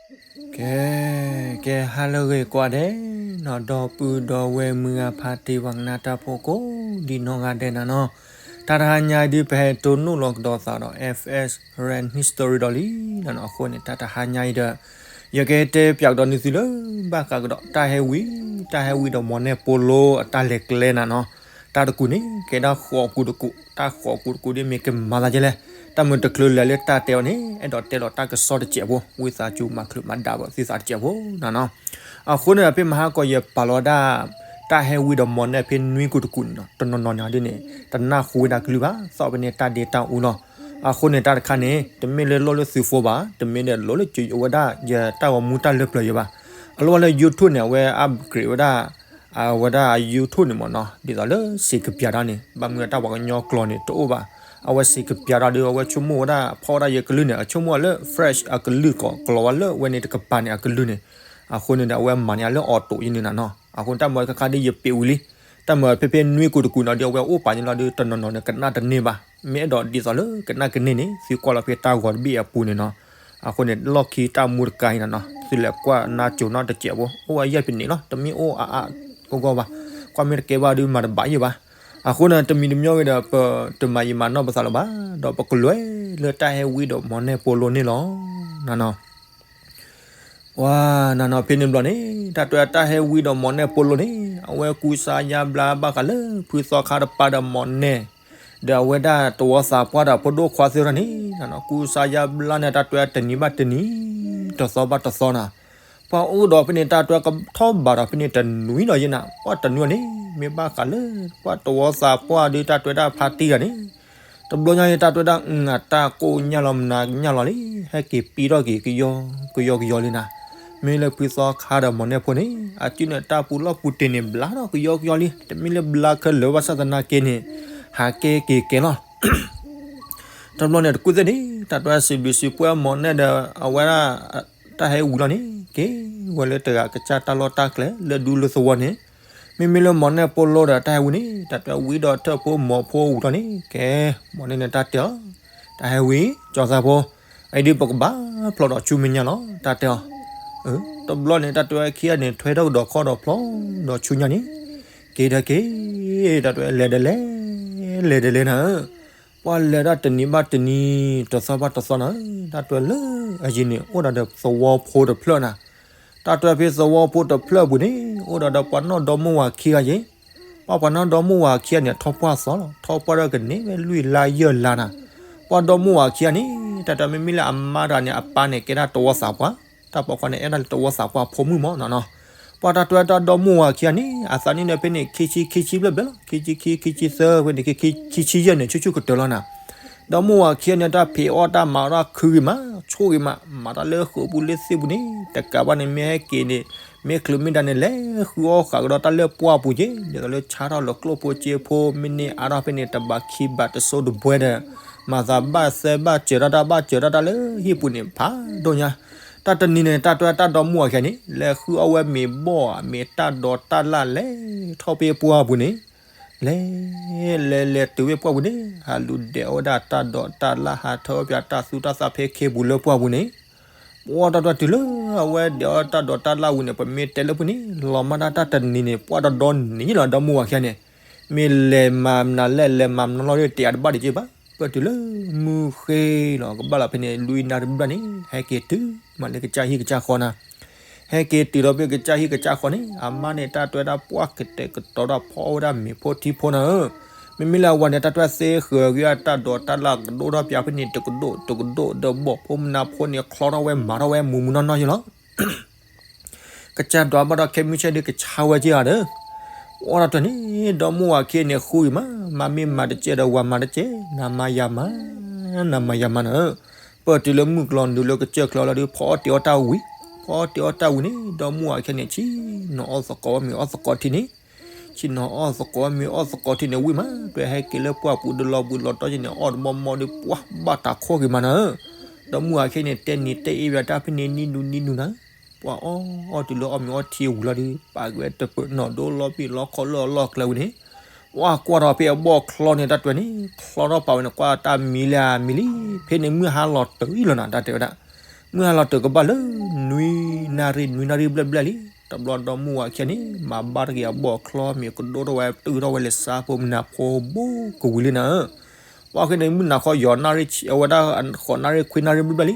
ကဲ, ကဲဟါလၢအဂ့ၤကိးဂၤဒဲးနီၤ, ဒီပုၢ်ဒီဝဲၢ်မုၢ်ဂၤဖါတံၢ်ပှၤကနၣ်တၢ်ဖိကိးဒံနီၢ်ဂၤဒဲးနၤနီၤ, တၢ်တဟါညါအံၤဒုးပဟဲတိၢ်နီၣ်လီၤကဒီးသးဒီး F S Karen History ဒီးလံနၤနီၤ, အဃိန့ၣ် တၢ်တဟါညါအံၤဒီး ယကတဲပၠးကဒီးနသုလၢ ဘၣ်ဃးကဒီးတၢ်ဟဲဝံ, တၢ်ဟဲဝံဒီးမီၢ်နဲၣ်ပိလိအတၢ်လဲၤကျဲနၤနီၤ, တၢ်တကူၣ်န့ၣ် ကဲဒၣ်ဃိးကူၣ်တကူၣ်, တၢ်ဃိးကူၣ်တကူၣ်ဒ်မ့ၢ်ကမၤသးဒ်လဲၣ်, တၢ်မုာ်တချုးလဲၤလၢတၢ်တဲအီၤန့ၣ် အဲၣ်ဒိးတဲလီၤတၢ်ကစီၣ်တစဲးဖိ, ဝံသးစူၤမၤချုးမၤဒၣ်ဘၣ်သုသးတစဲးဖိနၤနီၤ, အဃိန့ၣ် ဖဲမဟါကီးယပာ်လီၤဒၣ် တၢ်ဟဲဝံဒီးမီၢ်နဲၣ်ဖဲနွံကူၣ်တကူၣ်န့ၣ်နီၤ, တနီၤနီၤန့ၣ်ဒ်န့ၣ် တနၢ်ဟူဝဲဒၣ်ကလုၢ်ဘၣ်, သီၣ်ဖဲန့ၣ်တၢ်ဒ့တၢ်အူလီၤ, အဃိန့ၣ်တၢ်တခါန့ၣ် တမ့ၢ်လၢလိၣ်လၢသုးဖိဘၣ်, တမ့ၢ်လၢလိၣ်လၢကဝဲဒၣ်ယတၢ်ဂီၤမူတၢ်လၢပျၢၤယၤဘၣ်, အလီၢ်လၢ YouTube န့ၣ် အဝဲ upgrade ဝဲဒၣ် အဝဲဒၣ် YouTube န့ၣ်မ့ၢ်နီၤ, ဒ်သိးလၢစံးကပျးတၢ်န့ၣ် ဘၣ်မနုၤတၢ်ပှၤကညီကျိာ်န့ၣ်တအိၣ်ဘၣ်, အဝဲစံးကပျးတၢ်ဒီး အဝဲဆိကမိၣ်ဝဲဒၣ် ဖီၣ်ဝဲဒၣ်ယကလုၢ်န့ၣ် အဆိကမိၣ်ဝဲလၢ French အကလုၢ်ကီးကျိာ်ဝဲလၢဝဲန့ၣ်တကပၤန့ၣ်အကလုၢ်န့ၣ်, အဃိန့ၣ်ဒီး အဝဲမၤန့ၢ်အလၢ auto ယန့ၣ်နၤနီၤ, အဃိတၢ်မၤခါခါဒ်ယပ့ၤဝံၤလံ, တၢ်မၤဖဲဖဲနွံကူၣ်တကူၣ်န့ၣ်ဒီး အဝဲအိၣ်ပာ်န့ၣ်လီၤဒီး တနီၤနီၤန့ၣ် ကနၣ်တန့ၢ်ဘၣ်, မ့ၢ်အဲၣ်ဒိးဒ်သိးလၢကနၣ်ကန့ၢ်န့ၣ် သုကွၢ်လီၤဖဲတၢ်ဂီၤတဘ့ၣ်အပူၤန့ၣ်နီၤ, အဃိန့ၣ် လီၢ်ခံတၢ်မူတကါအံၤနၤနီၤ သုလဲၤကွၢ်နါစိၤနီတစဲးဖိ အိၣ်ဝဲယဲၢ်ဖဲန့ၣ်လီၤ, တမ့ၢ်အိၣ်အါအါဂီၢ်ဂီၢ်ဘၣ်, ကွၢ်မ့ၢ်တကဲဘၣ်ဒုးမၤတဘၣ်ယဲၢ်ဘၣ်, အဃိန့ၣ် တမံၤတမံၤဂ့ၤဒီး ပတမၤယံာ်မၤနီၢ်ပသးလၢၤဘၣ်, ဒီးပကလဲၤလၢတၢ်ဟဲဝံဒီးမီၢ်နဲၣ်ပိလိန့ၣ်လီၤ, နၤနီၤ ပှၤနၤနီၤ ဖဲန့ၣ်ဘျီန့ၣ် တၢ်တဲတၢ်ဟဲဝံဒီးမီၢ်နဲၣ်ပိလိန့ၣ် အဝဲကူစါယါဘျါဘၣ်ဃးလၢ ဖုသီခါတပၤဒီးမီၢ်နဲၣ် ဒီးအဝဲဒၣ်သဝီသးပှၢ်ဒီးဖိဒိၣ်ခွါသ့ၣ်တဖၣ်န့ၣ် နၤနီၤ ကူစါယါဘျါန့ၣ် တၢ်တဲတနံၤဘၣ်တနံၤ တသီဘၣ်တသီနၤ, ပှၤအိၣ်ဒီးဖဲန့ၣ် တၢ်တဲကထီၣ်ဘးဒီးဖဲန့ၣ်တနွံလီၤယဲၢ်နၤ, ပှၤတနွံအီၤန့ၣ် မ့ၢ်ဘၣ်ဃးလၢ ပှၤသဝီသးပှၢ်ဒီးတၢ်တဲဒၣ်ဖါတံၢ်ဂၤန့ၣ် တဘျီညါအံၤ တၢ်တဲဒၣ်အတၢ်ကိၢ်ညါလီၤမနုၤကညါလီၤလံ, ဟဲက့ၤပံထီၣ်က့ၤ ကယီကယီလံနၤ, မ့ၢ်လၢဖုသီခါဒီးမီၢ်နဲၣ်ဖိန့ၣ် အစုန့ၣ်တၢ်ပူၤလီၢ်ပူၤတ့ၢ်န့ၣ် ဘျါထီၣ်ကယီကယီလံ, တမ့ၢ်လၢဘျါခဲလၢာ်ဘၣ်ဆၣ်သနာ်က့န့ၣ် ဟးကဲက့ၤကဲလီၤ တဘျီန့ၣ်တကူၣ်သ့ၣ်န့ၣ် တၢ်တဲစံးဘျုးစံးပှၢ်မီၢ်နဲၣ်ဒီး အဝဲဒၣ် တၢ်ဟဲဝံၤလီၤန့ၣ် က့ၤဝဲလၢတဂၤကစၢ်တၢ်လီၢ်တၢ်ကျဲ လၢဒူလၢသဝီန့ၣ်, မ့မ့ၢ်လၢမီၢ်နဲၣ်ပိလိဒီးတၢ်ဟဲဝံၤန့ၣ် တၢ်တဲဝံၤဒီးထၢၣ်ဖိမီၤဖိဝံၤလီၤန့ၣ် ကဲ မီၢ်နဲၣ်န့ၣ်တၢ်တဲအီၤ, တၢ်ဟဲဝံၤ ကၠီသးဖိ, အံၤဒုးပကဘၣ်ဖျီဒီးဆူမဲာ်ညါလီၤ တၢ်တဲအီၤ, တဘျီန့ၣ် တၢ်တဲခံဂၤန့ၣ် ထွဲထီၣ်ကဒီးခီၣ်ဒီးဖျီဒီးဆူညါန့ၣ်, က့ၤဒီးက့ၤ, တၢ်တဲလဲၤဒီးလဲၤ, လဲၤဒီးလဲၤနၤဧၢ ပှၤလဲၤဒၣ်တနံၤဘၣ်တနံၤ တသီဘၣ်တသီနၤဧၢ, တၢ်တဲလၢအယံၤန့ၣ် အိၣ်ဒီးဒီးသဝီဖိတဖျၢၣ်နၤ, တၢ်တဲဖဲသဝီဖိတဖျၢၣ်အပူၤန့ၣ် အိၣ်ဒီးဒီးပှၤနီၢ်ဒီမါဝၤခံဂၤယ့ၣ်, ပှၤပှၤနီၢ်ဒီမါဝၤခံဂၤန့ၣ် ထီၣ်ပှၢ်သီလီၤ, ထီၣ်ပှၢ်ဒီးကန့ၢ်ဝဲလွံၢ်လါယဲၢ်လါနၤ, ပှၤဒီမါဝၤခံဂၤန့ၣ် တၢ်တဲမ့မ့ၢ်လၢအမါတဂၤန့ၣ် အပၢ်န့ၣ် ကဲဒၣ်သဝီသးပှၢ် တၢ်ပိာ်ခွါန့ၣ် အဲၣ်ဒၣ်လၢသဝီသးပှၢ်ဖိမုၣ်မးနီၤနီၤ, ပှၤတၢ်တဲတၢ်ဒီမါဝၤခံဂၤန့ၣ် အသးနံၣ်န့ၣ်ဖဲန့ၣ် ခံဆံ ခံဆံဘျဲၣ်ဘျဲၣ်လီၤ, ခံဆံခံ ခံဆံသၢဖဲန့ၣ် ခံဆံယဲၢ်န့ၣ် ဆူၣ်ဆူၣ်ကတၢၢ်လီၤနၤ, ဒီမါဝၤခံဂၤန့ၣ် တၢ်ဖံးအီၣ်တၢ်မၤအီၣ်တၢ်ခုဂ့ၤမး ဆိၣ်ဂ့ၤမး မၤတၢ်လၢဃိာ်ပူၤလၢသ့ၣ်ပူၤန့ၣ် တကးဘၣ်န့ၣ် မ့ၢ်ဟဲက့ၤန့ၣ် မ့ၢ်ချုးမ့ၢ်ဒါန့ၣ် လဲၤဃုအီၣ်ဃာ်ကဒီးတၢ်လၢပှၢ်ပူၤက့ၤ ဒ်သိးလၢဆါထီၣ်လၢကျိၣ်ဖိစ့ဖိ မ့ၢ်န့ၢ်အါထီၣ်ဖဲန့ၣ် တဘးခံဘးတစိတဘှဲဒီး မၤသးဘၣ်သဲဘၣ်စၢၤတၢ်တၢ်ဘၣ်စၢၤတၢ်တၢ်လၢဟံၣ်ပူၤန့ၣ် ဖးဒိၣ်ညါ, တၢ်တနံၤန့ၣ် တၢ်တဲတၢ်ဒီမါဝၤခံဂၤန့ၣ် လဲၤဃုအီၣ်ဝဲမ့ၤဘီၣ် မ့ၤတၢ်ဒိးတၢ်လၣ်လဲၤထီၣ်ဖဲပှၢ်ပူၤန့ၣ် လဲၤ လဲၤလဲၤတုၤဖဲပှၢ်ပူၤန့ၣ် ဟးလူၤဒဲးအီၣ်ဝဲဒၣ်တၢ်ဒိးတၢ်လၣ် ဟးထၢအီၣ်ပၠးတၢ်သူတၢ်သၣ်ဖဲခ့ပူၤလၢပှၢ်ပူၤန့ၣ် ပှၢ်တၢ်တဲတုၤလၢအဝဲဒဲးအီၣ်တၢ်ဒိးတၢ်လၣ်ဝံၤန့ၣ် ပမ့ၢ်တဲလၢပှၤန့ၣ် လီၤမၢ်တၢ်တၢ်တနံၤန့ၣ် ပှၢ်တဒီနံၤလီၤ ဒီမါဝၤခံဂၤန့ၣ် မ့ၢ်လဲၤမၤမနုၤလဲၣ် လဲၤမၤမနုၤလီၤဒီး တ့အတဘၣ်ဒံးက့ဘၣ်, ပၢၢ်တုၤလၢမုၢ်ဃ့လီၤ ကဘၣ်လီၤဖဲန့ၣ် လွံၢ်နၣ်ရံၣ်ဘျီန့ၣ် ဟဲက့ၤတုၤမးလၢကစၢ်ဟံၣ်ကစၢ်ဃီနၤ, ဟဲက့ၤတုၤလီၤဖဲကစၢ်ဟံၣ်ကစၢ်ဃီန့ၣ် အမါန့ၣ် တၢ်တဲဒၣ်ပှၢ်ကတဲာ်ကတီၤတၢ်ဖီအီၣ်ဝဲဒၣ်မ့ၤဖိထံဖိနၤဧၢ, မ့မ့ၢ်လၢအဝၤန့ၣ် တၢ်တဲသ့ဃၢၤက့ၤအတၢ်ဒိးတၢ်လၣ်ကဒိၣ်ထီၣ်ပၠးဖဲန့ၣ် တကဒိၣ်တကဒိၣ်ဒီးဘီၣ်ဖိမနုၤဖိန့ၣ် ချီထီၣ်ဝဲမၤထီၣ်ဝဲမူးမူးနီၢ်နီၢ်ယ့လီၤ ကစၢ်ဒွးဘၣ်ဒီးခဲမုၢ်ဆ့ၣ်ဒုးကဆါဝဲက့ၤဧါဒီး, ပှၢ်တၢ်တဲန့ၣ် ဒီမါဝၤခံဂၤန့ၣ် ဃုအံၤမး မၤမ့ၢ်မၤတကဲဒီး ဝၤမၤတကဲ နမၤယၤမး, နမၤယၤမးနၤဧၢ, ပၢၢ်တုၤလၢမုၢ်ကျီၤနုာ်လၢကစၢၢ်ချၢလီၤဒီး ဖီအီၣ်တ့ၢ်အီၣ်တၢ်ဝံၤ, ဖီအီၣ်တ့ၢ်အီၣ်တၢ်ဝံၤန့ၣ် ဒီမါဝၤခံဂၤန့ၣ် ဆ့ၣ်နီၤအီၣ်သကိးမ့ၤအီၣ်သကိးထံန့ၣ် ဆ့ၣ်နီၤအီၣ်သကိးမ့ၤအီၣ်သကိးထံန့ၣ်ဝံၤမး တဲဟဲက့ၤလၢပှၢ်ပူၤဒီးလီၤဘှံးလီၤတီၤက့ၤန့ၣ် အီၣ်တဘီမီဒီး ပှၢ်ဘၣ်တၢ်ခိၣ်က့ၤမးနၤဧၢ, ဒီမါဝၤခံဂၤန့ၣ် တဲနံၤတဲအ့ၣ်ပၠးတၢ်ဖဲန့ၣ် နံၤနူနံၤနူနၤဧၢ, ပှၢ်အီၣ်အီၣ်တုၤလၢအီၣ်မ့ၤအီထံဝံၤလီၤဒီး ပာ်က့ၤဝဲတပၢၢ်နီၣ်ဒိလီၤဘှံးလီၤခီလၢအလီၢ်ကျဲဝံၤန့ၣ်, ပှၢ်ကွၢ်ထီၣ်ဖဲအဘီၣ်ချီန့ၣ် တၢ်တဲန့ၣ် ချီထီၣ်ပာ်ဝဲန့ၣ် ကွၢ်တၢ်မံလၢအမံလံ, ဖဲန့ၣ်မုၢ်ဟါလီၤတံၢ်လီၤနၤ တၢ်တဲဝဲဒၣ်, မုၢ်ဟါလီၤတုၤကဘၣ်လၢ နွံနၣ်ရံၣ် နွံနၣ်ရံၣ်ဘျဲၣ်ဘျဲၣ်လံ, တဘျီဒီမါဝၤခံဂၤန့ၣ် မၤဘၣ်တက့ၢ်အဘီၣ်အချီ မ့ၢ်ကဒိၣ်ထီၣ်ဝဲ တုၤထီၣ်ဝဲလၢစါဖိမနၤဖိဘိကဝံၤလံနၤဧၢ. ပှၤခဲန့ၣ် မုၢ်နၤခီယီၤနၣ်ရံၣ်ဆံ အဝဲဒၣ်ဃိးနၣ်ရံၣ်ခွံနၣ်ရံၣ်ဘျဲၣ်ဘျဲၣ်လံ.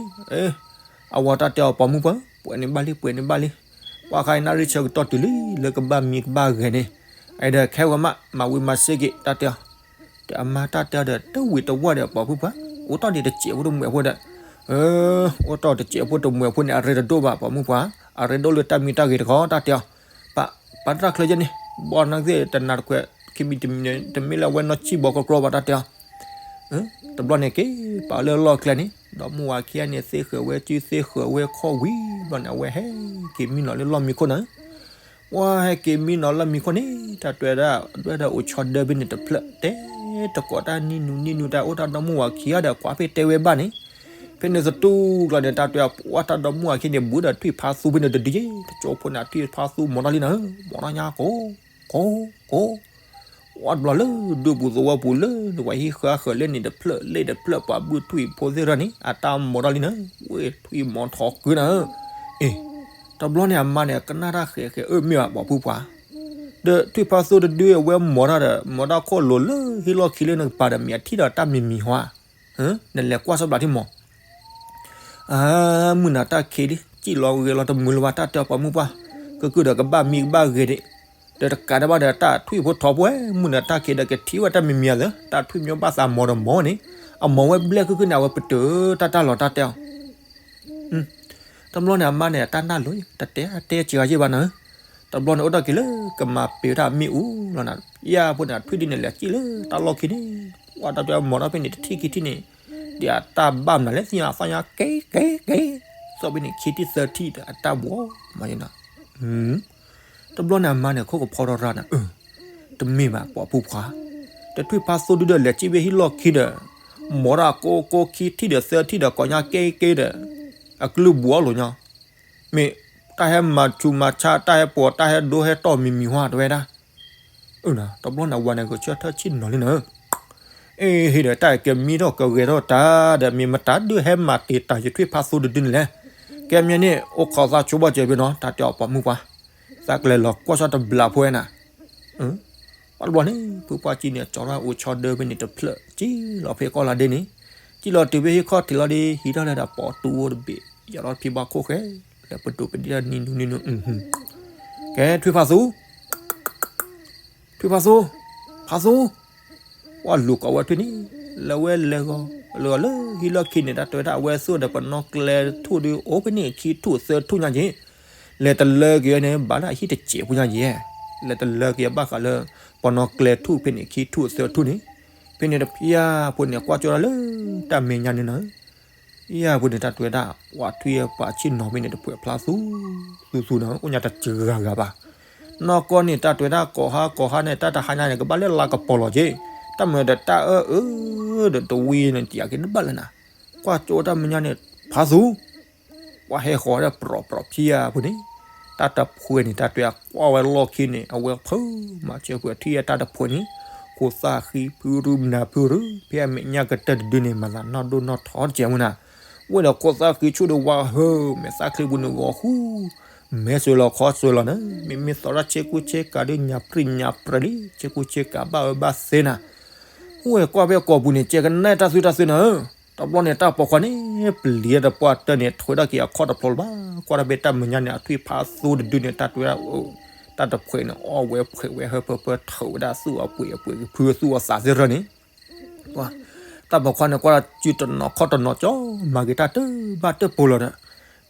အဝဲတၢ်တဲအီၤ ပိာ်မုၣ်ပှၢ် ပှဲၤန့ၣ်ဘၣ်လံ ပှဲၤန့ၣ်ဘၣ်လံ. ပှၤခဲအံၤနၣ်ရံၣ်ဆၢကတီၢ်တုၤလံ လၢကဘၣ်မံကဘၣ်ဂဲၤန့ၣ်, အဒီးခဲဝဲမး မၤဝံၤမၤစ့ၢ်က့ၤ တၢ်တဲအီၤ. ဒီးအမါတၢ်တဲအီၤဒီး တဝံၤတဝီၢ်ဒီး ပိာ်မုၣ်ပှၢ်, အိၣ်တ့ၢ်ဒံးတစဲးဖိတမှဲးဖိဒီး, အိၣ်တ့ၢ်တစဲးဖိတမှဲးဖိန့ၣ် အရ့တဒိၣ်ဘၣ် ပိာ်မုၣ်ပှၢ်, အရ့ဒိၣ်လၢတၢ်မံတၢ်ဂဲၤတခီ တၢ်တဲအီၤ. ပာ်တၢ်ချၢယဲန့ၣ်, ဘီနသ့ၣ်တနၤတခွဲး ခံမံၤတမံၤန့ၣ် တမ့ၢ်လၢအဝဲနီၢ်ဆံၣ်ဘီကကြီဘၣ် တၢ်တဲအီၤ. တဘျီန့ၣ်က့ၤ ပာ်လၢလီၢ်ကျဲန့ၣ် ဒီမါဝၤခံဂၤန့ၣ် သ့ဃၢၤဝဲစုသ့ဃၢၤဝဲခီၣ်ဝံၤဘျီန့ၣ် အဝဲဟဲက့ၤမံနီၤလၢလီၢ်မံခိၣ်နၤ. ပှၤဟဲက့ၤမံနီၤလၢမံခိၣ်န့ၣ် တၢ်တဲဝဲဒၣ် ဒွဲၣ်ဒီးအိၣ်ဆီဒၢဖဲန့ၣ်တဖျၢၣ် တဲတကိးတၢ်နံၣ်နူနံၣ်နူ တၢ်အိၣ်တၢ်ဒီမါဝၤခံဂၤဒီး ကွၢ်ဖဲတဲဝဲဘၣ်န့ၣ်, ဖဲန့ၣ်သတူၢ်ကျီၤန့ၣ် တၢ်တဲဝဲဒၣ် ပှၤတၢ်ဒီမါဝၤခံန့ၣ် ဘူးဒီးထွံၣ်ဖါသူဖဲန့ၣ်တဒုယ့ၣ် တကၠိဖိန့ၣ် ထွံၣ်ဖါသူမီၤထီၣ်လံနၤဧၢ, မီၤထီၣ်ညါကိး ကိး ကိး ဝဲတဘျီလၢဒူပူၤသဝီပူၤလၢ နဝဲဟံးဃာ်ဃၢၤလၢန့ၣ်တဖျၢၣ်လ့ၣ်တဖျၢၣ် ပှၤဘုထွံၣ်ဖိသ့ၣ်ရၢ်န့ၣ် အတၢ်မီၤထီၣ်လံနၤဧၢ, ဝဲထွံၣ်မီၤထီၣ်ကုနၤဧၢ. အ့ တဘျီန့ၣ်အမါန့ၣ် ကနၣ်တၢ်ဃဲးဃဲးအၢမ့ၢ်ဘၣ် ပိာ်ဖုပှၢ်, ဒီးထွံၣ်ဖါသူတဒုအဝဲမီၤတၢ်ဒီး မီၤတၢ်ခိၣ်လိၤလၢဟံၣ်လီၢ်ခံလၢနကပၤဒီး မ့ၢ်အထံၣ်ဒီးတၢ်မံၤမံၤဟါ, နလဲၤကွၢ်စီဘျးထံမီၤ အၢ မုၢ်နၤတၢ်ခံးလံ စံၣ်လီၤဂဲၤလီၤတမုာ်လၢၤဘၣ် တၢ်တဲအီၤပိာ်မုၣ်ပှၢ်, ကကုၢ်ဒီးကဘၣ်မံကဘၣ်ဂဲၤဒံး, ဒီးတကးဒံးဘၣ်ဒီးတၢ်ထွံၣ်ဖိထီဖိဝဲ မုၢ်နၤတၢ်ခံးဒီးကထံၣ်ဝဲတၢ်မံၤမံၤအသး တၢ်ထွံၣ်မံဘၣ်သးမီၤဒီးမီၤန့ၣ်, အမီၤဝဲဘျဲၣ်ခုၣ်ခုၣ်န့ၣ် အဝဲပတုာ်တၢ်တၢ်လီၤတၢ်တဲအီၤ တဘျီန့ၣ်အမါန့ၣ် အတၢ်နၢ်လိၤ တတဲအတဲစှၤဂၤယဲၢ်ဘၣ်နၤဧၢ, တဘျီန့ၣ်အိၣ်တ့ၢ်က့ၤလၢကမၤပ့ၤတၢ်မ့ၣ်အူလီၤနၤ, ယဲၢ်ဖိန့ၣ် ထွံၣ်ဒုန့ၣ် လဲၤစံၣ်လၢတၢ်လီၢ်ခံန့ၣ်, ပှၤတၢ်တဲမီၤတၢ်ဖဲန့ၣ် တထံၣ်ခံထံၣ်န့ၣ်, ဒ်အတၢ်ဘၣ်မနုၤလဲၣ်သ့ၣ်ညါ အသီၣ်ညါကဲကဲကဲ, သီၣ်ဖဲန့ၣ်ခံထံၣ်သၢထံၣ်ဒီးအတၢ်ဘှီမၤယဲၢ်နၤ တဘျီန့ၣ်အမါန့ၣ် ခိၣ်ကဖီထီၣ်ရၢ်န့ၣ်, တမ့ၢ်ဘၣ်ပိာ်ဖုဖှါ, တထွံၣ်ဖါသိဒုဒီးလဲၤစံၣ်ဝဲဟံၣ်လီၢ်ခံဒီး, မီၤတၢ်ကိးကိးခံထံၣ်ဒီးသၢထံၣ်ဒီးကိးညါကဲကဲဒီး, အကလုၢ်ဘှီလိာ်ညီ, မ့ၢ်တၢ်ဟဲမၤဆူးမၤဆါ တၢ်ဟဲပိာ်တၢ်ဟဲဒိဟဲတီၢ်မံၤမံၤဟါတဝဲဒၣ် တဘျီန့ၣ်ဝၤန့ၣ် ဂဲၤဆၢထၢၣ်ဆ့ၣ်နီၤလံနၤ, အ့ဟ့ၣ်ဒီးတၢ်ကဲမံထီၣ်ကဂဲၤထီၣ်တၢ်ဒီး မ့ၢ်မတၤဒုးဟဲမၤတ့ၢ်တၢ်ယထွံၣ်ဖါသိတဒုန့ၣ်လဲၣ်, ကဲမံန့ၣ် အိၣ်ခိးသးဆိဘၣ်စၢၤဖဲနီၤ တၢ်တဲအီၤပိာ်မုၣ်ပှၢ်, သးကလဲၤလီၤကွၢ်ဆၢတဘျးဖိဝဲနၤ ပှၤတဘျီန့ၣ် ဖုပှၢ်ကံန့ၣ် ကၠီထီၣ်အိၣ်ဆီဒၢဖဲန့ၣ်တဖျၢၣ် စံၣ်လီၤဖဲကီၢ်လၢဒ့န့ၣ်, စံၣ်လီၤတုၤဖဲဟံၣ်ခီၣ်ထံးလီၤဒ့ ဟံးထီၣ်လၢဒၣ်ပိာ်တူအိၣ်တဘ့ၣ် ယၤလီၤဖံဘၣ်ခိၣ်ဃဲ, လဲၤပဒိၣ်ပဒံၣ်တၢ်နံၤနူနံၤနူ, ကဲ ထွံၣ်ဖါသူ ထွံၣ်ဖါသူ, ဖါသူ, ပှၤလူၤကိးဝဲထွံၣ်န့ၣ်, လၢဝဲလဲၤဂီၤ, လဲၤဂီၤလၢဟံၣ်လီၢ်ခံန့ၣ် တၢ်တဲဝဲဒၣ် အဝဲသူၣ်ဒီးပနီၣ်ကျဲထူၣ်ဒုးအိၣ်ဖဲန့ၣ်ခံထူၣ်သၢထူၣ်ညါက့ၤ, လဲၤတလၢက့ၤန့ၣ် ဘၣ်လၢအဟံၣ်တစဲးဖိညါက့ၤ, လဲၤတလၢက့ၤဘၣ်ဃးလၢ ပနီၣ်ကျဲထူၣ်ဖဲန့ၣ်ခံထူၣ်သၢထူၣ်န့ၣ်, ဖဲန့ၣ်တဖျၢၣ်ဖိန့ၣ် ကွၢ်ကၠိဒၣ်လၢတၢ်မဲာ်ညါန့ၣ်နၤ ယဲၢ်ဖိန့ၣ် တၢ်တဲဝဲဒၣ် ပှၤထွံၣ်ပှၤဆ့ၣ်နီၤမ့ၢ်န့ၣ် တပှဲၤဖျါသူ သူသူနၤ အိၣ်ညါတစှၤဂၤဂၤဘၣ်. နီၢ်ကီၢ်န့ၣ် တၢ်တဲဝဲဒၣ် ကိးဟါကိးဟါန့ၣ် တၢ်တဟါညါန့ၣ် ကဘၣ်လၢလါကပီၤလီၤက့ၤ, တၢ်မၤဒီးတၢ်အၢအၢ ဒီးတဝံၤန့ၣ် တယာ်က့ၤတဘၣ်လၢနၤ, ကွၢ်ကၠိတၢ်မဲာ်ညါန့ၣ် ဖါသူ ပှၤဟဲဃီၤဒီး ပြီၤပြီၤဖံယဲၢ်ဖိန့ၣ်, တၢ်တဖှဲးန့ၣ် တၢ်တဲဝဲကွၢ်ဝဲလီၢ်ခံန့ၣ် အဝဲဖုးမၤစၢၤပှဲၤထံၣ်တၢ်တဖှဲးန့ၣ်, ခိၣ်သၣ်ဃံဖုရူ မနၤဖုရူ ဖဲအမဲာ်ညါကတၢၢ်တဒုန့ၣ် မၤသးနီၢ်ဒိၣ်နီၢ်ထီတကဲးမုၢ်နၤ, ဝဲဒီးခိၣ်သၣ်ဃံဆူၣ်ဒီးဝါဟု မဲာ်သၣ်ချံပူၤန့ၣ်ဂီၤဃူ မဲာ်စၢၤလီၤခီစၢၤလီၤနၤ, မ့မ့ၢ်သီတၢ်ဆ့ကူဆ့ကၤဒုးညါပြံညါပြဲၤလံ ဆ့ကူဆ့ကၤဘၣ်အၢဘၣ်သီနၤ, ဝဲကွၢ်ဖဲကိာ်ပူၤန့ၣ် ကဲကနၣ်တၢ်သွံၣ်တၢ်သၢနၤဧၢ, တဘျီန့ၣ် တၢ်ပိာ်ခွါန့ၣ် ပျံၤတပှၢ်တၢၢ်န့ၣ် ထွဲဒၣ်က့ၤအခီၣ်တဖျိလၢၤဘၣ်, ကွၢ်တၢ်ဖဲတၢ်မဲာ်ညါန့ၣ် အထွံၣ်ဖးသိတဒုန့ၣ် တၢ်တဲဝဲဒၣ် တၢ်တဖှဲးန့ၣ် အီၣ်ဝဲဖှဲးဝဲဟၢဖၢဖၢ ထုးဝဲဒၣ်သူၣ်အပှ့ၤအပှ့ၤကဖုသူၣ်အသးသ့ၣ်ရၢန့ၣ် တၢ်ပိာ်ခွါန့ၣ် ကွၢ်တၢ်စုတနီၤခီၣ်တနီၤကၠီ မၤက့ၤတၢ်တဘၣ်တၢၢ်ပိာ်လီၤဒီး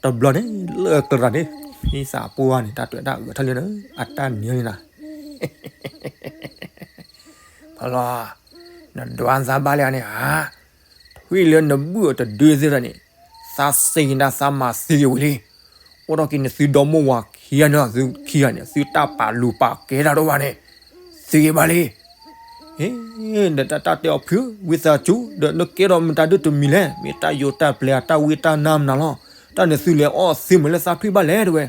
တဘျီန့ၣ် လၢအကျါန့ၣ် ဟံသးပှၢ်န့ၣ် တၢ်တဲဝဲဒၣ်အဂဲၤထီၣ်လံနၤ အတၢ်နံၤန့ၣ်နၤ ဖလီၤ နဒွးသးဘၣ်လံဧါန့ၣ်ဧါ, ထွံၣ်လၢနဘုၣ်အီၤတဒုသ့ၣ်တဖၣ်န့ၣ် သးစ့ၢ်ကီးဒၣ်သးမၤသံက့ၤဝံၤလံ, အိၣ်ထီၣ်က့ၤန့ၣ် သုဒီမိၢ်ဝၤခံဂၤန့ၣ် သုခံဂၤန့ၣ် သုတၢ်ပာ်လူၤပာ်ကဲတၢ်ဒိၣ်ဘၣ်န့ၣ် သံက့ၤဘၣ်လံ. ဟ့ၣ် ဒီးတၢ်တဲအီၤဖုး ဝံသးစူၤ ဒီးနကဲထီၣ်မတၤဒုးတမံၤလဲၣ်, မ့ၢ်တၢ်ယိၤတၢ်ပျဲၤအတၢ်ဝံတၢ်နါမနုၤလီၤ, တၢ်န့ၣ်သုလဲၤအီၣ်သ့မးလၢသးထွံၣ်ဘၣ်လဲၣ်တဲဝဲ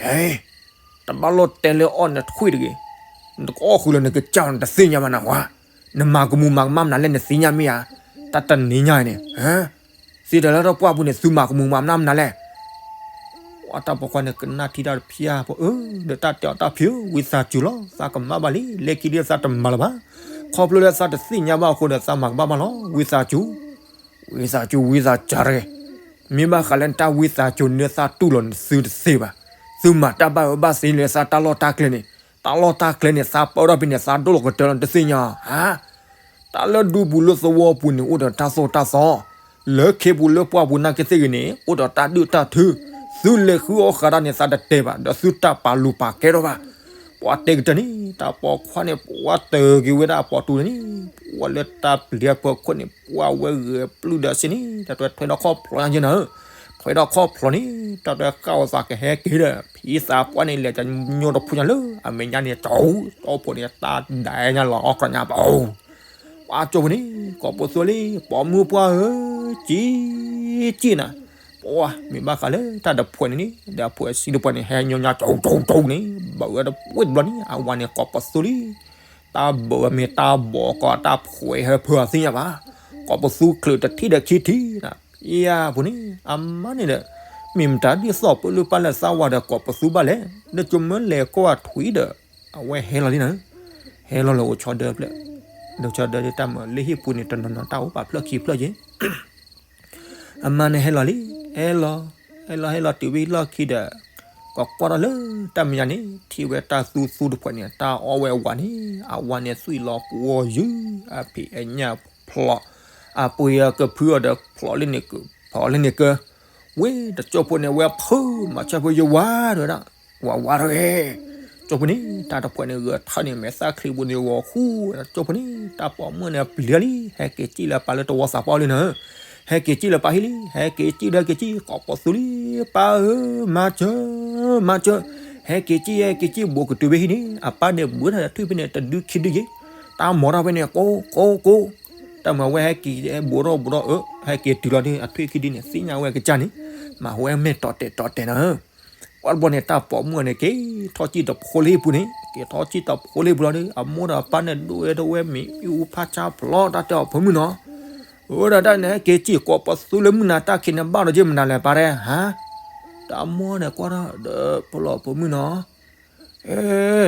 ဟဲ, တဘၣ်လိၣ်တဲလၢအီၣ်နထွံၣ်တဂ့ၤ, နကအီၣ်ဃုာ်လၢနကစၢ်နတသ့ၣ်ညါဘၣ်နၤဝဲ, နမၤကမူၤမၤကမၣ်မနုၤလဲၣ်နသ့ၣ်ညါမ့ၢ်ဧါ, တၢ်တနံၤညါအံၤန့ၣ်, ဟဲ, တုၤဒၣ်လၢတၢ်ပှၢ်ပူၤန့ၣ် သုမၤကမူၤမၤမနုၤမနုၤလဲၣ်. ပှၤတၢ်ပိာ်ခွါန့ၣ် ကနၣ်ထံတၢ်တဖျၢၣ်ဖိ အၢ ဒီးတၢ်တဲအီၤတၢ်ဖံးဧၢ, ဝံသးစူၤလီၤ, သးကမၣ်ဘၣ်လံ, လၢခံဒုးသးတမၤလၢၤဘၣ်. ခီဖျိလၢသးတသ့ၣ်ညါဘၣ်အဃိဒီး သးမၤကမၣ်ဘၣ်လီၤ, ဝံသးစူၤ, ဝံသးစူၤ ဝံသးစူၤတဂ့ၤ. မ့ၢ်ဘၣ်ဃးလၢနတၢ်ဝံသးစူၤန့ၣ် သးတူၢ်လိာ်နသုတသ့ဘၣ်. သုမၤတၢ်ဘၣ်အၢဘၣ်သီလၢသးတၢ်လီၢ်တၢ်ကျဲန့ၣ်, တၢ်လီၢ်တၢ်ကျဲန့ၣ် သးပၢထီၣ်ဖဲန့ၣ် သးဒိၣ်လီၤကတၢၢ်လီၤ နတသ့ၣ်ညါဧါ. တၢ်လၢဒူပူၤလၢသဝီပူၤန့ၣ် အိၣ်ဒီးတၢ်သိၣ်တၢ်သီ, လၢခ့ပူၤလၢပှၢ်ပူၤနာ်က့သ့ၣ်ဂ့ၤန့ၣ် အိၣ်ဒီးတၢ်ဒုၣ်တၢ်ထု, သုလဲၤဃုအီၣ်ဃာ်တၢ်န့ၣ် သးတတဲဘၣ်, ဒီးသုတၢ်ပာ်လူၤပာ်ကဲထီၣ်ဘၣ်. ပှၤတဲကတၢၢ်န့ၣ် တၢ်ပိာ်ခွါန့ၣ် ပှၤတဂ့ၤဝဲဒၣ်အပိာ်တူန့ၣ်, ပှၤလၢတၢ်ပျံၤအပၢၤခိၣ်န့ၣ် ပှၤဝဲဂဲၤပျုၢ်ဒီးစ့န့ၣ် တၢ်တဲထွဲဒီးခီၣ်ဖျိညါက့နၤ, ထွဲဒီးခီၣ်ဖျိန့ၣ် တၢ်တဲဃၣ်အသးကဟဲက့ၤဒီး ဖံသးပှၢ်န့ၣ် လဲၤတညိတဖုညါလၢအမဲာ်ညါန့ၣ် ကၠီ, ကၠီဖိန့ၣ် တၢ်ဒၣ်ညါလီၤအီၣ်ကြၢးညါပၢ် ပှၤကၠိဖိန့ၣ် ကိးပသူလံ, ပိာ်မုၣ်ပှၢ်ဧၢ, ကံကံနၤ, ပှၤမ့ၢ်ဘၣ်ဃးလၢတၢ်တဖှဲးန့ၣ်န့ၣ် ဒီးအဖှဲးစံတဖှဲးန့ၣ် ဟဲညီညါကၠီကၠီကၠီန့ၣ် ဘၣ်ဝဲတဝ့ၢ်တဘျီန့ၣ် အဝၤန့ၣ်ကိးပသူလံ, တၢ်ဘၣ်ဝဲမ့ၢ်တၢ်ဘီကီးတၢ်ဖှဲးဟဲဖၢအသ့ၣ်ညါဘၣ်, ကိးပသူချုးတထံၣ်ဒီးခံထံၣ်နၤ, ယၤဖိန့ၣ် အမါန့ၣ်ဒီး မ့ၢ်မတၤဒ်သိးပလုၢ်ပာ်လၢသးဝၤဒီးကိးပသူဘၣ်လဲၣ်, ဒီးကၠိမၢလဲၤကွၢ်ထွံၣ်ဒီး အဝဲဟဲလီၤလံနၤ, ဟဲလီၤလၢအိၣ်ဆီဒၢဖျၢၣ်, ဒီးဆီဒၢဒ်တၢ်မၤလၢဟံၣ်ပူၤန့ၣ် တနီၤနီၤတၢ်အိၣ်ပာ်ဖျၢၣ်ခံဖျၢၣ်က့ အမါန့ၣ်ဟဲလီၤလံ, ဟဲလီၤ, ဟဲလီၤဟဲလီၤတုၤဝဲလီၢ်ခံဒီး ကကွၢ်ထီၣ်လၢတၢ်မဲာ်ညါန့ၣ် ထံၣ်ဝဲတၢ်သူသူတဖှဲးန့ၣ် တၢ်အီၣ်ဝဲအဝၤန့ၣ် အဝၤန့ၣ်သွံၣ်လီၤပှီၢ်ယုၢ် အဖံးအညၣ်ဖျိး, အပှ့ၤအကဖုအီၤဒီးဖျိးလၢန့ၣ်က, ဖျိးလၢန့ၣ်က, ဝဲတကၠိဖိန့ၣ် ဝဲဖုမၤဆၢဖိယဝၤဒီးဝဲဒၣ်, ဝၤဝါတဂ့ၤ ကၠိဖိန့ၣ် တၢ်တဖှဲးန့ၣ် ဂဲၤထၢၣ်န့ၣ် မဲာ်သၣ်ချံပူၤန့ၣ်ဂီၤဃူ, ကၠိဖိန့ၣ် တၢ်ပိာ်မုၣ်န့ၣ်ပျံၤလံ, ဟဲက့ၤစံၣ်လၢပၢ်လၢတဝီသးပှၢ်လံနၤ, ဟဲက့ၤစံၣ်လၢပၢ်ဟံၣ်လံ, ဟဲက့ၤစံၣ်ဒီးက့ၤစံၣ် ကိးပသူလံ, ပၢ်ဧၢ, မၤစၢၤ, မၤစၢၤ, ဟဲက့ၤစံၣ် ဟဲက့ၤစံၣ် ဘူးကတုၤဖဲဟံၣ်န့ၣ် အပၢ်န့ၣ်ဘှံးထီၣ်ထွံၣ်ဖဲန့ၣ် တဒုခံဒုယ့ၤ, တၢ်မီၤထီၣ်ဖဲန့ၣ် ကိးကိးကိး, တၢ်မၤဝဲဟဲက့ၤဘူးထီၣ်ဘူးထီၣ်အၢ, ဟဲက့ၤတုၤလီၤဒီး အထွံၣ်ခံဒုန့ၣ် သ့ၣ်ညါဝဲကစၢ်န့ၣ်, မၤဝဲမဲာ်တီၤတဲာ်တီၤတဲာ်နၤ ပှၤတဘျီန့ၣ် တၢ်ပိာ်မုၣ်န့ၣ် က့ၤထီၣ်စံၣ်တဖိလၢဟံၣ်ပူၤန့ၣ်, က့ၤထီၣ်စံၣ်တဖိလၢဟံၣ်ပူၤလီၤဒီး အမိၢ်ဒီးအပၢ်န့ၣ် ဒိၣ်ဝဲဒၣ်ဝဲမ့ၢ်အူဖးဆါဖျိး တၢ်တဲအီၤဖိမုၣ်နီၤ, အဝဲဒၣ်တၢ်န့ၣ် ဟဲက့ၤစံၣ် ကိးပသူလၢမုၢ်နၤတၢ်ခံးန့ၣ် ဘၣ်ဒီးက့ၤမနုၤလဲၣ်ပၢ်တဲ ဟါ, တၢ်မိၢ်န့ၣ်ကွၢ်ထီၣ်ဒီး ဖိလီၤဖိမုၣ်နီၤ အဲ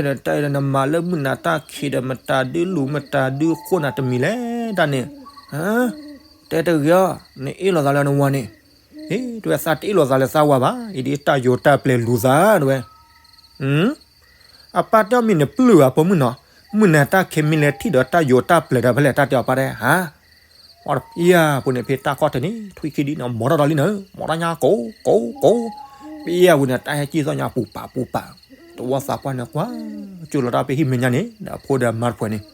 နတၢ်အံၤဒီးနမၤလၢမုၢ်နၤတၢ်ခံးဒီး မတၤဒုလူၤမတၤဒုဃိၣ်နၤတမံၤလဲၣ်တၢ်န့ၣ်, တဲတဂ့ၤအီၤ နအ့ၣ်လိာ်သးလၢနဝၤန့ၣ်, ဟ့ တဲဝဲသးတအ့ၣ်လိာ်သးလၢသးဝၤဘၣ် အံၤဒ်တၢ်ယိၤတၢ်ပျဲၤလူၤသး တဲဝဲ အပၢ်တဲအီၤမ့ၢ်နပျုၢ်ဧါ ဖိမုၣ်နီၤ, မုၢ်နၤတၢ်ခံးမ့ၢ်လဲၤထံၣ်ဒီးတၢ်ယိၤတၢ်ပျဲၤဒီးဖဲလဲၣ် တၢ်တဲအီၤပၢ်တဲ ဟါ, ပှၤတပျံၤဖိန့ၣ် ဖဲတၢ်ခီၣ်ထံးန့ၣ် ထွံၣ်ခံဒုန့ၣ် မီၤထီၣ်ဒီးလံနၤ, မီၤထီၣ်ညါကိးကိးကိး, ပျံၤဖိန့ၣ် တၢ်ဟဲစံၣ်သီၣ်ညါပူၤပာ်ပူၤပာ်, တဝီသးပှၢ်န့ၣ်ကွၢ် ကၠိလီၤတၢ်ဖဲဟံၣ်မဲာ်ညါန့ၣ် ဒီးအဖိဒီးအမါတဖှဲးန့ၣ်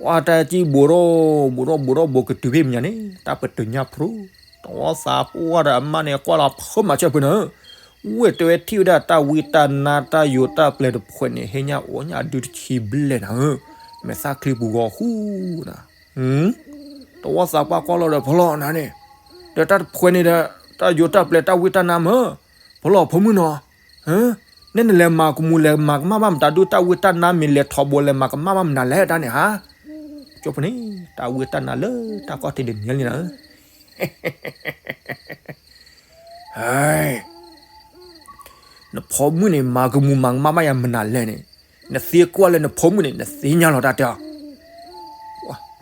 ပှၤတၢ်စံၣ်ဘူးထီၣ်ဘူးထီၣ်ဘူးထီၣ်ဘူးကတုၤဖဲမဲာ်ညါန့ၣ် တၢ်ပတုာ်ညါဖျိ, တဝီသးပှၢ်ဒီးအမါန့ၣ် ကွၢ်လီၤဖုမၤဆၢဖုနၤ, ဝဲတဲဝဲထံၣ်ဝဲဒၣ်တၢ်ဝံတၢ်နါတၢ်ယိၤတၢ်ပျဲၤတဖှဲးန့ၣ် ဟ့ၣ်ညါအီၣ်ညါဒုတဆံဘျဲၣ်နၤဧၢ, မဲာ်သၣ်ချံပူၤဂီၤဃူနၤ, တဝီသးပှၢ်ကွၢ်လီၤဒီးဖီလီၤနၤန့ၣ်, ဒီးတၢ်တဖှဲးန့ၣ်ဒီး တၢ်ယိၤတၢ်ပျဲၤတၢ်ဝံတၢ်နါမၢ်, ဖီလီၤဖိမုၣ်နီၤ နဲနလဲၤမၤကမူၤလဲၤမၤကမၣ်ဘၣ်မတၤဒု တၢ်ဝံတၢ်နါမ့ၢ်လဲၤထီဘိလဲၤမၤကမၣ်ဘၣ်မနုၤလဲၣ်တၢ်န့ၣ်ဟါ, ကၠိဖိန့ၣ် တၢ်ဝံတၢ်နါလၢတၢ်ခီၣ်ထံးဒုးန့ၢ်လံနၤဧၢ, နဖိမုၣ်န့ၣ် မၤကမူၤမၤကမၣ်ဘၣ်ယၤမနုၤလဲၣ်န့ၣ်, နသံကွၢ်လၢနဖိမုၣ်န့ၣ် နသ့ၣ်ညါလီၤတၢ်တဲအီၤ,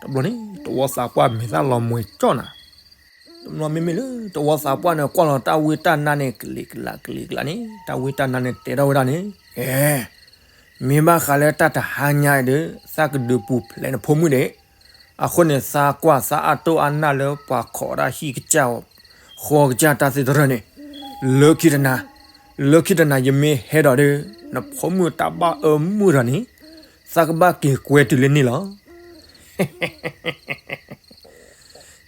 တဘျီန့ၣ် တဝီသးပှၢ်မဲာ်သၣ်လီၤမှဲၤကၠီၣ်နၤ တဘျီမ့မ့ၢ်လၢ တဝီသးပှၢ်န့ၣ် ကွၢ်လီၤတၢ်ဝံတၢ်နါန့ၣ် ကလံၤကလးကလံၤကလးန့ၣ် တၢ်ဝံတၢ်နါန့ၣ် တဲထီၣ်ဝဲဒၣ်န့ၣ်, ကဲ, မ့ၢ်ဘၣ်ဃးလၢတၢ်တဟါညါအံၤဒီး သးကဒုးပူၤဖျဲးနဖိမုၣ်န့ၣ်, အဃိန့ၣ် သးကွၢ်သးအတိၢ်အနၢ်လၢပှၤခိးဒၣ်ဟံၣ်ကစၢ် ဃီကစၢ်တၢ်သ့တရၢၢ်န့ၣ်, လၢခံတနၤ, လၢခံတနၤယမ့ၢ်ဟဲဒီးဒီး နဖိမုၣ်တၢ်ဘၣ်အၢမုၢ်ဒီးန့ၣ်, သးကဘၣ်က့ၤကွဲတုၤလၢန့ၣ်လီၤ.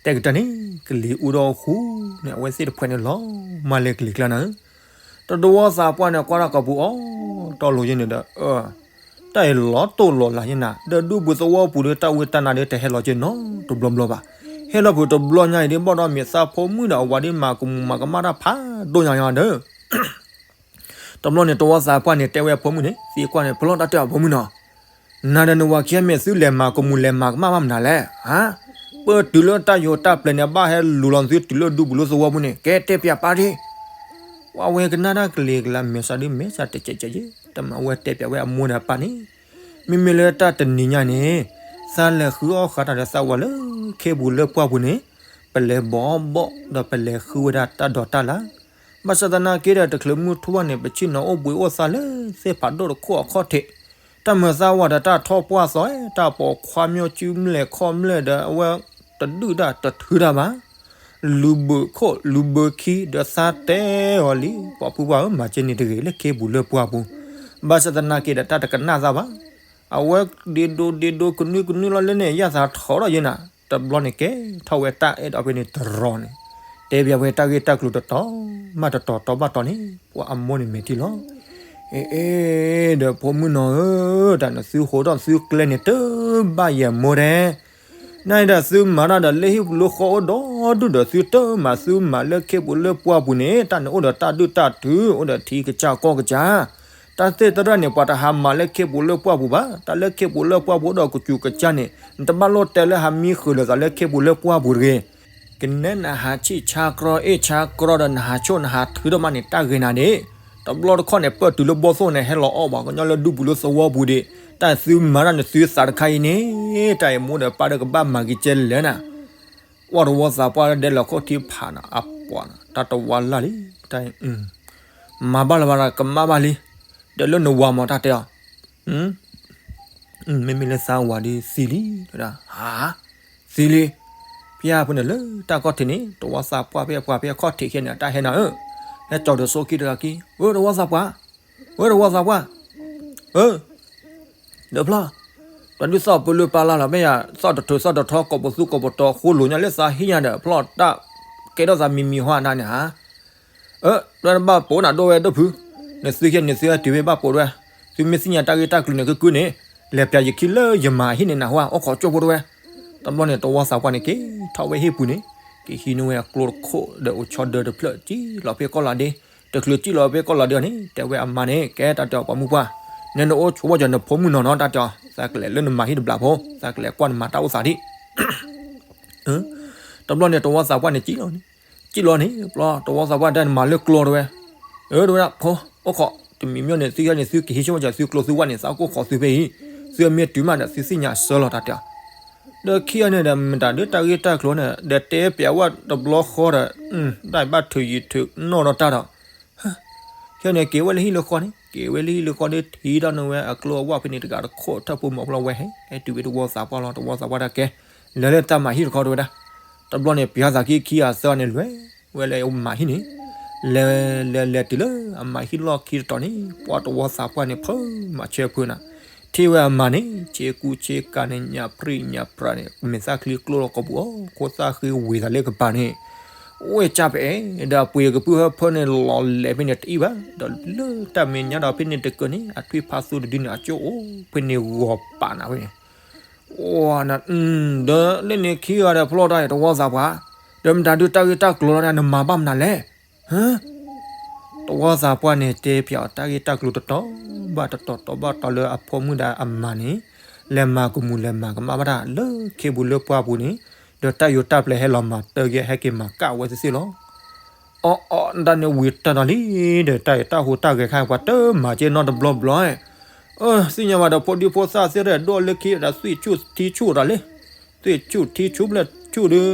တဲကတၢၢ်န့ၣ် ကလံၤအူဒီးဃူန့ၣ် အဝဲသ့ၣ်တဖှဲးန့ၣ်လီၤမၢ်လၢကလံၤကျါနၤဧၢ, တဝီသးပှၢ်န့ၣ် ကွၢ်တၢ်ကိာ်ပူၤအီၤ တီလိၤယဲန့ၣ်ဒီး တၢ်အံၤလီၤတိၢ်လီၤလၤယဲနၤ ဒီးဒူပူၤသဝီပူၤဒီး တၢ်ဝံတၢ်နါဒီး တဟဲလီၤက့ၤနီတဘျီဘျီဘၣ်, ဟဲလီၤဖုးတဘျီညါအံၤဒီး ဘၣ်ဒီးမ့ၢ်သးဖိမုၣ်ဒီးအဝၤဒီးမၤကမူၤမၤကမၣ်တၢ်ဖးဒိၣ်ညါညါဒီး တဘျီန့ၣ် တဝီသးပှၢ်န့ၣ် တဲဝဲအဖိမုၣ်န့ၣ် သံကွၢ်န့ၣ် ဖီလီၤတၢ်တဲအီၤဖိမုၣ်နီၤ, နၤဒီးနဝၤခံဂၤမ့ၢ်သုလဲၤမၤကမူၤလဲၤမၤကမၣ်ဘၣ်မနုၤလဲၣ်, ဟါ, ပ ပၢၢ်တုၤလၢတၢ်ယိၤတၢ်ပျဲၤန့ၣ် ဘၣ်ဟဲလူၤလီၤသုတုၤလၢဒူပူၤလၢသဝီပူၤန့ၣ် ကဲတဲပၠးပၢ်ဒ့ၣ်. ပှၤဝဲကနၣ်တၢ်ကလံၤကလါ မဲာ်ဆှးဒုးမဲာ်ဆှးတကဲးကဲးယဲၢ် တမၤဝဲတဲပၠးဝဲအမိၢ်ဒီးအပၢ်န့ၣ်. မ့မ့ၢ်လၢတၢ်တနံၤညါန့ၣ် သးလဲၤဃုအီၣ်ဃာ်တၢ်ဒီးသးဝၤလၢခ့ပူၤလၢပှၢ်ပူၤန့ၣ် ပလဲၤဘီဘီၣ်ဒီးပလဲၤဃုဝဲဒၣ်တၢ်ဒိးတၢ်လၢ် ဘၣ်ဆၣ်သနာ်က့ဒီး တချုးမုၢ်ထူၣ်ဘၣ်န့ၣ် ပဆ့ၣ်နီၤအိၣ်ဘှံးအိၣ်သါလၢသ့ၣ်ဖးဒိၣ်တခိၣ်အခီၣ်ထံး, တၢ်မၤသးဝၤဒီးတၢ်ထီၣ်ပှၢ်သီ, တၢ်ပိာ်ခွါမၠိကၠူမလဲၤခီၣ်မလဲၤဒီးအဝဲတဒုၣ်တၢ်တထုးတၢ်ဘၣ်, လူၤဘုးခိၣ်လူၤဘုးခံဒီးသါတဲအီၤလံ, ပှၤဖုပှၢ်ဧၢ မၤကဲန့ၣ်တဂ့ၤ လၢခ့ပူၤလၢပှၢ်ပူၤ, ဘၣ်ဆၣ်သနာ်က့ဒီးတၢ်တကနၣ်သးဘၣ်. အဝဲဒ့ဒိဒ့ဒိကနုကနုလီၤလၢန့ၣ် ယၢ်သးထီၣ်ထီၣ်ယဲၢ်နၤ, တဘျီန့ၣ်ကဲထီၣ်ဝဲတၢ်အဲၣ်ဒိးဖဲန့ၣ်တရီန့ၣ်, တဲပၠးဝဲတၢ်ဂ့ၢ်တၢ်ကျိၤတတီၤမးတတီၤတီၤဘၣ်တီၤန့ၣ် ပှၤအမိၢ်န့ၣ်မဲာ်ထံလီၤ. အ့ အ့ ဒီးဖိမုၣ်နီၤဧၢ, တၢ်နသုဟိထီၣ်သုကျဲန့ၣ် တဘၣ်ယဲၢ်မိၢ်ဒဲး နဒီးသုမၤတၢ်ဒီးလၢဟံၣ်ပူၤလၢဃီအိၣ်ဒီဒူၣ်ဒီးသုတမၤသုမၤလၢခ့ပူၤလၢပှၢ်ပူၤန့ၣ် တၢ်န့ၣ်အိၣ်ဒီးတၢ်ဒုၣ်တၢ်ထု အိၣ်ဒီးထံကစၢ်ကီၢ်ကစၢ်, တၢ်သ့ၣ်တဖၣ်န့ၣ် ပှၤတဟးမၤလၢခ့ပူၤလၢပှၢ်ပူၤဘၣ်, တၢ်လၢခ့ပူၤလၢပှၢ်ပူၤဒီးကစူၤကစၢ်န့ၣ် နတဘၣ်လိၣ်တဲလၢဟးမံဃုာ်လိာ်သးလၢခ့ပူၤလၢပှၢ်ပူၤတဂ့ၤ. ကနဲနဟးဆံၣ်ဆါကြီအ့ၣ်ဆါကြီဒီး နဟးဆိၣ်နဟးထုးထီၣ်မးန့ၣ် တၢ်ဂ့ၤနၤဒ့ၣ်, တဘျီတခီၣ်န့ၣ် ပၢၢ်တုၤလၢဘီၣ်သိၣ်န့ၣ် ဟဲလီၤအီၣ်ပှၤကညီလၢဒူပူၤလၢသဝီပူၤဒ့ၣ်, တၢ်သုမၤတၢ်န့ၣ်သုသးတခါအံၤန့ၣ်, တၢ်အံၤမိၢ်ဒီးပၢ်ဒီးကဘၣ်မၤက့ၤကဲလဲၣ်နၤ, ကွၢ်တဝီသးပှၢ်ဒဲးလီၤခိၣ်ထံဖးနၤ အပှၤနၤ တၢ်တဝါလၢ်လံ, တၢ်အံၤ မၤဘၣ်လၢၤဘၣ်ဒီးကမၣ်ဘၣ်လံ, ဒီးလၢနဝၤမၤတၢ်တဲအီၤ မ့မ့ၢ်လၢသးဝၤဒုးသံလံ, ဟါ, သံလံ, ဖဲအပူၤန့ၣ်လၢတၢ်ခီၣ်ထံးန့ၣ် တဝီသးပှၢ်ဖဲပှၤဖဲခီၣ်ထံးခဲန့ၣ် တၢ်ဟဲနၤဧၢ, ဟဲကၠီၤဒီးဆိခံတဂၤခံ, အၢ တဝီသးပှၢ်, အၢ တဝီသးပှၢ်, အၢ ဒီးဖျီ, ပှၤဒုးသီၣ်ပၢလၢပၢ်လၢ်လီၤ မ့ၢ်ယၤ သီၣ်တထုးသီၣ်တထီ ကိးပသူကိးပတီၤ ဃိလိာ်ညါလၢသးဟံၣ်ညါဒီး ဖျီတၢ်ကဲထီၣ်သးမံၤမံၤဟါနၤန့ၣ်ဧါ အၢ တဝဲဘၣ်ပိာ်နၤဒိၣ်ဝဲဒိၣ်ဖု, နသုခဲန့ၣ်သုဟဲတုၤဖဲဘၣ်ပိာ်တဝဲ, သုမ့ၢ်သ့ၣ်ညါတၢ်ဂ့ၢ်တၢ်ကျိၤန့ၣ် ကုကုန့ၣ်, လဲၤပၠးယခံလၢယမၤဟံၣ်န့ၣ်နဟါ အိၣ်ခိးကၠိဖိတဝဲ, တဘျီန့ၣ် တဝီသးပှၢ်န့ၣ်က့ၤထီၣ်ဝဲဟံၣ်ပူၤန့ၣ်, က့ၤဟံးန့ၢ်ဝဲအကျိတခိၣ်ဒီးအိၣ်ဆီဒၢတဖျၢၣ် စံၣ်လီၤဖဲကီၢ်လီၤဒ့, တချုးစံၣ်လီၤဖဲကီၢ်လီၤဒ့အီၤန့ၣ် တဲဝဲအမါန့ၣ် ကဲတၢ်တဲအီၤပှၤမုၣ်ပှၢ်, နဲနအိၣ်ဆိးဝဲကီၤနဖိမုၣ်နီၢ်နီၢ် တၢ်တဲအီၤ သးကလဲၤလၢနမၤဟံၣ်တဘျီဖိ သးကလဲၤကွၢ်နမၤတၢ်အိၣ်သးဒံး တဘျီန့ၣ် တဝီသးပှၢ်န့ၣ် စံၣ်လီၤန့ၣ်, စံၣ်လီၤန့ၣ် ဘျီ တဝီသးပှၢ်တဲနမၤလၢကျိတဝဲ, အၢ တဝဲဒၣ်ဖိ အိၣ်ခိး တမံၤမ့ၢ်န့ၣ် သုခဲန့ၣ် သုကဟံးဆိကမိၣ်စၢၤ သုကျိသုဝဲၢ်န့ၣ် သးကအိၣ်ခိးသုဖဲအံၤ, သုမ့ၢ်တုၤမးဒီး သုသ့ၣ်ညါဆၢလီၤတၢ်တဲအီၤ, ဒီးခံဂၤန့ၣ်ဒီး မတၤဒုးတၢ်ဂ့ၢ်တၢ်ကျိၤန့ၣ် ဒီးတဲပျးဝဲတဘျီဃီဒီး တၢ်ဘၣ်ထုးယံာ်ထုးနီၢ်ဒီးတၢ်ဒီး ခဲန့ၣ် က့ၤဝဲလၢဟံၣ်လၢဃီန့ၣ် က့ၤဝဲလၢဟံၣ်လၢဃီဒီး ထံၣ်ထီၣ်န့ၢ်ဝဲအကျိအဝၣ်ဖဲန့ၣ်တဂၤတခိၣ် ထၢၣ်ဖိမီၤဖိလီၤဝဲဟဲ ဟဲတုၤဝဲတဝီသးပှၢ်လီၤ တဝီသးပှၢ်တၢ်ကဲ လဲၤလၢတၢ်မၤဟံၣ်တခီတဝဲဒၣ်, တဘျီန့ၣ် ပှၤသးခံခံဂၤသၢဂၤန့ၣ် လဲၤဝဲလၢအမၤဟံၣ်န့ၣ်, လဲၤလဲၤလဲၤတုၤလၢအမၤဟံၣ်လီၢ်ခံတတီၤန့ၣ် ပှၤတဝီသးပှၢ်န့ၣ်ဖုမၤဆၢဖုနၤ, ထံၣ်ဝဲအမၤန့ၣ် ဆ့ကူဆ့ကၤန့ၣ် ညၣ်ပြံၣ်ညၣ်ပြါန့ၣ် မဲာ်သၣ်ချံကျိလီၤကိာ်ပူၤအီၤ ခိၣ်သၣ်ဃ့ဝ့ၤသးလၢကပၤန့ၣ် ဝဲကၢ်ပအဲၣ် ဒီးအပှ့ၤကပုၢ်ဟၢဖၢန့ၣ် လီၤလဲၤဖဲန့ၣ်တအံၤဘၣ်, ဒီးလၢတၢ်မဲာ်ညါဒီးဖဲန့ၣ်တကၢန့ၣ် အထွံၣ်ဖးသူတဒုန့ၣ် အကၠိအိၣ်ဖဲန့ၣ်ဂီၤပာ်နၤဝဲန့ၣ်, အိ ဒီးလၢန့ၣ်ခံဂၤဒီးဖျီတၢ်အံၤ တဝီသးပှၢ်, ဒီးမတၤဒုးတၢ်ဂ့ၢ်တၢ်ကျိၤလီၤန့ၣ် နမၤဘၣ်မနုၤလဲၣ် တဝီသးပှၢ်န့ၣ် တဲပၠးအီၤတၢ်ဂ့ၢ်တၢ်ကျိၤတတီၤဘၣ်တတီၤတီၤဘၣ်တီၤလၢအဖိမုၣ်ဒီးအမါန့ၣ် လဲၤမၤကမူၣ်လဲၤမၤကမၣ်ဘၣ်တၢ်လၢခ့ပူၤလၢပှၢ်ပူၤန့ၣ်, ဒီးတၢ်ယိၤတၢ်ပျဲဟဲလီၤမၤတၢ်ဂ့ၢ်ဟဲက့ၤမၤကၣ်ဝဲသ့ၣ်သ့ၣ်လီၤ. အီအီ တၢ်န့ၣ်ဝံၤတၢ်ဒီးလံ, ဒီးတၢ်ယိၤတၢ်ဟူးတၢ်ဂဲၤခါ ပှၤတမၤကဲနီတဘျီဘျီ, အၢ သ့ၣ်ညါဘၣ်ဒီးဖိဒံဖိသၣ်သ့ၣ်ဒီးဒိၣ်လၢခံဒီးသွံၣ်ဆူၣ်ထံဆူၣ်ဒီးလံ သွံၣ်ဆူၣ်ထံဆူၣ်ဘျဲၣ်ဆူၣ်ဒီး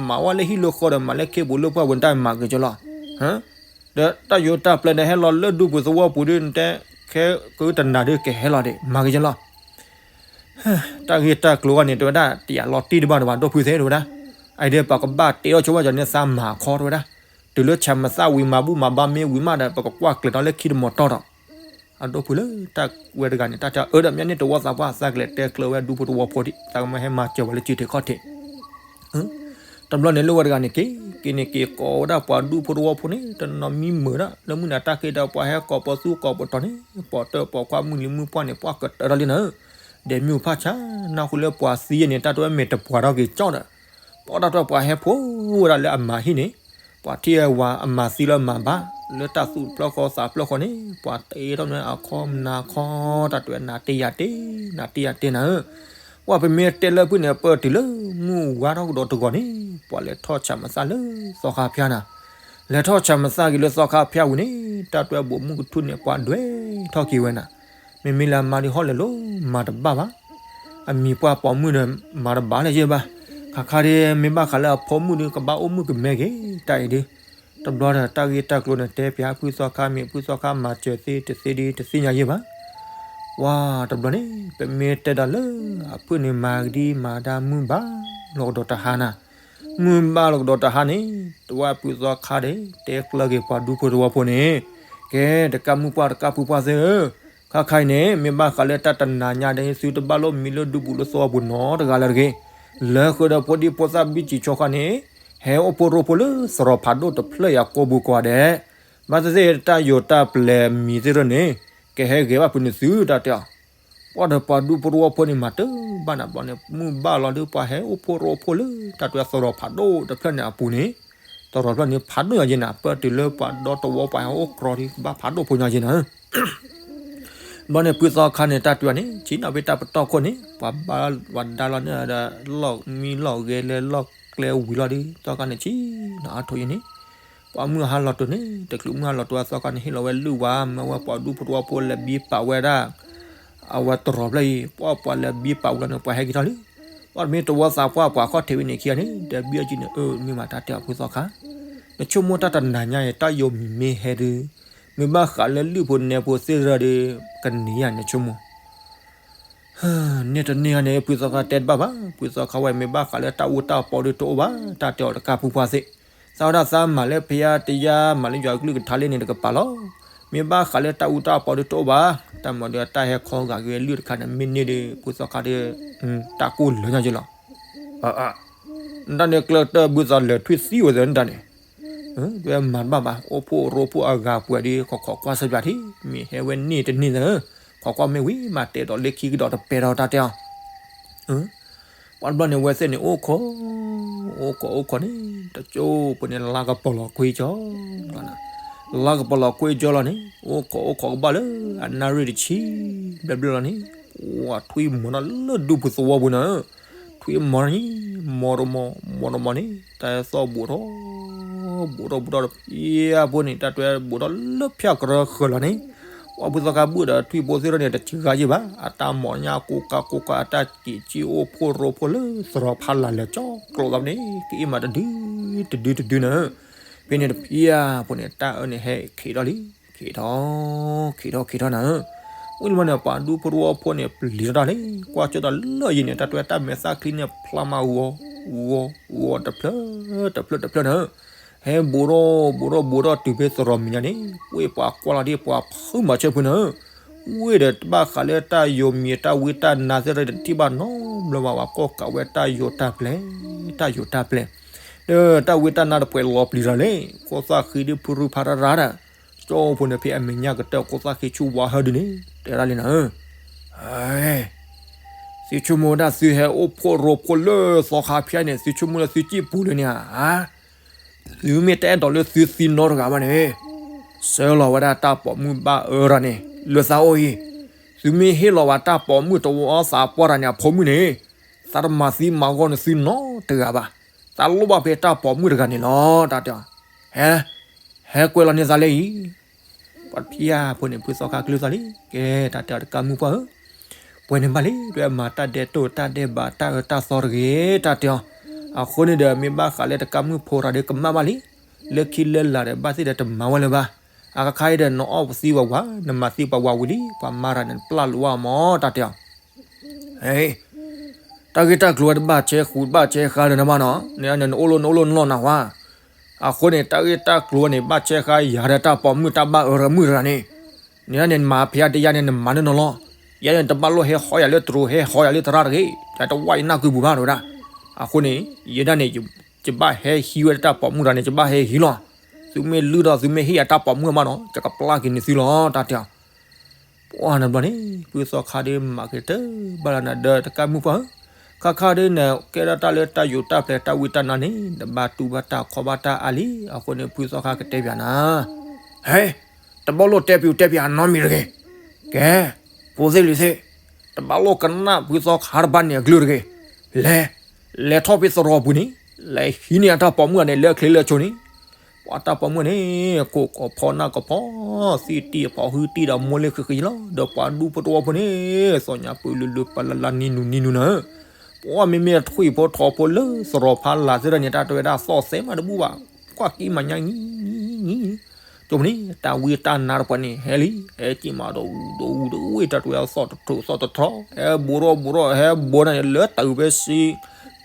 မၤဝဲလၢဟံၣ်လၢဃီဒီး မၤလၢခ့ပူၤလၢပှၢ်ပူၤန့ၣ် တၢ်မၤက့ၤကလီၤ. ဒီးတၢ်ယိၤတၢ်ပျဲဒီးဟဲလီၤလၢဒူပူၤသဝီပူၤဒီး နတဲခဲကတနၤဒီး ကဟဲလီၤဒံး မၤက့ၤကလီၤ. တၢ်ဂ့ၢ်တၢ်ကျိၤဂၤန့ၣ် တဝဲဒၣ် တယာ်လီၤတံၢ်တဘၣ်တဘၣ် ဒိၣ်ဖုသ့ၣ်တဝဲဒၣ်, အအံၤဒီးပှၤကဘၣ်တဲအီၣ်ဆိဝဲကီၤန့ၣ် သးမၤခီတဝဲဒၣ်, တုၤလၢဆၣ်မသၣ်ဝံၤမၤဘူၣ်မၤဘါမ့ၢ်ဝံၤမးဒီး ပကကွၢ်ကျဲၤထီၣ်လၢခံတမီၤတီၢ်ဒီး အဒိၣ်ဖုလၢတၢ်ဝဲတဂၤန့ၣ် တၢ်တဲအၢဒီးမ့ၢ်န့ၣ် တဝီသးပှၢ် သးကလဲၤတဲကျၢၤဝဲဒူဖိတဝီဖိဒံး သးကမၢဟဲမၤစၢၤဝဲလၢစုထံးခီၣ်ထံး. တဘျီန့ၣ်လၢဝဲတဂၤန့ၣ်က့ၤ က့ၤန့ၣ်က့ၤကိးဝဲဒၣ်ပှၤဒူဖိတဝီဖိန့ၣ် တနီၤမံမုာ်ဒၣ် လၢမုၢ်နၤတၢ်ဃ့ဒီးပှၤဟဲကိးပသူကိးပတီၤန့ၣ် ပိာ်တၢၢ်ပိာ်ခွါမုၢ်လံၤမုၢ်ပှၢ်န့ၣ် ပှၤကတၢၢ်ထီၣ်လံနၤဧၢ, ဒဲးမံၤဖၣ်ဆါ နၢ်ဟူလၢပှၤသံယဲၢ်န့ၣ် တၢ်တဝဲမ့ၢ်တပှၤထီၣ်က့ၤကၠီဒီး ပှၤတၢ်တဝဲပှၤဟဲဖိဝဲဒၣ်လၢအမၤဟံၣ်န့ၣ် ပှၤထံၣ်ဝဲဝၤအမၤသံလၢမၤဘါ လၢတၢ်သူၣ်တဖျၢၣ်ဃီသးတဖျၢၣ်ဃီန့ၣ် ပှၤတ့ထီၣ်န့ၢ်အခီမနၤခီ တၢ်တဝဲနၤတ့ယၤတ့ နၤတ့ယၤတ့နၤဧၢ, ပှၢ်ပမ့ၢ်တဲလၢဖုၣ်န့ၣ် ပၢၢ်တုၤလၢမုၢ်ဝါထီၣ်ကဒီးတဂီၤန့ၣ် ပှၤလဲၤထီၣ်ဆၣ်မသၣ်လၢသီခါဖၠါနၤ, လဲၤထီၣ်ဆၣ်မသၣ်က့ၤလၢသီခါဖၠါဝံၤန့ၣ် တၢ်တွဲဘိးမုၢ်ကထူၣ်န့ၣ် ပှၤဒွဲထီၣ်က့ၤဝဲနၤ, မ့မ့ၢ်လၢအမါဒုးဟီၣ်လဲၤလိၤမၤတဘၣ်ဘၣ်, အမံၤပှၢ်ပိာ်မုၣ်ဒီးမၤတဘၣ်လၢၤယဲဘၣ်, ခါခါဒ်မ့ၢ်ဘၣ်ဃးလၢအဖိမုၣ်ဒီး ကဘၣ်အိၣ်မုၣ်ကမဲက့ၤ တၢ်အံၤဒုး, တဘျီဒီးတၢ်ဂ့ၢ်တၢ်ကျိၤန့ၣ် တဲပၠးဖုသီခါမ့ၢ် ဖုသီခါမၤစၢၤသ့တသ့ဒုး တသ့ၣ်ညါယဲဘၣ် ပှၢ်တဘျီန့ၣ် ပမ့ၢ်တဲဒီးလၢအဖုၣ်န့ၣ် မၤကဒံမၤဒါမုၢ်ဘၣ်လီၤကဒီးတဟါနၤ, မုၢ်ဘၣ်လီၤကဒီးတဟါန့ၣ် တဝဲဖုသီခါဒီး တဲကျၢၤက့ၤပှၤဒူဖိသဝီဖိန့ၣ်, ကဲ တကးမုၢ်ပှၢ်တကးဖုပှၢ်သ့ၣ်ဧၢ, ခါခါအံၤန့ၣ် မ့ၢ်ဘၣ်ဃးလၢတၢ်တနၤညါဒီး သုတဘၣ်လိၣ်မံလၢဒူပူၤလၢသဝီပူၤနီတဂၤလၢၤတဂ့ၤ, လၢဃုာ်ဒီးဖိဒံဖိသၣ်ဘံၣ်စံးဆီခါန့ၣ် ဟဲအိၣ်ဖှိၣ်ရိဖှိၣ်လၢသရိာ်ဖးဒိၣ်တဖျၢၣ်အံၤကိာ်ပူၤကိးဂၤဒဲး, ဘၣ်သ့ၣ်သ့ၣ်တၢ်ယိာ်တၢ်ပျဲၤမံၤသ့ၣ်တဖၣ်န့ၣ် ကဟဲဂဲၤဘၣ်ဖုန့ၣ်သုတၢ်တဲအီၤ, ပှၢ်ဒီးပှၤဒူဖိသဝီဖိန့ၣ် မၤတဘၣ်နၤဘျီန့ၣ် မုၢ်ဘၣ်လီၤဒုး ပှၤဟဲအိၣ်ဖှိၣ်ရိဖှိၣ်လၢတၢ်တွဲသရိာ်ဖးဒိၣ်တဖျၢၣ်န့ၣ်အပူၤန့ၣ်, သရိာ်ဖျၢၣ်န့ၣ် ဖးဒိၣ်ညါယဲနၤ ပၢၢ်တုၤလၢပှၤဒီသဝီပှၤဟဲအိၣ်ကြီဒုး ကဘၣ်ဖးဒိၣ်ဖိညါယဲနၤ ဘျီန့ၣ် ဖုသီခါန့ၣ် တၢ်တဲအီၤန့ၣ် ဆ့ၣ်နီၤဖဲတၢ်ပတီၢ်ခိၣ်န့ၣ် ပှၤဘၣ်ပှၤဒါလီၤန့ၣ်ဒီး လီၢ်မံလီၢ်ဂဲၤလၢလီၢ်ကျဲဝံၤလီၤဒီး သီခါန့ၣ် ဆ့ၣ်နီၤအါထီၣ်ယဲန့ၣ်, ပှၤမုၢ်ဟါလီၤတိၤန့ၣ် တချုးမုၢ်ဟါလီၤတိၤအသီခါန့ၣ် ဟ့ၣ်လီၤဝဲလုၢ်ဝါ မၢဝဲပှၤဒူဖိသဝီဖိလဲၤဘံပာ်ဝဲဒၣ် အဝဲသရိာ်ဖျၢၣ်အံၤ ပှၢ်ပှၤလဲၤဘံပာ်ဝံၤလီၤန့ၣ် ပှၤဟဲက့ၤထီၣ်လံ, ပှၢ်တမ့ၢ်သဝီသးပှၢ်ပှၤခီၣ်ထံးဝဲန့ၣ်ခံဂၤန့ၣ် ဒီးဘံအီၤက့ၤန့ၣ် အၢ မ့ၢ်မးတၢ်တဲအီၤဖုသီခါ, နဆိကမိၣ်တၢ်တနၤညါအံၤ တၢ်ယိာ်မံၤမ့ၢ်ဟဲဒုး မ့ၢ်ဘၣ်ဃးလၢလုၢ်ဖိနဲဖိသ့ၣ်တဖၣ်ဒီး ကန့ၢ်ယၤနဆိကမိၣ် န့ၣ်တန့ၢ်ဧါန့ၣ် ဖုသီခါတဲတဘၣ်ဘၣ်, ဖုသီခါဝဲမ့ၢ်ဘၣ်ဃးလၢတၢ်အူတၢ်ပီဒုးတအိၣ်ဘၣ်, တၢ်တဲအီၤတကးဖုပှၢ်သ့ၣ်, သးဝဲဒၣ်သးမၤလၢဖယါတယါ မၤလၢယွၤကလုၢ်ကထါလၢန့ၣ်တကပၤလီၤ, မ့ၢ်ဘၣ်ဃးလၢတၢ်အူတၢ်ပီဒုးတအိၣ်ဘၣ်, တၢ်မၤဒုးတၢ်ဟဲခီဂာ်က့ၤလုၢ်တခါန့ၣ် မ့ၢ်န့ၢ်ဒီး ဖုသီခါဒီး တၢ်ကိၢ်လၢာ်ညါက့ၤလီၤ နတၢ်န့ၣ်ကျၢၢ်တၢ်ဘုသးလဲၤထွံၣ်သံဝဲသ့ၣ်နတၢ်န့ၣ်, ဝဲမၤတဘၣ်ဘၣ် အိၣ်ဖှိၣ်ရိဖှိၣ်အဂၤပှဲၤဒီး ခိးခိးကွၢ်ဆၢပၠးထံ မ့ၢ်ဟဲဝဲန့ၢ်တန့ၢ်သ့, ခိးကွၢ်မ့ၢ်ဝံၤမးတဲဒီးလၢခံကဒီးတပဲာ်ဒီးတၢ်တဲအီၤ ပှၢ်တဘျီန့ၣ် ဝဲသ့ၣ်န့ၣ် အိၣ်ခိး အိၣ်ခိးအိၣ်ခိးန့ၣ် တကၠိဖိန့ၣ် လါကပီၤလီၤကွ့ကၠီလီၤ, လါကပီၤလီၤကွ့ကၠီလီၤန့ၣ် အိၣ်ခိးအိၣ်ခိးကဘၣ်လၢ အနၣ်ရံၣ်တဆံဘျဲၣ်ဘျဲၣ်လီၤန့ၣ် ဝဲထွံၣ်မီၤထီၣ်လၢဒူပူၤသဝီပူၤန့ၣ်, ထွံၣ်မီၤန့ၣ် မီၤတမီၤ မီၤတမီၤန့ၣ် တၢ်သီၣ်ဘူးထီၣ် ဘူးထီၣ်ဘူးထီၣ်ဒီးဖၠါဖိန့ၣ် တၢ်တွဲဘူးထီၣ်လၢဖၠါကရၢဃၢၤလီၤန့ၣ်, ပှၢ်ဖုသီခါဘုၣ်ဒီးထွံၣ်ဖိသ့ၣ်တဖၣ်န့ၣ် တစှၤယံာ်ဘၣ် အတၢ်မီၤညါကိးကးကိးကး အတၢ်စံးစံးအိၣ်ဖှိၣ်ရိဖှိၣ်လၢသရိာ်ဖးလၢ်လဲၤကၠီကျိးသးန့ၣ် ကအ့ၣ်မးတဒုတဒုတဒုန့ၣ်, ဖဲန့ၣ်တဖၠါဖိန့ၣ် တၢ်အၢန့ၣ်ဟဲက့ၤထီၣ်လံ က့ၤထီၣ် က့ၤထီၣ်က့ၤထီၣ်နၤဧၢ, ဝံၤလီၤန့ၣ် ပှၤဒူဖိသဝီဖိန့ၣ် ပျံၤထီၣ်တၢ်လံ ကွၢ်ကၠီတၢ်လၢယံၤန့ၣ် တၢ်တွဲတၢ်မဲာ်သၣ်ချံန့ၣ် ဖျါမးဂီၤ ဂီၤ ဂီၤတဖျၢၣ် တဖျၢၣ်တဖျၢၣ်နၤဧၢ, ဟဲဘူးထီၣ်ဘူးထီၣ်ဘူးထီၣ်တုၤဖဲသရိာ်မံၤညါန့ၣ် ဝ့ၢ်ပှၤကွၢ်လီၤဒ်ပှၤဖုးမၤဆၢဖုးနၤဧၢ, ဝ့ၢ်ဒီးတဘၣ်ဃးလၢတၢ်ယိာ်မံၤတၢ်ဝံတၢ်နါသ့ၣ်တဖၣ်တထံၣ်ဘၣ်နီတဘျီဘၣ် ပှၤကိးကးဝဲတၢ်ယိာ်တၢ်ပျဲၤ တၢ်ယိာ်တၢ်ပျဲၤ ဒီးတၢ်ဝံတၢ်နါတပှဲၤလီၤပျံၤတၢ်လဲၣ် ကိးသၣ်ဃံဒ်ဖုရူဖးရၣ်ရၣ်ဒၣ် ကၠီဖိန့ၣ်ဖဲအမဲာ်ညါကတၢၢ်ကိးသၣ်ဃံဆူဝါဟၢဒုန့ၣ် တဲဒၣ်လံနၤဧၢ, သုဆိကမိၣ်ဝဲဒၣ်သုဟဲအိၣ်ဖှိၣ်ရိဖှိၣ်လၢသီခါဖၠါန့ၣ် သုဆိကမိၣ်လၢသုစံၣ်ပူၤလၢန့ၣ်ဧါ, သုမ့ၢ်တအဲၣ်ဒိးလၢသုသံနီတဂၤဘၣ်န့ၣ်, ဆှၢလီၤဝဲဒၣ်တၢ်ပိာ်မုၣ်ဘၣ်အၢတဂၤန့ၣ် လၢသးအိၣ်အံၤ, သုမ့ၢ်ဟ့ၣ်လီၤဝဲတၢ်ပိာ်မုၣ်တဝီသးပှၢ်တဂၤန့ၣ် အဖိမုၣ်န့ၣ် သးတမၤသံမၤဂီၢ်န့ၢ်သုနီတဂၤဘၣ်, သးလိၣ်ဘၣ်ဖဲတၢ်ပိာ်မုၣ်တဂၤန့ၣ်လီၤ တၢ်တဲအီၤ, ဟဲ ဟဲကွဲးလီၤန့ၢ်သးလၢအံၤ ပှၤဖၠါဖိန့ၣ် ဖုသီခါကလုၢ်သးလံ ကဲ တၢ်တဲအီၤတကးမုၢ်ပှၢ်ဧၢ, ပှဲၤန့ၣ်ဘၣ်လံ ဒွဲမၤတၢ်ဒဲးတိၢ်တၢ်ဒဲးဘးတၢ်အၢတၢ်သီတဂ့ၤ တၢ်တဲအီၤ, အဃိန့ၣ်ဒီး မ့ၢ်ဘၣ်ဃးလၢတကးမုၢ်ဖိတဂၤဒီးကမၣ်ဘၣ်လံ, လၢခံလၢလာ်ဒီးဘၣ်သ့ၣ်ဒီးတမၤဝဲလၢၤဘၣ်, အခါခါအံၤဒီးနအီၣ်ပသံဝးဝး နမၤသံပှၤဝးဝံၤလံ ပှၤမၤတၢ်န့ၣ်ပျၢ်လိာ်အီၤမး တၢ်တဲအီၤ ဟဲ တၢ်ဂ့ၢ်တၢ်ကျိၤဝဲတဘၣ်ဆဲးဃူတဘၣ်ဆဲးဃါလၢၤနမးနီၤ, နနအိၣ်လီၤနအိၣ်လီၤနလီၢ်နၤဝါ, အဃိန့ၣ် တၢ်ဂ့ၢ်တၢ်ကျိၤဝဲန့ၣ် ဘၣ်ဆဲးဃါယၤဒီးတၢ်ပိာ်မုၣ်တၢ်ဘၣ်အၢတမုၣ်တဂၤန့ၣ်, နန့ၣ်နမၤဖဲယၤတယါန့ၣ် နမၤန့ၢ်နလီၢ်, ယၤန့ၣ် တဘၣ်လိၣ်ဟဲဟီယၤလၢတြူၤ ဟဲဟီယၤလၢသရၣ်တဂ့ၤ, ယတဝၢ်ယနၢ်ကုပူၤဘၣ်တဝဲဒၣ်, အဃိန့ၣ် ယဲဒၣ်န့ၣ် ယဘၣ်ဟဲဟံးဝဲတၢ်ပိာ်မုၣ်တဂၤန့ၣ် ယဘၣ်ဟဲဟံးလီၤ, သုမ့ၢ်လုၢ်ဒီးသုမ့ၢ်ဟ့ၣ်ယၤတၢ်ပိာ်မုၣ်မးနီၤ ယကပျၢ်က့ၤန့ၢ်သုလီၤ တၢ်တဲအီၤ ပှၢ်နဘျီန့ၣ် ဖုသီခါဒ်မၤက့ၤတၢ်ဘၣ်လၢနၤဒီးတကးမုၢ်ပှၢ်ဧၢ, ခါခါဒ်နကဲထီၣ်တၢ်လၢတၢ်ယိာ်တၢ်ပျဲၤတၢ်ဝံတၢ်နါန့ၣ် နဘၣ်တူၢ်ဘၣ်တၢ်ခီဘၣ်တၢ်အါလံ, အဃိန့ၣ် ဖုသီခါကတဲပၠးနၤ, ဟဲ, တဘၣ်လိၣ်တဲပျးတဲပျးနီတမံၤတဂ့ၤ, ကဲ, ဖိသ့ၣ်လံၤသ့ၣ်, က တဘၣ်လိၣ်ကနၣ်ဖုသီခါတဘၣ်န့ၣ်အကလုၢ်တဂ့ၤ. လဲၤ, လဲၤထီၣ်ဖဲသရိာ်ပူၤန့ၣ်, လဲၤဟံးန့ၢ်အတၢ်ပိာ်မုၣ်န့ၣ် လၢချ့လၢဆိန့ၣ်, ပှၤတၢ်ပိာ်မုၣ်န့ၣ် ကိးကီၤဖီနၢ်ကီၤဖီ, သံတံၢ်အဖီဟုတံၢ်ဒီးမိၢ်လ့ၢ်ဃံဃံလီၤ. ဒီးပှၤဒူဖိသဝီဖိန့ၣ် သီၣ်ညါပၢလုာ်လုာ်ပလၢ်လၢ်နံၤနူၤနံၤနူၤနၤ, ပှၤမ့မ့ၢ်ထွံၣ်ဖိထိးဖိလၢသရိာ်ဖးလၢ်သ့ၣ်တဖၣ်န့ၣ် တၢ်တဲဝဲဒၣ်သီၣ်သဲမးတဘူၣ်ဘၣ်, ကွၢ်ကံမၤညါနံၤနံၤနံၤ ကၠိမ့ၢ်န့ၣ် တၢ်ဝံတၢ်နါတပှၤန့ၣ် ဟဲလံ, ဟဲက့ၤမးဒီးအူဒီးအူဒီးအူ တၢ်တဲဝဲသီၣ်တထိး သီၣ်တထီ, ဟဲဘိးထီၣ်ဘိးထီၣ် ဟဲဘိးန့ၣ်လၢတၢ်အုးဖဲဆံ,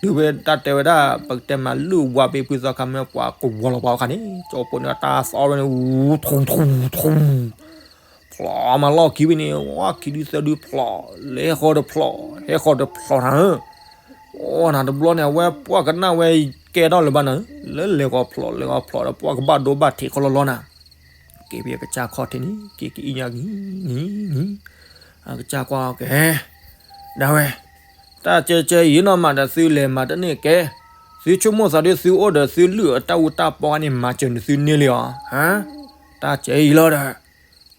တုၤဖဲတၢ်တဲဝဲဒၣ် ပကတဲမးလုၢ်ဝါဖဲဖုသီခါမ့ၢ်ပှၤကဝီၤလီၤပှၤအခါန့ၣ် ကၠိဖိန့ၣ်တၢ်သီၣ်ဝဲန့ၣ် အူထူထူထူ ဖျိမးလီၢ်ခံဖဲန့ၣ် ဝါခံဒုသၢဒုဖျိ, လဲၤဃီၤတဖျိ, ဟဲဃီၤတဖျိနၤဧၢ, အိၣ်နၤတဘျီန့ၣ် အဝဲပှၢ်ကနၣ်ဝဲကဲထီၣ်လၢၤဘၣ်နၤဧၢ, လၢလဲၤဃီၤဖျိ လဲၤဃီၤဖျိဒီး ပှၢ်ကဘၣ်ဒိဘၣ်ထံးခီလီၤလီၤနၤ, က့ၤဖဲကစၢ်ခီၣ်ထံးန့ၣ် က့ၤကအံၣ်ညါဂံၤဂံၤဂံၤ, အကစၢ်ကွၢ်ကဲ, ဒၣ်ဝဲ တၢ်ကဲကဲအံၤနီၢ်မးဒီးသုလဲၤမၤတန့ၢ်ကဲ, သုဆိကမိၣ်သးဒ်သုအိၣ်ဒီးသုလုၢ်အတၢ်အူတၢ်ပီန့ၣ် မၤစၢၤနသုန့ၢ်လံဧါ, ဟါ, တၢ်ကဲအံၤလီၤဒီး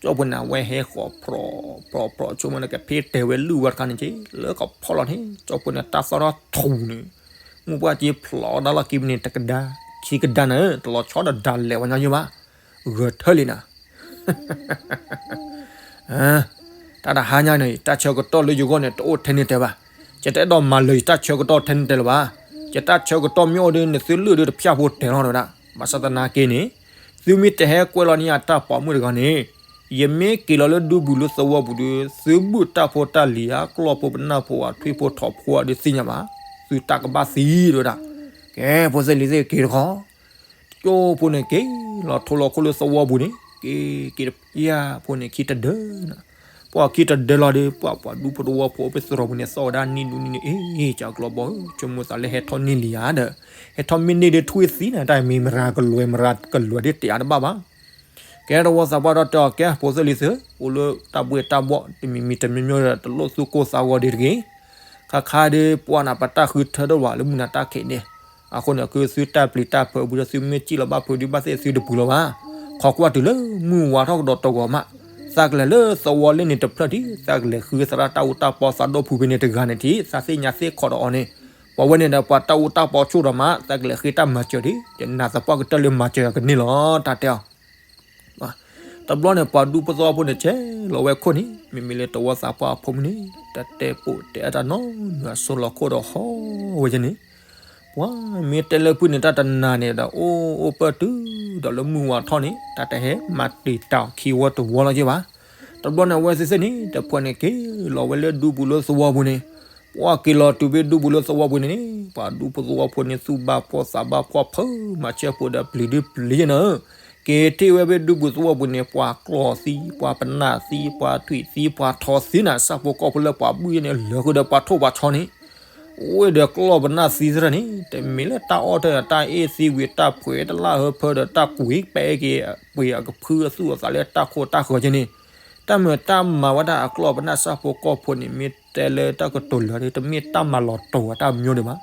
ကၠိဖိန့ၣ် အဝဲဟဲဃီၤဖျိဖျိဖျိ ဆိကမိၣ်န့ၣ် ကဖ့တဲာ်ဝဲလုၢ်ဝဲတခါန့ၣ်က့ လၢကဖီၣ်လီၤန့ၣ် ကၠိဖိန့ၣ် တၢ်သီၣ်ထီၣ်ထူန့ၣ် မုၢ်ပှၢ်က့ဖျိးဒၣ်လီၢ်ခံဖဲန့ၣ် တကဒါ ခံကဒါန့ၣ် တလီၤဆီဒီးဒၣ်လဲာ်ဝဲညီယိဘၣ်, ဂၢၢ်ထၢလံနၤ တၢ်တဟါညါန့ၣ် တၢ်ဆၢကတီၢ်လၢယဂီၢ်န့ၣ် တအိၣ်ထဲန့ၣ်တဲဘၣ်. ယတအဲၣ်ဒိးမၤလၢၤယတၢ်ဆၢကတီၢ်ထဲန့ၣ်တဲလၢၤဘၣ်. ယတၢ်ဆၢကတီၢ်မ့ၢ်အိၣ်ဒီး နသုလုၢ်ဒုးတဖၠၣ်ဖိတဲာ်လီၤဝဲဒၣ်. ဘၣ်ဆၣ်သနာ်က့န့ၣ် သုမ့ၢ်တဟဲကွဲးလီၤန့ၢ်ယတၢ်ပိာ်မုၣ်တဂၤန့ၣ် ယမ့ၢ်က့ၤလီၤလၢဒူပူၤလၢသဝီပူၤဒီး သုဘုၣ်တၢ်ဖိတၢ်လံၤဧါ ကျီၢ်ဖိပနၢ်ဖိဧါ ထွံၣ်ဖိထိးဖိဧါဒီးသ့ၣ်ညါဘၣ်. သုတၢ်ကဘၣ်သံတဲဝဲဒၣ်. ကဲ ဖိသ့ၣ်လံၤသ့ၣ်က့ၤတခီ ကၠိဖိန့ၣ်က့ၤလီၤထိလီၤခိၣ်လၢသဝီပူၤန့ၣ် က့ၤက့ၤတဖၠၣ်ဖိန့ၣ်ခံတဒၢနၤ. ပှၢ်ခံတဒၢလီၤဒီး ပှၢ်ပှၤဒူဖိသဝီဖိဖဲသရိာ်ပူၤန့ၣ် သီၣ်ဝဲဒၣ်နံၣ်ဒူနံၣ်ဒူ အ့ ကၠီကျီဘီဧၢ ဆိကမိၣ်သးလၢဟဲထီၣ်န့ၢ်လံဧါဒီး ဟဲထီၣ်မ့ၢ်န့ၢ်ဒီးထွံၣ်သံနၤ တၢ်မ့ၢ်မရၤကလွဲမရၤကလွဲဒ်တဲအါတဘၣ်ဘၣ်. ကဲတဝီသးပှၢ်ဒီးတဲအီၤ ကဲ ဖိသ့ၣ်လံၤသ့ၣ် အိၣ်လၢတၢ်ဘှ့ၣ်တၢ်ဘှီၣ် တမံၤမံၤတမံၤမံၤဒီး တလိၣ်သူၣ်ကိၢ်သးဂီၤဒံးတဂ့ၤ. ခါခါဒီး ပှၢ်နၤပတၢ်ဃုထၢထီၣ်ဝဲလၢမုၢ်နၤတၢ်ခံးန့ၣ် အဃိန့ၣ် ကသုတၢ်ပျံၤတၢ်ဖုးအပူၤဒီး သုမ့ၢ်စံၣ်လီၤဘၣ်ဖုးဒုးဘၣ်သ့ၣ်သုတပူၤလီၤဘၣ်. ခိးကွၢ်တုၤလၢမုၢ်ဝါထီၣ်ကဒီးတဂီၤမး သးကလဲၤလၢသဝီလၢန့ၣ်တဖျၢၣ်ဒံး သးကလဲၤဃုသရၣ်တၢ်အူတၢ်ပီသးဒီဖုဖဲန့ၣ်တဂၤန့ၣ်ထံး သးသ့ၣ်ညါသ့ၣ်ခိးဒီးအီၤန့ၣ် ပှၤဝဲန့ၣ်ဒီးပှၤတၢ်အူတၢ်ပီဆိၣ်ဒီးမး သးကလဲၤဃ့တၢ်မၤစၢၤဒံး ယနာ်သပှၢ်ကတၢၢ်လၢမၤစၢၤယၤကန့ၢ်လီၤ တၢ်တဲအီၤ တဘျီန့ၣ် ပှၤဒူဖိသဝီဖိန့ၣ် ဆဲးလီၤဝဲခိၣ်န့ၣ် မ့မ့ၢ်လၢတဝီသးပှၢ်အဖိမုၣ်န့ၣ် တတဲပိာ်တဲအတၢ်နီတမံၤ အစိလီၤခိၣ်ဒီးဟီၣ်ဝဲန့ၣ် ပှၤမ့ၢ်တဲလၢဖုန့ၣ် တၢ်တနၤန့ၣ်ဒီး အိၣ်အိၣ်ပၢၢ်တုၤဒီးလၢမုၢ်ဝါထီၣ်န့ၣ် တၢ်တဟဲမၤတံာ်တာ်အီၤခံဝီတဝီလီၤက့ဘၣ်. တဘျီန့ၣ် အဝဲသ့ၣ်သ့ၣ်န့ၣ် တဖုန့ၣ် က့ၤလီၤဝဲလၢဒူပူၤလၢသဝီပူၤန့ၣ် ပှၤက့ၤလီၤတုၤဖဲဒူပူၤလၢသဝီပူၤန့ၣ်န့ၣ် ပှၤဒူဖိသဝီဖိန့ၣ် သူၣ်ဘၣ်ဖှီၣ်သးဘၣ်ဖှီၣ် ဖုမၤဆၢဖိဒီးပျံၤဒုပျံၤယဲၢ်နၤဧၢ က့ၤထံၣ်ဝဲဖဲဒူပူၤသဝီပူၤန့ၣ် ပှၤကျီၢ်သံ ပှၤပနၢ်သံ ပှၤထွံၣ်သံ ပှၤထိးသံနၤ ဆၣ်ဖိကီၢ်ဖိလၢပှၤဘုၣ်ယဲၢ်န့ၣ် လၢာ်ဃုာ်ဒီးပှၤထိၣ်ပှၤဆီန့ၣ် အိၣ်ဒီးကျီၢ်ပနၢ်သံသ့ၣ်တဖၣ်န့ၣ် တမ့ၢ်လၢတၢ်အီၣ်တၢ်အီတၢ်အ့ၣ်သံဝံၤတၢ်ဖှဲးတလၢဟၢဖၢဒီးတၢ်ကွံာ်ပဲက့ၤ ပှ့ၤအကဖုအသူၣ်အသးလၢတၢ်ခိၣ်တၢ်ဃၢၤက့န့ၣ် တၢ်မုာ်တၢ်မၤဝဲဒၣ်အကျီၢ်ပနၢ်ဆၣ်ဖိကီၢ်ဖိန့ၣ် မ့ၢ်တဲလၢတၢ်ကတိၤလၢာ်ဒီး တမ့ၢ်တၢ်မၤလီၤတိာ်အတၢ်မၠိဒံးဘၣ်.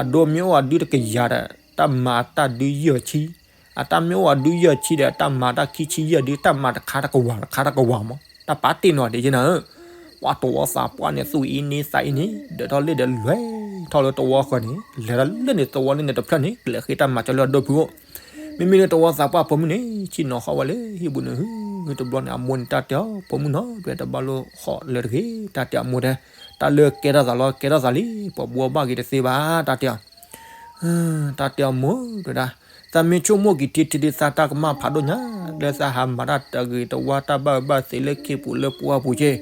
အဒိမ့ၢ်အိၣ်အဒုတကယၤဒီး တၢ်မၤအတၢ်ဒုယဲၢ်ဆံ, အတၢ်မ့ၢ်အိၣ်အဒုယဲၢ်ဆံဒီး တၢ်မၤတၢ်ခံဆံယဲၢ်ဒု တၢ်မၤတခါတကဝၤတခါတကဝၤမး တၢ်ပာ်တ့ၢ်နီၤဒံးယဲၢ်နၤဧၢ ပှၤတဝီသးပှၢ်န့ၣ် သူၣ်အံၤန့ၢ်သးအံၤန့ၣ် ဒၢးထီၣ်လ့ၣ်ဒီးလဲၤထီၣ်လၢတဝီဃၢၤန့ၣ် လဲၤထီၣ်လၢန့ၣ်သဝီလၢန့ၣ်တဖျၢၣ်န့ၣ် ကလဲၤဃ့တၢ်မၤစၢၤလၢအဒီဖုအိၣ် မ့မ့ၢ်လၢတဝီသးပှၢ်ဖိမုၣ်န့ၣ် ဆ့ၣ်နီၤဃီဝဲလၢဟံၣ်ပူၤန့ၣ် ဟုတဘျီန့ၣ် အမိၢ်န့ၣ်တၢ်တဲအီၤ ဖိမုၣ်နီၤ တဲတဘၣ်လိာ်ဃီလၢတဂ့ၤ တၢ်တဲအမိၢ်တဲ တၢ်လၢကဲထီၣ်သးလီၤ ကဲထီၣ်သးလံ ပှၤဘှီဘၣ်က့ၤတသ့ဘၣ် တၢ်တဲအီၤ တၢ်တဲအမိၢ်တဲဒၣ် သးမ့ၢ်ဆိကမိၣ်က့ၤထံထံဒ်သးတၢ်ကမၣ်ဖးဒိၣ်ညါ လၢသးဟးမၤတၢ်တဂ့ၤတဝါတၢ်ဘၣ်အၢဘၣ်သီလၢခ့ပူၤလၢပှၢ်ပူၤက့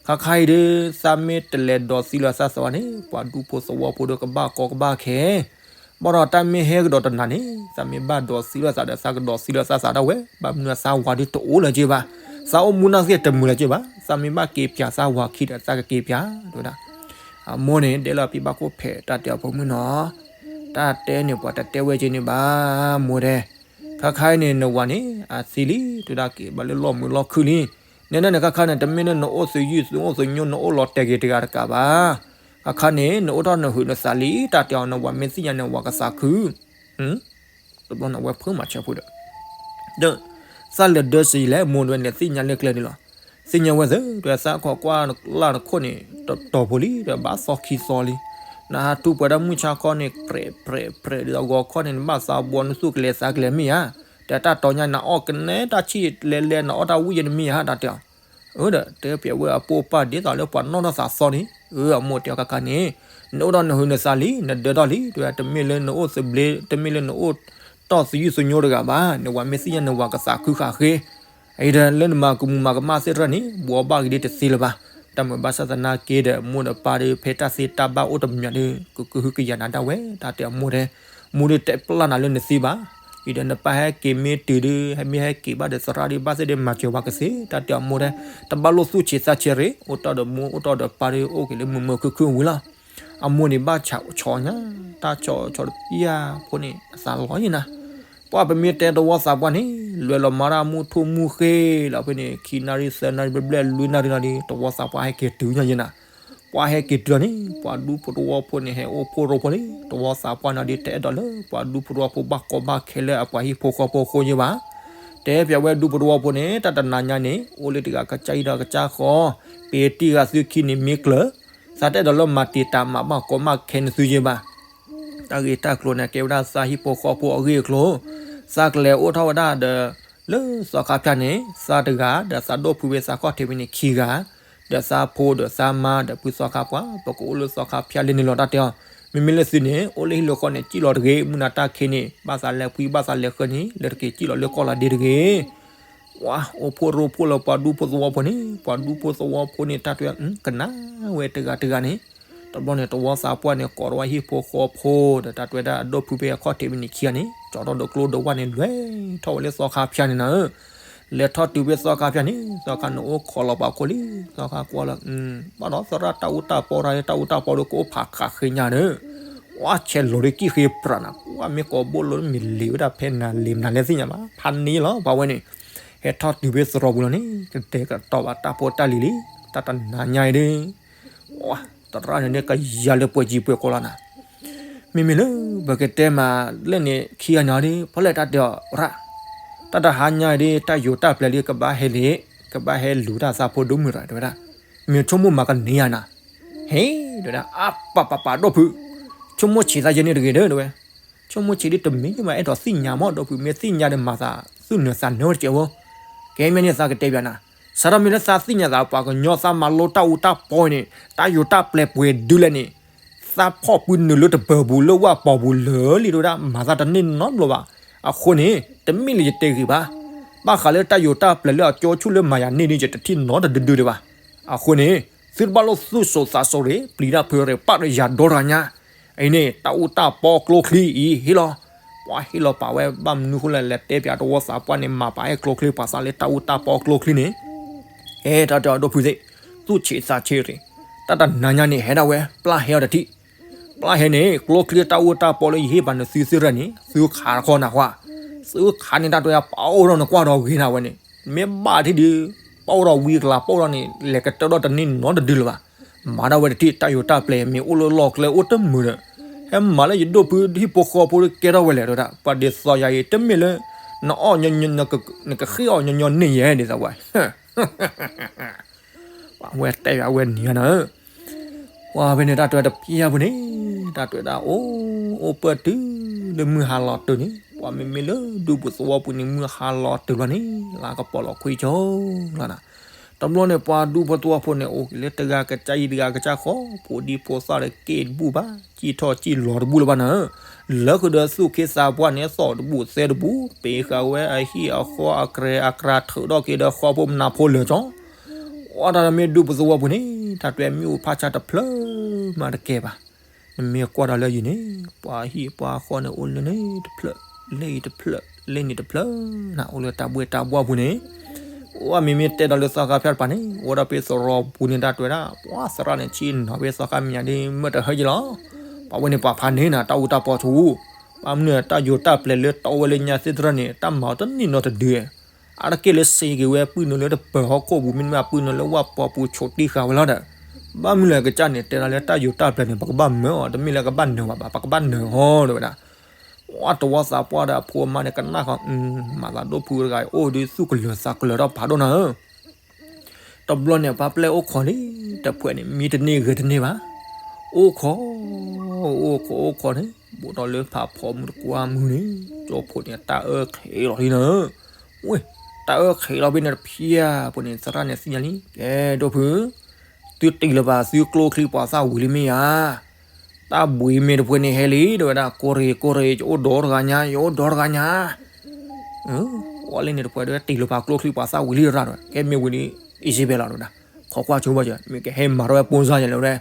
ခါခါအံၤဒီး သးမ့ၢ်တလဲၤဒိးသံလၢသးစၢၤဝဲန့ၣ် ပှၤဒူဖိသဝီဖိဒီးကဘၣ်ကီကဘၣ်ခဲ ဘၣ်ဒီးတၢ်မ့ၢ်ဟဲကဒီးတနၤန့ၣ် သးမ့ၢ်ဘၣ်ဒိးသံလၢသးဒီး သးကဒိးသံလၢသးစၢၤဒၣ်ဝဲ ဘၣ်မနုၤသးဝၤဒုတအိၣ်လၢၤက့ဘၣ် သးအိၣ်မူနၢ်သ့ၣ်တမုာ်လၢၤက့ဘၣ် သးမ့ၢ်ဘၣ်က့ၤပၠးသးဝၤခံဒီး သးကက့ၤပၠးတဲဝဲဒၣ် အမိၢ်န့ၣ် ဒဲလီၤပံဘၣ်ခိၣ်ဖဲး တၢ်တဲအီၤဖိမုၣ်နီၤ တၢ်တဲန့ၣ် ပှၤတတဲဝဲက့န့ၣ်ဘၣ် မိၢ်တဲ ခါခါအံၤန့ၣ် နဝၤန့ၣ် အသံလံ တဲဒၣ်က့ၤဘၣ်လၢလီၢ်မုာ်လီၢ်ခုၣ်လံ နဲဒၣ်န့ၣ် ခါခါန့ၣ် တမ့ၢ်လၢနအိၣ်သယုၢ်သုအိၣ်သညိ နအိၣ်လီၤတဲာ်က့ၤတဂၤတကးဘၣ် ခါခါန့ၣ် နအိၣ်ထီၣ်နဟုးနသးလံ တၢ်တဲအီၤ နဝၤမ့ၢ်သ့ၣ်ညါန့ၣ် ဝၤကသးခု တဘျီန့ၣ် အဝဲဖုမၤဆၢဖိဒီး ဒီး သးလဲၤဒၢစံးလဲၣ် မိၢ်တဲဝဲန့ၣ် သ့ၣ်ညါလၢကျဲန့ၣ်လီၤ သ့ၣ်ညါဝဲသ့ၣ် တဲသးခီကွၢ်လၢ်နခိၣ်န့ၣ် တတီၤဖိလံ ဒီးဘၣ်သီခံသီလံ. နဟးထူးပှဲၤဒၣ်မုၢ်ဆါခီန့ၣ် ပြဲးပြဲးပြဲးဒ်သိးဂီၤခီန့ၣ် နဘၣ်သးဘှီနသူၣ်ကလဲၤသးကလဲၤမ့ၢ်ဧါ. တဲတၢ်တီညါနအီၣ်ကနဲတၢ်ဆံၣ်လဲၤလဲၤ နအီၣ်တၢ်ဝံၣ်ယဲန့ၣ်မ့ၢ်ဧါ တၢ်တဲအီၤ. အၢ ဒီးတဲပျဲဝဲအပိာ်ပၢ်ဒ်သိးလၢပှၤနီၢ်ထီၣ်သးသီန့ၣ် အၢ အမိၢ်တဲအီၤခါခါန့ၣ် နအိၣ်ဒီးနဟုးနသးလံ နဒၢထီၣ်လံ တဲဝဲ တမ့ၢ်လၢနအိၣ်သဘျ့ တမ့ၢ်လၢနအိၣ်တီၢ်သယုၢ်သညိတဂၤဘၣ် နဝၤမ့ၢ်သ့ၣ်ညါနဝၤကသးခုဃာ်ဃ့ အံၤဒီးလၢနမၤကမူၤမၤကမၣ်သ့ၣ်တဖၣ်န့ၣ် ဘှီဘၣ်က့ၤဒ်တသ့လၢၤဘၣ်. တၢ်မုာ်ဘၣ်ဆၣ်သနာ်က့ဒီး မိၢ်ဒီးပၢ်ဒီး ဖဲတၢ်သ့တၢ်ဘၣ်အိၣ်တမံၤဒီး ကကဟုကယာ်နၤဒၣ်ဝဲ တၢ်တဲအမိၢ်တဲ မိၢ်ဒ်တဲပျၢ်နၤလၢနသ့ဘၣ်. အံၤဒီးနပၢ်ဟဲက့ၤမ့ၢ်တုၤဒီး ဟဲမ့ၢ်ဟဲက့ၤဘၣ်ဒီးသရၣ်ဒ်ဘၣ်သ့ၣ်ဒီးမၤစၢၤဝဲကသ့ တၢ်တဲအမိၢ်တဲ တဘၣ်လိၣ်သူၣ်ဆံးသးဆံးရ့ၣ် အိၣ်တီၢ်ဒီးမိၢ်အိၣ်တီၢ်ဒီးပၢ်ဒီးအိၣ်က့ၤလၢမုာ်မုာ်ခုၣ်ခုၣ်ဝံၤလီၤ. အမိၢ်န့ၣ်ဘၣ်ဆးဆီညါ တၢ်ဆီဆီတပျၢ်ဖိန့ၣ် အသးလီၤယံၤနၤ. ပှၤပမ့ၢ်တဲတဝီသးပှၢ်န့ၣ် လဲၤလီၤမၤတၢ်မုၢ်ထူၣ်မုၢ်ဃ့လီၤဖဲန့ၣ် ခံနၣ်ရံၣ်သၢနၣ်ရံၣ်ဘျဲၣ်ဘျဲၣ်လွံၢ်နၣ်ရံၣ်လီၤဒီး တဝီသးပှၢ်ဟဲက့ၤတုၤညါယံၤနၤ. ပှၤဟဲက့ၤတုၤလီၤန့ၣ် ပှၤဒူဖိတဝီဖိန့ၣ် ဟဲအိၣ်ဖှိၣ်ရိဖှိၣ်လံ တဝီသးပှၢ်န့ၣ်ဒီး တအဲၣ်ဒိးလၢ ပှၤဒူဖိတဝီဖိဘၣ်ကီဘၣ်ခဲလၢအပှၤဟံၣ်ဖိဃီဖိအဃိယဲဘၣ်. တဲပျဲဝဲဒူဖိတဝီဖိန့ၣ် တၢ်တနၤညါန့ၣ် အိၣ်လၢတဂၤကစၢ်ဟံၣ်ဒီးကစၢ်ဃီ ပတံၢ်ဂၤသုခံန့ၣ်မ့ၢ်ကျၢၤ သးတအဲၣ်ဒိးလၢမၤတံာ်တာ်မၤဘၣ်ကီမးခဲန့ၣ်သုယဲဘၣ်. တၢ်ဂ့ၢ်တၢ်ကျိၤန့ၣ် ကဲဝဲဒၣ်သးဟံၣ်ဖိဃီဖိအဂ့ၢ်အကျိၤ, သးကလဲၤအိၣ်ထီၣ်ဝဲဒၣ်ဒီး လၢသီခါဖၠၣ်န့ၣ် သးတဂၤ ဒီးသးဒိၣ်ဖုဝဲသးခီၣ်ထံးဝဲန့ၣ်ခံဂၤ, ဒီးသးဖိဒီးသးမါဒီးဖုသီခါပှၤ ပကအိၣ်လၢသီခါဖၠၣ်လၢန့ၣ်လီၤတၢ်တဲအီၤ, မ့မ့ၢ်လၢသုန့ၣ် အိၣ်လၢဟံၣ်လၢဃီန့ၣ် စံၣ်လီၤတဂ့ၤ, မုၢ်နၤတၢ်ခံးန့ၣ် ဘၣ်သးလဲၤဖှံဘၣ်သးလဲၤဃၢၤန့ၣ် လဲၤတက့ၤစံၣ်လီၤလၢကီၢ်လီၤဒ့တဂ့ၤ ပှၤအိၣ်ဖှိၣ်ရိဖှိၣ်လၢပှၤဒူဖိသဝီဖိန့ၣ်, ပှၤဒူဖိသဝီဖိန့ၣ် တၢ်တဲဝဲ ကနၣ်ဝဲတဂၤတဂၤန့ၣ်, တဘျီန့ၣ် သဝီသးပှၢ်န့ၣ် ကိးထီၣ်ဝဲဟံၣ်ဖိဃီဖိဒီး တၢ်တဲဝဲဒၣ်အဒိၣ်ဖုဖဲအခီၣ်ထံးဝဲန့ၣ်ခံဂၤန့ၣ် ကၠီထီၣ်ဒီးကျိဒီးဝၣ်န့ၣ် လဲၤထီၣ်ဝဲလၢသီခါဖၠၣ်န့ၣ်နၤဧၢ, လဲၤထီၣ်တုၤဖဲသီခါဖၠၣ်န့ၣ် သီခါန့ၣ်အိၣ်ခိးလီၤပှၤခိၣ်လံ, သီခါကွၢ်လီၤ, ဘၣ်ဒီးသရၣ်တၢ်အူတၢ်ပီတၢ် တၢ်အူတၢ်ပီဒီးကအိၣ်ဖးခးဃ့ညါဒီး ဝါဆဲးလီၤဒီးကံၣ်ဃ့ပြးနၤ, ကွၢ်မ့ၢ်ကိးဘိၣ်လိာ်မ့ၢ်လံၤဝဲဒၣ်ဖဲနၤလံၤမနုၤလဲၣ်သ့ၣ်ညါဘၣ်, ဖးန့ၢ်လီၤ ပှၤဝဲန့ၣ်, ဟဲထီၣ်တုၤဖဲသရိာ်ပူၤလီၤန့ၣ် ကတဲာ်ကတီၤဘၣ်တၢ်ဖိတၢ်လံၤလံ, တၢ်တနၤညါအံၤဒီး, ဝါ, သရၣ်န့ၣ်န့ၣ်ကယၤလၢပှဲၤကံၤပှဲၤကိးလီၤနၤ, မ့မ့ၢ်လၢ ပကတဲမးလၢန့ၣ်ခံဂၤန့ၣ်ဒီး ဖီလဲၣ်တၢ်တဲအီၤရၣ်, တၢ်တဟါညါအံၤဒီး တၢ်ယိၤတၢ်ပျဲၤလံ ကဘၣ်ဟဲလံ, ကဘၣ်ဟဲလူၤတၢ်သးဖိဒိၣ်မုၢ်ရၤတဲဝဲဒၣ်, မ့ၢ်ဆိကမိၣ်မၤကန့ၢ်ယၤနၤ, ဟ့ၣ်, တဲဝဲဒၣ် အါပပပဒိၣ်ဖု, ဆိကမိၣ်ဆံးသးယဲန့ၣ်တဂ့ၤဒီး တဲဝဲ, ဆိကမိၣ်ဆံးဒ်တမ့ၢ်မး အဲၣ်ဒိးသ့ၣ်ညါမးဒိၣ်ဖု မ့ၢ်သ့ၣ်ညါဒီးမၤသးသူၣ်နၢၤသးနၢၤဝဲတကဲးဖိ, ကဲမ့ၢ်န့ၣ်သးကတဲပျးနၤ, စးထီၣ်မ့ၢ်လၢသးသ့ၣ်ညါသးပှၤကညီသးမၤလိတၢ်အူတၢ်ပီန့ၣ် တၢ်ယိၤတၢ်ပျဲၤပှဲၤဒုလဲၣ်န့ၣ်, သးဖီၣ်ပုၢ်နုာ်လၢတပၢၤပူၤလၢဝၣ်ပီၤပူၤလၢာ်လံ တဲဝဲဒၣ် မၤသးတန့ၢ်နီတဘျီဘၣ်, အဃိန့ၣ် တမ့ၢ်လၢယတဲဂ့ၤဘၣ်, ဘၣ်ဃးလၢတၢ်ယိၤတၢ်ပျဲၤလၢအကၠိဆူၣ်လၢမၤယၤန့ၢ်ဒ်ယတထံၣ်နီတဒုဒုဒံးဘၣ်, အဃိန့ၣ် သုတဘၣ်လိာ်သူၣ်စိၤသးစိၤရ့ၣ် ပျံၤတၢ်ဖုးရ့ၣ် ပာ်ဒီးယၤဒီတဂၤညါ, အံၤန့ၣ် တၢ်အူတၢ်ပီကျိချံအံၤဟ့ၣ်လီၤ, ပှၤဟ့ၣ်လီၤပာ်ဝဲဘၣ်မနုၤဃိလဲၣ် လဲၤတဲပျးတဝီသးပှၢ်န့ၣ် မၤပာ်ဟဲကျိချံပာ်သးလၢတၢ်အူတၢ်ပီကျိချံန့ၣ်, ဟဲတၢ်တဲအီၤဒိၣ်ဖုသ့ၣ်, သူၣ်ဆံးသးဆံးရ့ၣ်, တၢ်တနၤညါန့ၣ် ဟဲဒၣ်ဝဲ ပျၢ်ဟဲအီၤတထံၣ်, ပျၢ်ဟဲန့ၣ် ကျိချံတၢ်အူတၢ်ပီလၢယဟ့ၣ်ပာ်နသုသ့ၣ်ရၣ်န့ၣ် သုခးတခီနၤကွၢ်, သုခးန့ၣ်တၢ်တဲပာ်အိၣ်ထီၣ်နကွၢ်ဒီးဂ့ၤနၤဝဲန့ၣ်, မ့ၢ်ဘၣ်ထံၣ်ဒုး, ပာ်အိၣ်ထီၣ်ဝံၤကလၤပာ်အိၣ်ထီၣ်န့ၣ် လဲၤကတၢၢ်ထီၣ်တန့ၢ်နီတဒုလၢၤဘၣ်, မၤဒၣ်ဝဲတထံၣ် တၢ်ယိၤတၢ်ပျဲၤမ့ၢ်အိၣ်လၢလီၢ်ကျဲအိၣ်တမုာ်ဒီး, ဟဲမၤလၢယဒိၣ်ဖုဟံၣ်ဖိဃီဖိကဲထီၣ်ဝဲလဲၣ်တဲဝဲဒၣ်, ပှၤဒ်သိးယၤအံၤ တမ့ၢ်လၢ နအီၣ် နကဃ့အီၣ်ညီညီန့ၢ်ယဲဒ်သိးဝဲ ပှၤဝဲတဲယၤဝဲနံၤနၤဧၢ, ပှၤဖဲန့ၣ်တၢ်တဲတပျၢ်ပူၤန့ၣ်, တၢ်တဲဒၣ်အိၣ်, အိၣ်ပၢၢ်တုၤလၢမုၢ်ဟါလီၤတုၤန့ၣ်, ပှၤမ့မ့ၢ်လၢဒူပူၤသဝီပူၤန့ၣ် မုၢ်ဟါလီၤတုၤလီၤန့ၣ် လါကပီၤလီၤခွံကၠိလီၤနၤ, တဘျီန့ၣ် ပှၤဒူဖိသဝီဖိန့ၣ် အိၣ်က့ၤလၢတဂၤကစၢ်အံၤတဂၤကစၢ်ဃီ, ဖိဒံဖိသၣ်ဒီးက့ၣ်တဘူၣ်ဘၣ်, စံၣ်ထီၣ်စံၣ်လီၤတဘူၣ်လၢၤဘၣ်နၤဧၢ, လၢဃုာ်ဒီးသူၣ်က့သးပှၢ်န့ၣ် သီၣ်တဘူၣ်သဲတဘူၣ်, ပ့ၤဃာ်ဝဲအဟံၣ်အဃီအကြဲးအကြၤထုးထီၣ်က့ၤဒီးဃီဖိမနၤဖိလၢာ်ကၠီ, အိၣ်တၢ်မ့ၢ်ဒူပူၤသဝီပူၤန့ၣ် တၢ်တဲမ့ၣ်အူဖးဆါတဖျၢၣ်မးတကဲဘၣ်, နမ့ၢ်ကွၢ်ဒီးလၢယံၤန့ၣ် ပှၤဟံၣ်ပှၤဃီန့ၣ် အိၣ်လၢန့ၣ်တဖျၢၣ်, လၢအံၤတဖျၢၣ်, လၢန့ၣ်တဖျၢၣ်နၤ, အိၣ်လၢတၢ်ဘှ့ၣ်တၢ်ဘှီပူၤန့ၣ်, အိၣ်မ့မ့ၢ်တဲဒီးလၢသီခါဖၠၣ်တပၤန့ၣ် အိၣ်ဒီးပ့ၤသရိာ်ပူၤန့ၣ် တၢ်တဲဝဲဒၣ် ပှၤသရၣ်န့ၣ်ဆ့ၣ်နီၤဝဲသီခါမဲာ်ညါဒ်မ့ၢ်တဟၢယလီၤ, ပှၤဝဲန့ၣ်ပှၤဖးန့ၢ်နၤ တၢ်အူတၢ်ပီဆူ ဘၣ်မနုၤတၢ်ယိၤတၢ်ပျဲၤလၢတီဝဲလၢညါသ့ၣ်တဖၣ်န့ၣ် တၢ်မၤအီၤတန့ၢ်နီတဒု, အါတက့ၢ်လၢစ့က့ၤဝဲပုၢ်နုာ်လၢတပၢၤဟီၣ်ခိၣ်ပူၤ မ့တမ့ၢ်ပုၢ်နုာ်လၢဝၣ်ပီၤပူၤဆိးတံၢ်ဃာ်ဝဲလီၤဒီး, ဘၣ်မနုၤလဲၣ်ကစၢ်န့ၣ် တဲဒၣ်လၢတၢ်ယိၤတၢ်ပျဲၤန့ၣ် ပကဘၣ်မၢအီၤ တမ့ၢ်လၢကဘၣ်နၢၤဘၣ်ဘၣ် ပကဘၣ်နၢၤဟီတဲဝဲဒၣ်, ဝါတဝီသးပှၢ်ဒီးအဖိအမါန့ၣ် ကနၣ်ဃီ, မၤသးဒိၣ်ဖုတဂၤအံၤ အိၣ်ဒုးသူၣ်ကလၢၤသးကလၢၤထီၣ်ဖးဒိၣ်နၤဧၢ တဘျီန့ၣ် ပှၤပျဲၢ်အိၣ်ခိးလံ, တဖုန့ၣ် မံတန့ၢ်ဂဲၤတန့ၢ်ဘၣ်. အိၣ်ခိး, အိၣ်ခိး အိၣ်ခိးန့ၣ် ဘူးထီၣ်လၢဖးဖီမုၢ်တကွၢ်မုၢ်န့ၣ်, ကၠီဖိန့ၣ် တၢ်အၢၣ်ခံးလီၤလံနၤ. ဝဲ, တၢ်အၢၣ်ခံးလီၤဘၣ်န့ၣ်တဖုဧါ, ဖုန့ၣ် သရၣ်န့ၣ်သ့ၣ်ညါလံ, ကဲ ဒိၣ်ဖု, သုတ့ၢ်လၢၤဘၣ်သုကျိချံပှၤသၣ်ဝံၤလံမ့ၢ်ဧါ. တၢ်ဘှံးမဲာ်တဖုန့ၣ်ဟဲလံ တဲဝဲဒၣ်, ကိးရ့ၣ် ကိးရ့ၣ် ယအိၣ်ဒီးတဂၤညါ, ယအိၣ်ဒီးတဂၤညါ. ဝဲလၢန့ၣ်တဖုဒီး တ့ၢ်လၢၤဘၣ်ကျိချံပှၤသၣ်ဝံၤလံရၣ်ဒီး ကဲမ့ၢ်ဝံၤလံ, အ့ၣ်စ့ဘဲလီၤတဲဝဲဒၣ်, ခိးကွၢ်ဆိဘၣ်ကၢ, မ့ၢ်ကဟဲမၤထီၣ်ဝဲပိၢ်စၢ်ယဲလဲၣ်ဝဲဒၣ်.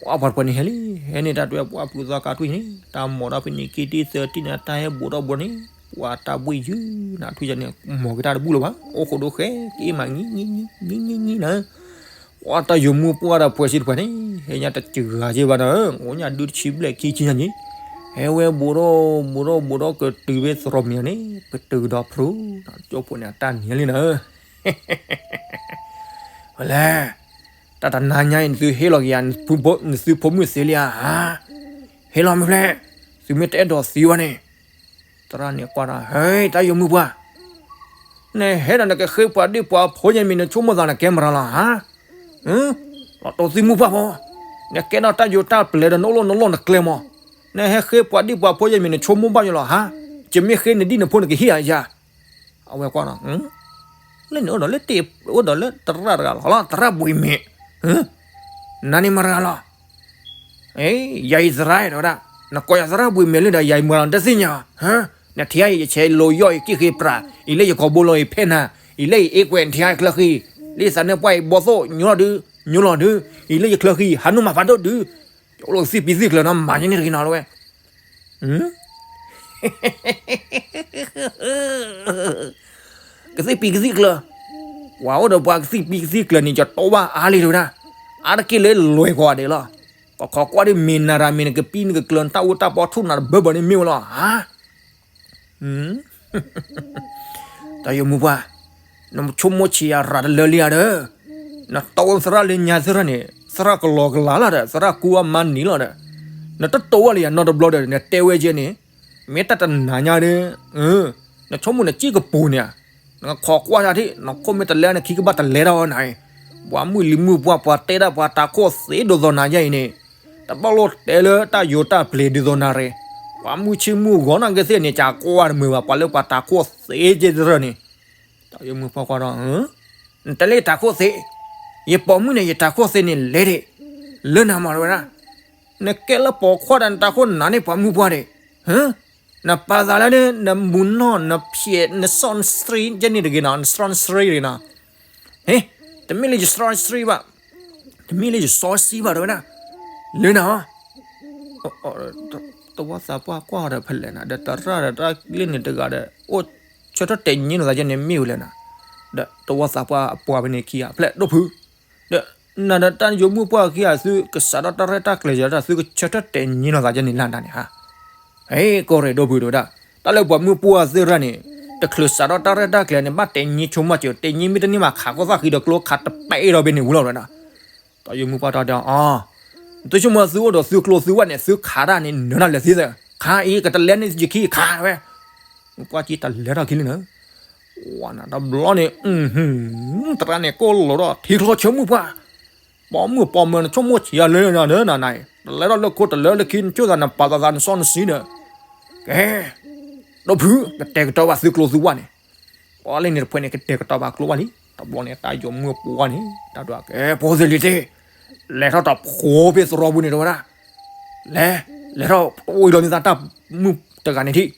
ပှၤပှၤတဖုန့ၣ်ဟဲလံ, ဟဲန့ၣ်တၢ်တဲဝဲ ပှၤဖုသီခါထွံၣ်န့ၣ် တၢ်မီၤဒီးဖဲန့ၣ်ခံတံၢ်သၢတံၢ်န့ၣ် တၢ်ဟဲဘူးထီၣ်ဘူးန့ၣ်, ပှၤတၢ်ဘှံးယုၢ်နၤထွံၣ်န့ၣ် မီၤက့ၤတၢ်တဘူၣ်လၢၤဘၣ်, အိၣ်ခိးဒိၣ်ဃဲက့ၤမး နံၤနံၤနံၤနံၤနံၤနံၤနၤ. ပှၤတၢ်ယိၤမုၢ်ပှၢ်ဒီးဖုစ့ၢ်တဖုန့ၣ် ဟဲညါတစှၤက့ဘၣ်နၤ, အိၣ်ညါဒုးတဆံဘျဲၣ်ခံဆံညါန့ၣ်, ဟဲဝဲဘူးထီၣ်ဘူးထီၣ်ဘူးထီၣ်ကတုၤဖဲသရိာ်မံၤန့ၣ် ပတုၤဒီးဖု, ကၠီဖိန့ၣ်အတၢ်နံၤလံနၤ. ဝဲလဲၣ်, တၢ်တနၤညါအံၤ နသုဟ့ၣ်လီၤက့ၤယၤ နသုဖိမုၣ်သ့လံဧါ. ဟ့ၣ်လီၤမ့ၢ်ဖျဲၣ်, သုမ့ၢ်တအဲၣ်ဒိးသံဘၣ်န့ၣ်, သရၣ်န့ၣ်ကွၢ်ဒီး ဟဲ တၢ်ယိၤမုၢ်ပှၢ်, နဟဲဒီးနကဃ့ပှၤဒ့ၣ်ပှၤဖိယဲၢ်မံၤ နဆိကမိၣ်သးနကဲမရၤလီၤဧါ. လီၤတိၢ်သံမုၢ်ပှၢ်ဖိ, နကဲထီၣ်တၢ်ယိၤတၢ်ပျဲၤဒီးနအိၣ်လီၤနလီၢ်နကျဲမး, နဟဲဃ့ပှၤဒ့ၣ်ပှၤဖိယဲၢ်မံၤ နဆိကမိၣ်ဘၣ်ယိၤလီၤဧါ. ယမ့ၢ်ဃ့နဒံၣ်နဖိနကဟ့ၣ်ဧါယၤ. အဝဲကွၢ်ဒီး လၢန့ၣ်အိၣ်ဒီးလၢတ့ၢ် အိၣ်ဒီးလၢသရၣ်တဂၤလီၤ သရၣ်ဘှံးမဲာ်, နၤန့ၣ်မရၤလီၤ. ယၤအံၤသရၣ်တဲဝဲဒၣ်, နကိးယၤသရၣ်ဘှံးမဲာ်လၢဒီး ယၤအံၤမရၤလီၤတသ့ၣ်ညါ, နထံၣ်အံၤယဆဲးလိာ်ယီၢ်အံၤက့ၢ်ဃ့ပြး, အံၤလၢယကိာ်ဘိလီၤအံၤဖဲနၤ, အံၤလၢယအ့ကွဲးနထံၣ်အံၤချၢဃံ, လၢယသးနၢ်ပှၢ်အံၤဘီသိၣ်ညိလီၤဒု, ညိလီၤဒု, အံၤလၢယချၢဃံ ဟးနုာ်မၤဖးဒိၣ်ဒု, ယအိၣ်လၢကသံၣ်ပံၤသံၣ်ကျၢၤနီၤ မၤယဲန့ၣ်တဂ့ၤနီၤလၢဝဲ ကသံၣ်ပံၤကသံၣ်ကျၢၤ, ပှၤအိၣ်ဒီးပှၤ ကသံၣ်ပံၤကသံၣ်ကျၢၤန့ၣ် ယတီဘၣ်အါလံတဲဝဲဒၣ်, အါတက့ၢ်လၢလွဲၢ်ကွၢ်ဒဲးလီၤ. ကခိးကွၢ်ဒ်မ့ၢ်နၤရၤမ့ၢ်နကပံနကကျၢၤ နတၢ်အိၣ်တၢ်ပီထူၣ်နၤတဘၢဘၢန့ၣ်မ့ၢ်ဝဲလီၤဧါ. တၢ်ယိၤမုၢ်ပှၢ်, နဆိကမိၣ်ဆံးယၤရၤတလၢလံဧါဒီး, နတီသရၣ်လၢညါသရၣ်န့ၣ် သရၣ်ကလီကလီလီၤဒီး သရၣ်ကူအမါနံၤလီၤဒီး, နတတီဝဲလၢယၤနီတဘျီဒီး နတဲဝဲကဲန့ၣ်, မ့ၢ်တၢ်တနၤညါဒီး, နဆိကမိၣ်နစံၣ်ကပူၤန့ၣ်ဧါ, နခိးကွၢ်ယၤထံၣ် နခိၣ်မ့ၢ်တလဲ နခံကဘၣ်တလဲတၢ်အီၤနၤ, ပှၤမုၢ်လံၤမုၢ်ပှၢ် ပှၤတဲဒၣ်ပှၤတၤခိၣ်သ့ဒ်သိးနၤယဲအံၤန့ၣ်, တဘၣ်လိၣ်တဲလၢတၢ်ယိၤတၢ်ပျဲၤဒ်သိးနၤရ့, ပှၤမုၢ်ဆ့မုၢ်ဂီၤနာ်က့သ့ၣ်န့ၣ် ကကွၢ်တမုာ်ဘၣ် ပှၤလၢပှၤတၤခိၣ်သ့ကဲသရၣ်န့ၣ်, တၢ်ယိၤမုၢ်ပှၢ်ကွၢ်ဒီး, နတဲလၢယတၤခိၣ်သ့, ယပိာ်မုၣ်န့ၣ် ယတၤခိၣ်သ့န့ၣ်လဲၤဒံး, လၢနၤမၤတဝဲဒၣ်, နကဲလၢပိာ်ခွါဒီးနတၤခိၣ်နၤန့ၣ်ပှၤမုၢ်ပှၢ်ဒံး, နပာ်သးလၢ နမူနီၢ် နဖျဲး နစီနစရံ ကဲန့ၣ်တဂ့ၤနီၤ နစီနစရံတဂ့ၤနီၤ, ဟ့, တမ့ၢ်လၢယစီနစရံဘၣ်, တမ့ၢ်လၢယစီဆှံဘၣ်တဝဲဒၣ်, လၢနၤ တဝီသးပှၢ်ကွၢ်ဒီးဖဲလဲၣ်နၤ ဒီးတရၣ်ဒီးတၢ်လၢန့ၣ်တဂၤဒီး အိၣ်ဆၢထၢၣ်တဲာ်ညံလိာ်သးကဲန့ၣ်မ့ၢ်ဝဲလဲၣ်နၤ, ဒီးတဝီသးပှၢ်အပှၤဖဲန့ၣ်ခံဂၤဖဲလဲၣ်ဒိၣ်ဖု, ဒီးနၤဒီးတၢ်ယိၤမုၢ်ပှၢ်ခံဂၤသုကစးထီၣ်တၢ်ရဲၣ်တၢ်ကျဲၤယၤဒီး သုကဆၢထၢၣ်တဲာ်ညံလိာ်သးကဲန့ၣ်လၢနၤန့ၣ်ဧါ. ဟဲ ကီၢ်ရ့ၣ်ဒိၣ်ဖုတဲဝဲဒၣ်, တၢ်လၢပှၤမုၢ်ပှၢ်သ့ၣ်တဖၣ်န့ၣ် တချုးစးထီၣ်တၢ်ရဲၣ်တၢ်ကျဲၤန့ၣ် ဘၣ်တဲာ်ညံဆိကမိၣ်စၢၤ တဲာ်ညံမ့ၢ်တန့ၢ်ဘၣ်ခးကီၢ်သၣ်ဃံဒီးကျိခးတပဲဒီးဘ့ၣ်န့ၣ်ဝံၤလီၤဝဲဒၣ်, တၢ်ယိၤမုၢ်ပှၢ်တဲအီၤ, သုဆိကမိၣ်သုအိၣ်ဒီးသုကျိသုဝဲန့ၣ် သုခးတၢ်န့ၣ် နၢၤတၢ်လဲၤသ့သၢ, ခးအံၤ ကတလဲန့ၣ်ယခံခးဝဲ, မုၢ်ပှၢ်ကံတလဲထီၣ်ခံလံနၤ, ဝဲနၤတဘျီန့ၣ်, သရၣ်န့ၣ်ကိၢ်လိာ်ဒီးထံချီဆၢမုၢ်ပှၢ်, ပိာ်မုၣ်ပိာ်မၢၤနဆိကမိၣ်ဆံးယၤလၢနၤဒီးနၤနၤအံၤ တလဲထီၣ်လၢခိတလဲထီၣ်လၢခံ နဆိၣ်သးနပာ်သးသးနစီနစံဒီး, ကဲ, ဒိၣ်ဖု ကတဲာ်ကတီၤဘၣ်သုကျိသုဝဲန့ၣ်, ပှၤလၢန့ၣ်တဖုန့ၣ် ကတဲာ်ကတီၤဘၣ်ကျိဝဲလံ, တဘျီန့ၣ် တၢ်ယိၤမုၢ်ပှၢ်န့ၣ် တၢ်ဒွးကဲ ဖိသ့ၣ်လံၤသ့ၣ်, လဲၤထီၣ်တဖိဖဲသရိာ်ပူၤန့ၣ်တဲဝဲဒၣ်, လဲၤ, လဲၤထီၣ်တအိၣ်လီၤမ့ၢ်သးတၢ်မုၢ်တဂၤန့ၣ်ထံၣ်,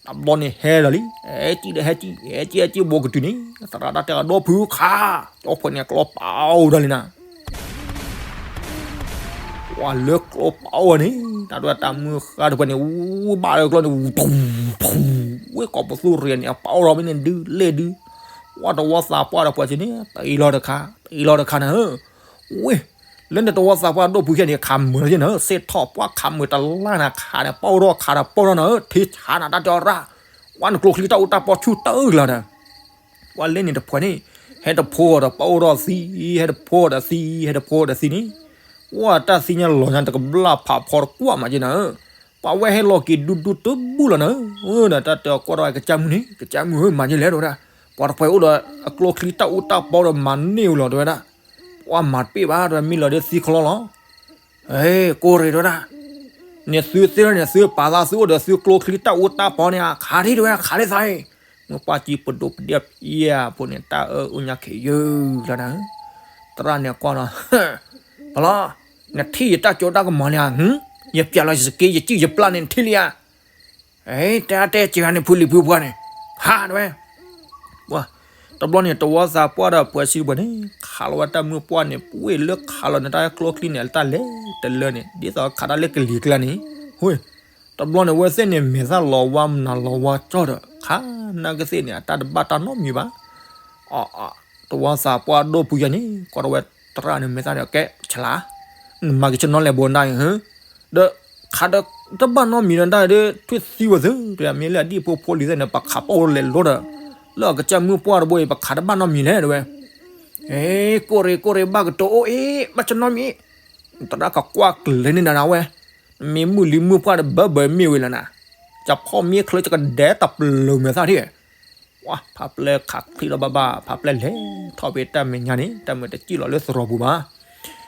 တဘျီန့ၣ်ဟဲလီၤလံ, ဟဲကံဒီးဟဲကံ, ဟဲကံဟဲကံဘိကတုၤန့ၣ် သရၣ်တၢ်တဲအီၤဒိၣ်ဖုခး, ကၠီဖဲန့ၣ်ကျီပာ်အိၣ်ဒၣ်လံနၤ ပှၤလၢကျိပာ်အိၣ်ဝဲန့ၣ် တၢ်ဒွးတၢ်မုၢ်ဃါတဖုန့ၣ် ဝူဘၣ်လၢကျိန့ၣ် ဝူ, ဝူ, ဝူ, ဝူ, ဝဲကိးပသူရံၣ်န့ၣ် အပာ်အိၣ်ထီၣ်မ့ၢ်န့ၣ်ဒုးလဲၣ်ဒုး, ဝဲတဝီသးပှၢ်တဖုန့ၣ် ပအံၤလီၤတခါ ပအံၤလီၤတခါနၤဧၢ, ဝဲ, လၢနတဝီသးပှၢ်ဒိၣ်ဖုခဲန့ၣ် ခးမုာ်လီၤက့နၤဧၢ, စ့ၢ်ထီၣ်ပှၢ်ခးမုာ်တလါနၤ ခးဒီးပာ်အိၣ်ထီၣ်ခးဒီးပာ်အိၣ်ထီၣ်နၤဧၢ, ထံဆးနၤတၢ်တဲအီၤရၣ်, ဝဲနကျိချံတၢ်အိၣ်တၢ်ပီဆူၣ်တၢ်အုၣ်ကလၤဒီး ပှၤလၢန့ၣ်တဖုန့ၣ် ဟဲတဖိဒီးပာ်အိၣ်ထီၣ်သံ, ဟဲတဖိဒီးသံ, ဟဲတဖိဒီးသံန့ၣ်, ဝဲတၢ်သံညါလီၤညါတကဘျၣ်ဖးဖီတကွၢ်မးက့နၤဧၢ, ပှၤဝဲဟဲလီၤက့ၤဒူဒူတဘူၣ်လီၤနၤဧၢ, ဒီးတၢ်တဲအီၤကွၢ်ထီၣ်ကစၢ်မုၣ်န့ၣ် ကစၢ်မုၣ်ဧၢ မၤက့လဲၣ်တဲဝဲဒၣ်, ပ ပှၤတပှဲၤအိၣ်ဒီးအကျိချံတၢ်အူတၢ်ပီဒီးမၤန့ၢ်ဝဲလီၤ တဲဝဲဒၣ်. ပှၤမၤတပ့ၢ်ဘၣ် တဲဝဲ မ့ၢ်လီၤဒီးသံချီလီၤ. ကိၢ်ရ့ၣ် တဲဝဲဒၣ်, နသုသ့ၣ်န့ၣ် သုပာ်သးသုအိၣ်ဒီးသုကျိချံတၢ်အူတၢ်ပီန့ၣ် ခးဒံး တဲဝဲ ခးဒံးသးအံၤ. မုၢ်ပှၢ်ကံပဒိးပဒ့ၣ် ဖံယၤဖိန့ၣ် တၢ်အၢအိၣ်ညါခဲယုၢ်လီၤနၤ. သရၣ်န့ၣ်ကွၢ်လီၤ, ပလီၤ, နထံၣ်ယတၢ်စိတၢ်ကမီၤလံဧါ, ယပျဲလီၤယစက့ ယစံၣ်ယပျၢ်န့ၣ် နထံၣ်လံဧါ. တဲအါတဲစှၤန့ၣ် ဖုလံၤဖုပှၢ်န့ၣ်, ခးတဲဝဲ. တဘျီန့ၣ် တဝီသးပှၢ်ဒီးပှဲၤစံပှဲၤန့ၣ် ခးလီၤဝဲတၢ်မုၢ်ပှၢ်န့ၣ် ပှ့ၢ်လၢခးလီၤန့ၣ် တၢ်ကျိချံန့ၣ် တၢ်လဲၤတလၢန့ၣ် ဒ်သိးခးတၢ်လၢကလံၤကျါန့ၣ်, ဟိ, တဘျီန့ၣ် အဝဲသ့ၣ်န့ၣ် မဲာ်သၣ်လီၤဝါမနုၤလီၤဝါကၠီဒီး ခးနာ်က့သ့ၣ်န့ၣ် အတၢ်တဘၣ်တၢ်နီတမံၤဘၣ်. တဝီသးပှၢ်ဒိၣ်ဖုယၤန့ၣ် ကွၢ်ထီၣ်ဝဲသရၣ်န့ၣ် မဲာ်သၣ်န့ၣ် ကဲဆလး, နမၤက့ၤဆ့ၣ်နီၤလဲၤဘိနတၢ်အံၤ, ဒီးခးဒီးတဘၣ်နီတမံၤဒီး တၢ်ဒုးထွံၣ်သံဝဲသ့ၣ် မ့ၢ်လၢအဒံၣ်ဖိဖိလံၤသ့ၣ်န့ၣ် ပှၤခးပီၣ်လဲၤလိဒီး လၢအကစၢ်မုၢ်ပှၢ်တဘိအံၤ ပှၤခးတဘၣ်နီတမံၤလဲၣ် တဲဝဲ. ကိၢ်ရ့ၣ် ကိၢ်ရ့ၣ် ဘၣ်ကတိၤအိၣ်အ့ၣ် ဘၣ်ဆ့ၣ်နီၤမံၤ, သရၣ်ကကွၢ်ကျဲၤန့ၢ်နၤနၤဝဲ, မ့ၢ်မုၢ်လံမုၢ်ပှၢ်တဘၢဘၢမ့ၢ်ဝဲလၢနၤ, ကဖီၣ်မ့ၢ်ချၢကဒဲးတပျုာ်မဲာ်သၣ်ထံၣ် ဝါ ဖးပျဲၢ်ခးချံလီၤဘၣ်ဘၣ် ဖးပျဲၢ်လဲၤထီၣ်ဖဲတၢ်မဲာ်ညါန့ၣ် တၢ်မုၢ်တစံၣ်လီၤလၢသရိာ်ပူၤဘၣ်.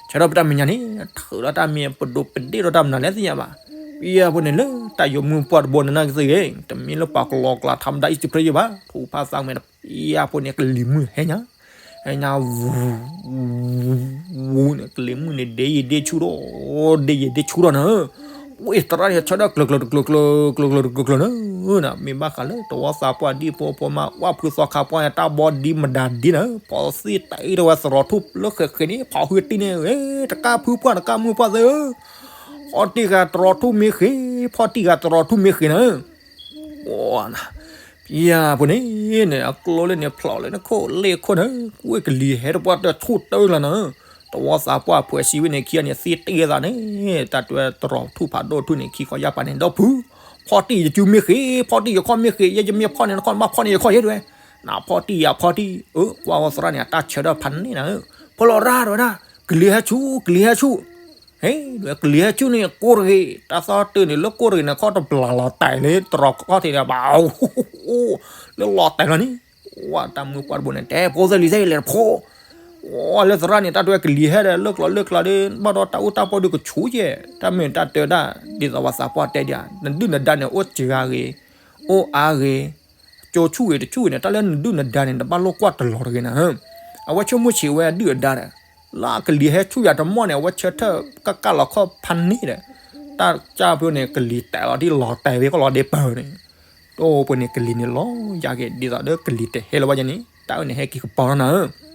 ဆၢထၢၣ်ဖဲတၢ်မဲာ်ညါန့ၣ် ထုးဒီးတၢ်မ့ၢ်ပဒိးပဒ့ၣ်ဒီးတၢ်မနုၤလဲၣ်သ့ၣ်ညါဘၣ်. ပယီၤဖိန့ၣ်လၢတၢ်ယိၤမုၢ်ပှၢ်တဘိန့ၣ် နာ်က့သ့ၣ်ဂ့ၤ တမ့ၢ်လၢပှၤကလီၤကျါထါမတၤအံၤစံးဖျဲးယဘၣ် ထူၣ်ဖးသးမဲာ်တပယီၤဖိန့ၣ် ကလံၤမုၢ်ဟဲညါ ဟဲညါ ဝူ ဝူန့ၣ် ကလံၤမုၢ်န့ၣ် ဒ့ယံာ်ဒ့ဆူၣ်ဒီး ဒ့ယံာ်ဒ့ဆူၣ်ဒီးနၤ, ဝံသရၣ်န့ၣ် ဆၢထၢၣ်ကျၢၤကျၢၤတကျၢၤကျၢၤ ကျၢၤကျၢၤတကျၢၤကျၢၤနၤ, မ့ၢ်ဘၣ်ဃးလၢတဝီသးပှၢ်ဒံၣ်ဖိဖိမး ဝၣ်ဖုသီခါပှၢ်န့ၣ် တၢ်ဘီဒံမဒၤဒံနၤ, ဖီသံၣ်တၢ်အံၤတဝဲသရိာ်ထူၣ်လၢဃဲးဃဲးန့ၣ် ဖီဃုတံၢ်န့ၣ် တကၢ်ဖုပှၢ်တကၢ်မုၢ်ပှၢ်သ့ၣ်ဧၢ, ဖီတံၢ်ဃာ်သရိာ်ထူၣ်မ့ၢ်ဃ့ၢ် ဖီတံၢ်ဃာ်သရိာ်ထူၣ်မ့ၢ်ဃ့ၢ်နၤ ပယီၤဖိန့ၣ်န့ၣ် အကျိလၢန့ၣ် ဖျိးလၢနခိၣ်လ့ၢ်ခိၣ်န့ၣ် ကွ့ၢ်ကလံၤဟဲတပှၢ်တၢၢ်ဆူၣ်တၢၢ်လီၤနၤ, တဝီသးပှၢ်ဖှဲးစံဝဲန့ၣ် ခံဂၤန့ၣ် သံတ့ၢ်သးန့ၣ် တၢ်တွဲသရိာ်ထူၣ်ဖးဒိၣ်ထူၣ်န့ၣ် ခံခီယၢ်ပၤန့ၣ် ဒီဖု ဖီတံၢ်ယစုမ့ၢ်ဃ့ၢ် ဖီတံၢ်ယခီၣ်မ့ၢ်ဃ့ၢ် ယဲယမ့ၢ်ဖီန့ၣ် နခီၣ်နဘၣ်ဖီန့ၣ် ယခီၣ်ယဲတဝဲ, နဖီတံၢ်ယၤဖီတံၢ် အၢ ကွၢ်ဝဲသရၣ်န့ၣ် အတၢ်ဆၢထၢၣ်ဖးန့ၣ်နၤ, ဖီလီၤရၢ်တဝဲဒၣ် ကလံၤဟဲဆူၣ် ကလံၤဟဲဆူၣ် ဟ့ၣ် ကလံၤဟဲဆူၣ်န့ၣ် ကိၢ်တဂ့ၤ တၢ်သီတၢၢ်န့ၣ် လၢကိၢ်တဂ့ၤန့ၣ် ခီၣ်တဘျးလီၤတဲာ်လၢသရိာ်ခီၣ်ထံးန့ၣ် ဘၣ် လၢလီၤတဲာ်လီၤန့ၣ်, ဝဲတၢ်မုၢ်ပှၢ်တဘိန့ၣ် တဲဖိသ့ၣ်လံၤသ့ၣ်လဲၤတဖိ, ဝဲလၢသရၣ်န့ၣ် တၢ်တွဲကလံၤဟဲဒီး လၢကျိၤလၢကျါဒီး ဘၣ်ဒီးတၢ်အိၣ်တၢ်ပီၢ်ဒုးကဆူၣ်ကဲ, တၢ်မ့ၢ်တၢ်တဲဒၣ် ဒ်သိးပှၤသးပှၢ်တဲဒ် နဒုၣ်နဒါန့ၣ် အိၣ်စှၤဂ့ၤ အိၣ်အါဂ့ၤ ကၠိဆူၣ်ဂ့ၤတဆူၣ်ဂ့ၤန့ၣ် တၢ်လၢနဒုၣ်နဒါန့ၣ် နတဘၣ်လိၣ်ကွၢ်တလီၤတဂ့ၤနၤ, အဝဲဆိကမိၣ်ဆံးဝဲအဒုၣ်အဒါဒီး လၢကလံၤဟဲဆူၣ်ယၤတမီၢ်န့ၣ် အဝဲဆၢထၢၣ်ကကၢ်လီၤခီၣ်ဖးန့ၣ်ဒီး တၢ်ကၢ်ဖဲန့ၣ် ကလံၤတဲာ်လီၤဒ်လီၤတဲာ်ဝဲကီၢ်လီၤဒ့ပၢၤန့ၣ်, တိၢ်ပှဲၤန့ၣ် ကလံၤန့ၣ်လီၤယၤက့ၤ ဒ်သိးဒီးကလံၤတဟဲလၢၤဘၣ်ယဲန့ၣ် တၢ်အၢန့ၣ်ဟဲက့ၤကပီၤလီၤနၤ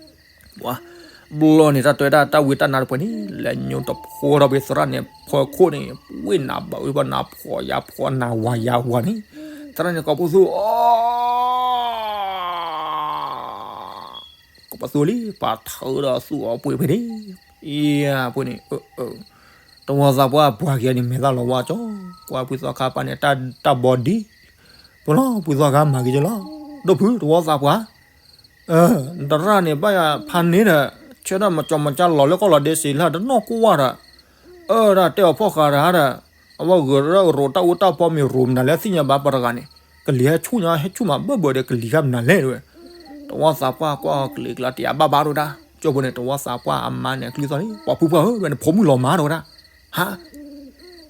ဘျီန့ၣ် တၢ်တဲဒၣ်တၢ်ဝံတၢ်နါတပှဲၤန့ၣ် လဲၤညိတဖိထီၣ်ဖဲသရၣ်န့ၣ် ဖီခိၣ်န့ၣ် ဝ့ၢ်နးဘၣ်ဝံဘၣ်နးဖှီၣ်ယါဖှီၣ်နးဝၤယါဝၤန့ၣ် သရၣ်န့ၣ် ကိးပသူအီၤ ကိးပသူလံ ပှၤထၢဒီးသူၣ်အီၤပှ့ၤဖဲန့ၣ် အံၤ အဖိန့ၣ် တဝီသးပှၢ်ပှၤက့ၤန့ၣ် မဲာ်သၣ်လီၤဝါကၠီ ကွၢ်ဖုသီခါပှၢ်န့ၣ် တၢ်ဘီဒံ ပလီၤ ဖုသီခါမၤက့ၤကလီၤ ဒိၣ်ဖုတဝီသးပှၢ် နတရၣ်န့ၣ် ဘၣ်ယၤဖးန့ၣ်ဒီး ဆၢထၢၣ်မၤကၠီမၤကၠီလီၤလၢကီၢ်လီၤဒ့စ့လၢတနီၢ်ကဝၢ်ဒီး အၢဒၣ်တဲအီၤဖီၣ်ဃာ်တဟါဒီး အဝဲဂုၤရၢရိးတၢ်အူတၢ်ပီမ့ၢ်ရိးမနုၤလဲၣ်သ့ၣ်ညါဘၣ်ပှၤတဂၤန့ၣ် ကလံၤဟဲဆူၣ်ညါဟဲဆူၣ်မးဘၢၣ်ဘၢၣ်ဒီးကလံၤဂၤမနုၤလဲၣ်တဲဝဲ တဝီသးပှၢ်ကွၢ်ကလံၤကျါတယၤဘၣ်ဘၣ်ဒိၣ်ဒၣ် ကၠိဖိန့ၣ် တဝီသးပှၢ်အမါန့ၣ်အကလုၢ်သီၣ်လံ ပှၤဖုပှၢ်ဧၢ ဝဲန့ၣ်ဖိမုၣ်လီၤမါတဝဲဒၣ် ဟါ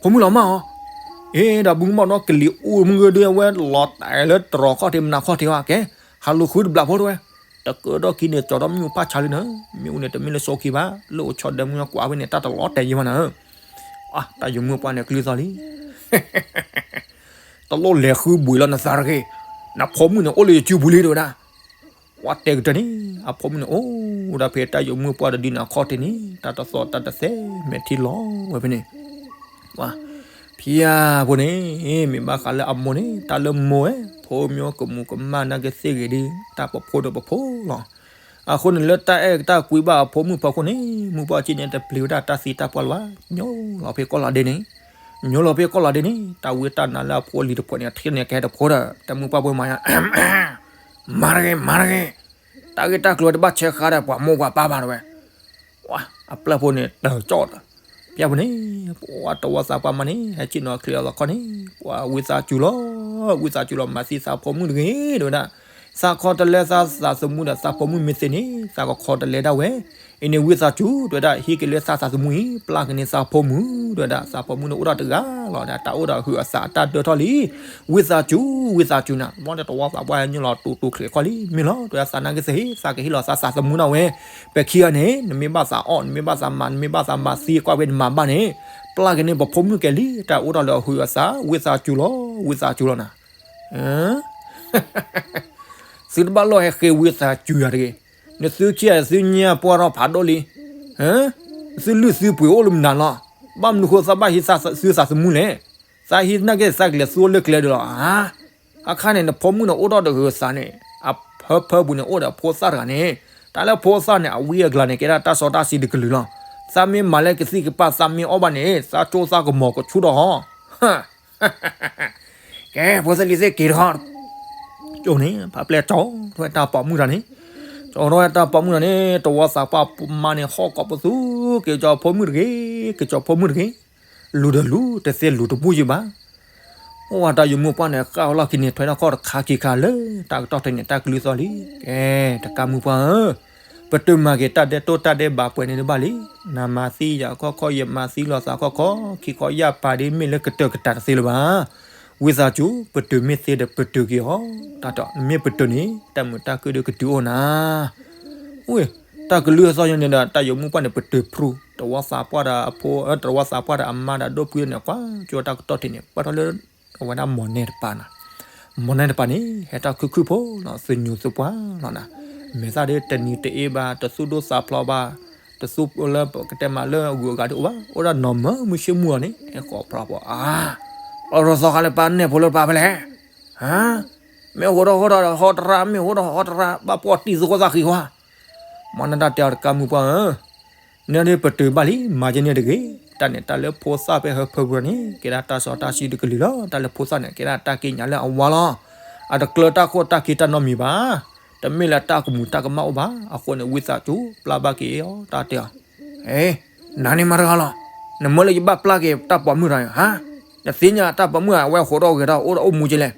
ဖိမုၣ်လီၤမါအီၤ အ့ ဒီးဘုမီၢ်နီၢ်ကလံၤအူမုၢ်ဂၢၢ်ဒုးအဝဲလီၤတဲာ်လၢတရီၤခီၣ်ထံးမနၤခီၣ်ထံးဝဲကဲ ဟးလူၤဃုတဘျးဖိတဝဲ တကၢထီၣ်ခံန့ၣ် ကၠီထီၣ်မ့ၣ်အူဖးဆါလံနၤ မ့ၣ်အူန့ၣ် တမ့ၢ်လၢစိခံဘၣ် လၢအိၣ်ဆီဒၢမုၢ်ကွၢ်ဝဲန့ၣ် တၢ်တလီၤတဲာ်ယံၤမးနၤ တၢ်ယိၤမုၢ်ပှၢ်န့ၣ် ကလုၢ်သီၣ်လံ တလိၣ်လဲၤဃုဘှံးလီၤနသးတဂ့ၤ နဖိမုၣ်န့ၣ် အိၣ်လၢယစုပူၤလံတဝဲဒၣ် ဝဲတဲကတၢၢ်န့ၣ် အဖိမုၣ်န့ၣ် အိၣ်ဝဲဒၣ်ဖဲတၢ်ယိၤမုၢ်ပှၢ်တဒုန့ၣ်အခီၣ်ထံးန့ၣ် တၢ်တသီၣ်တၢ်တသဲမဲာ်ထံလီၤဝဲဖဲန့ၣ် ဖံယါဖိန့ၣ် မ့ၢ်ဘၣ်ဃးလၢအမိၢ်န့ၣ် တၢ်လၢမိၢ်ဝဲ ဖိမ့ၢ်ကမူၤကမၣ်နာ်က့သ့ၣ်ဂ့ၤဒီး တၢ်ပဖိဒီးပဖိလီၤ. အဃိန့ၣ်လၢတၢ်အဲၣ်တၢ်ကွံဘၣ်အဖိမုၣ်ဖိအဃိန့ၣ် မုၢ်ပှၢ်ကံန့ၣ် တပျံၤဝဲဒၣ်တၢ်သံတၢ်ပှၢ်လၢၤဘၣ် ညိလီၤဖဲကီၢ်လီၤဒ့န့ၣ် ညိလီၤဖဲကီၢ်လီၤဒ့န့ၣ် တၢ်ဝံတၢ်နါလၢအဖိလံၤတဖိန့ၣ် အထံၣ်န့ၣ်ကဟဲတဖိဒီး တၢ်မုၢ်ပှၢ်ဖိမၤယါ မၤတဂ့ၤ မၤတဂ့ၤ တၢ်ဂ့ၢ်တၢ်ကျိၤတဘၣ်ဆဲးဃာ်ဒီးပှၤမိၢ်ပှၤပၢ်ဘၣ်တဝဲ အပျဲၢ်ဖိန့ၣ်တၢ်ကၠီၣ်ဒီး ဖံယါဖိန့ၣ် ပှၤတဝီသးပှၢ်မးန့ၣ် ဟဲဆ့ၣ်နီၤချ့အီၤသီခီန့ၣ် ပှၤဝံသးစူၤလီၤ ဝံသးစူၤလီၤ မၤသံသးဖိမုၣ်တဂ့ၤ တဲဝဲဒၣ် သးခီတလဲသးသးသမူဒီးသးဖိမုၣ်မ့ၢ်သ့န့ၣ် သးကခီတလဲဒၣ်ဝဲ. အံၤန့ၣ်ဝံသးစူၤ တဲဝဲဒၣ် ဟံးက့ၤလၢသးသးသမူအံၤ ပျၢ်က့ၤန့ၢ်သးဖိမုၣ် တဲဝဲဒၣ် သးဖိမုၣ်န့ၣ်အိၣ်ဒီးတဂၤလီၤဒီး တၢ်အိၣ်ဒီးဟုးအသးအတၢ်ဒၢထီၣ်လံ. ဝံသးစူၤ ဝံသးစူၤနၤ မ်တဝီသးပှၢ်ညိၣ်လီၤတူာ်တူာ်ချဲးခီလံ မ့ၢ်လီၤ တဲဝဲဒၣ် သးနာ်က့သ့ၣ်ဟ့ သးကဟ့ၣ်လီၤသးသးသမူဒၣ်ဝဲ. ပခံဂၤန့ၣ် နမ့ၢ်ဘၣ်သးအီၣ် နမ့ၢ်ဘၣ်သးမၤ နမ့ၢ်ဘၣ်သးမၤသံကွၢ်ဝဲနမၤဘၣ်န့ၣ် ပျၢ်က့ၤန့ၢ်ပဖိမုၣ်ကဲလံ တၢ်အိၣ်ထီၣ်လၢအဟုးအသး ဝံသးစူၤလီၤ ဝံသးစူၤလီၤနၤ. သုတဘၣ်လိၣ်ဟဲဃ့ဝံသးစူၤယၤတဂ့ၤ. နသုခံဂၤသုညါပှၢ်ထီၣ်ဖးဒိၣ်လံ. သုလုၢ်သုပှ့ၤအိၣ်လၢမနုၤလီၤ. ဘၣ်မနုၤဃိသးဘၣ်ဟံးသးသုသးသမူလဲၣ်. သးဟံးနာ်က့သးကလဲၤသူအိၣ်လၢကျဲဒီးလီၤ. အခါန့ၣ် နဖိမုၣ်န့ၣ်အိၣ်ထီၣ်ဒီးဟုးအသးန့ၣ် အဖၢဖၢပူၤန့ၣ်အိၣ်ဒီးဖိသၣ်တဂၤန့ၣ် တၢ်လၢဖိသၣ်န့ၣ် အဝံအကျါန့ၣ် ကဲဒၣ်တၢ်စီတၢ်ဆှံတကလုာ်လီၤ. သးမ့ၢ်မၤလၢကသံၣ်ကပၢ် သးမ့ၢ်အီၣ်ဘၣ်န့ၣ် သးကၠိသးကမီၤကဆူၣ်ထီၣ်ဟီ ကဲ ဖိသ့ၣ်လံၤသ့ၣ်က့ၤတခီ ကၠိန့ၣ် ဖးပျဲၢ်ကၠီထီၣ်ဝဲတၢ်ပိာ်မုၣ်တဂၤန့ၣ်, ကၠီထီၣ်ဝဲတၢ်ပိာ်မုၣ်တဂၤန့ၣ် တဝီသးပှၢ်မါန့ၣ် ဟီၣ်ကိးပသူ က့ၤကၠီဖိမုၣ်တဂ့ၤ, က့ၤကၠီဖိမုၣ်တဂ့ၤ, လူၤဒီးလူၤ တသ့လူၤတဘူၣ်ယံၤဘၣ်. အိၣ်ဝဲတၢ်ယိၤမုၣ်ပှၢ်န့ၣ် ဃၣ်ဝဲလီၢ်ခံန့ၣ် ထွဲထီၣ်ခီၣ်တခါခံခါလၢ တၢ်ကတီၢ်ထဲန့ၣ် တၢ်ကလုၢ်သီၣ်လံ. ကဲ တကးမုၣ်ပှၢ်ဧၢ, ပတုာ်မၤက့ၤတၢ်ဒဲးတိၢ်တၢ်ဒဲးဘးပှဲၤန့ၣ်တဘၣ်လံ. နမၤသံယၤခီၣ်ခီၣ် ယမၤသံလီၤသးခီၣ်ခီၣ်, ခံခီယၢ်ပၤဒ်မ့ၢ်လၢကတၢၢ်ကတၢၢ်တသ့လၢၤဘၣ်. ဝံသးစူၤ ပတုာ်မ့ၢ်သ့ဒီးပတုာ်က့ၤအီၤ, တၢ်တီ နမ့ၢ်ပတုာ်န့ၣ် တၢ်မုာ်တၢ်ခုၣ်ဒုးကတုၤအိၣ်နၤ. ဝ့ၢ် တၢ်ကလုၢ်အသီၣ်ညါန့ၣ်ဒီး တၢ်ယိၤမုၣ်ပှၢ်န့ၣ် ပတုာ်ဖျိ တဝီသးပှၢ်ဒီးအဖိ တဝီသးပှၢ်ဒီးအမါဒီးဒိၣ်ပှ့ၤန့ၣ် ကွၢ်ကၠိတၢ်ကတီၢ်ထဲန့ၣ် ပှၢ်ထီၣ်လၢ အဝဲဒၣ်မီၢ်နဲတပၤနၤ, မီၢ်နဲတပၤန့ၣ် ဟဲတၢ်ခုၣ်ခုၣ်ဖိလီၤ သညူးသပှၢ်လီၤနၤ, မဲာ်သၣ်ဒ်တနံၤတအ့ဘၣ် တသူၣ်ဒိၣ်သးဖျိးဘၣ်, တသူၣ်လၢပကတဲမးလၢအဂုၤအဂၤဒ်အိၣ်ဘၣ်, အိၣ်ဒၣ်နီၢ်မၢမုၢ်ဆ့ၣ်မုၢ်အီၤန့ၣ် ဟဲကိးဖျိးပှၤအါ, ပှၤရိသီခါလၢပၢ်နဲၣ်ဖိလၢပၢ်ဖဲလဲၣ်, မ့ၢ်အိၣ်ဒီးဟီၣ်ဒီးဟီၣ်တရၣ် မ့ၢ်အိၣ်ဒီးဟီၣ်တရၣ် ဘၣ်ပှီၢ်တံၢ်သကိးသးဃံကွၢ် မ့ၢ်နတၢ်တဲအီၤတကးမုၣ်ပှၢ်ဧၢ, နဒ်ပတုာ်ဘၣ်လံ မၤက့ၤန့ၣ်တဂ့ၤ, တၢ်န့ၣ် တၢ်လၢဖိသၣ်ဖဲဟၢဖၢပူၤန့ၣ် ကဲဒၣ်တၢ်စီတၢ်ဆှံတကလုာ်လီၤ. တၢ်လၢဖိသၣ်န့ၣ် ကဲဒၣ်တၢ်ကံးညာ်လၢအဝါလီၤ. အတကျၢၤတၢ်ခိၣ်တၢ်ခံတၢ်နီတမံၤဘၣ်. တမ့ၢ်လၢတၢ်ကမူၤတၢ်ကမၣ်အိၣ်ဘၣ်. အဃိန့ၣ် ဝံသးစူၤ ပျၢ်ဘၣ်က့ၤအီၤ တၢ်တဲအီၤ, နၤန့ၣ်မၤတဂၤလီၤ. နမၢလၢယဘၣ်ပျၢ်က့ၤတၢ်ပိာ်မုၣ်တဂၤ, နသ့ၣ်ညါတၢ်ပိာ်မုၣ်ဧါ အဝဲဟိးထီၣ်ဂဲၤထီၣ်အိၣ်ဒီးအိၣ်မူက့လဲၣ်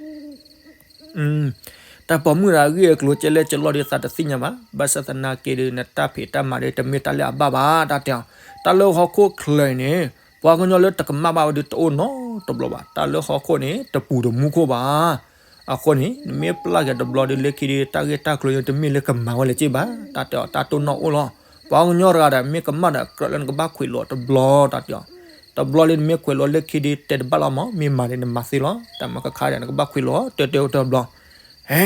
တၢ်ပိာ်မုၣ်တဂၤအဂ့ၢ်အကျိၤကဲလဲၣ်ကလီဒီးသးတသ့ၣ်ညါဘၣ်. ဘၣ်ဆၣ်သနာ်က့ဒီး နတၢ်ဖံးတၢ်မၤဒီး တမ့ၢ်တၢ်လၢအဘၣ်ဘၣ် တၢ်တဲအီၤ. တၢ်လၢဟီၣ်ခိၣ်ချၢအံၤန့ၣ် ပှၤကညီလၢတကမၣ်ဘၣ်ဝဲဒီးတအိၣ်နီတဘျီဘၣ်. တၢ်လၢဟီၣ်ခိၣ်န့ၣ် တပူၤတမူခိၣ်ဘၣ်. အဃိန့ၣ် နမ့ၢ်ပျၢ်က့ၤတဘျီဒီး လၢခံဒီး တၢ်ဂ့ၢ်တၢ်ကျိၤန့ၣ် တမ့ၢ်လၢကမၤဝဲလၢၤက့ဘၣ် တၢ်တဲအီၤ. တၢ်တိၢ်နီၣ်အိၣ်လီၤ. ပှၤကညီတဂၤဒီး မ့ၢ်ကမၣ်ဒီးကြၢးလၢနကဘၣ်ခွဲးလိာ်တဘျီ တၢ်တဲအီၤ. တဘျီလၢနမ့ၢ်ခွဲးလိာ်လၢခံဒီး တဲတဘၣ်လီၤမး မ့ၢ်မၤန့ၣ် နမၤသ့လီၤ. တၢ်မၤခါခါဒီး နကဘၣ်ခွဲးလိာ်တၢ်တဲအိၣ်တဘျီ, ဟဲ,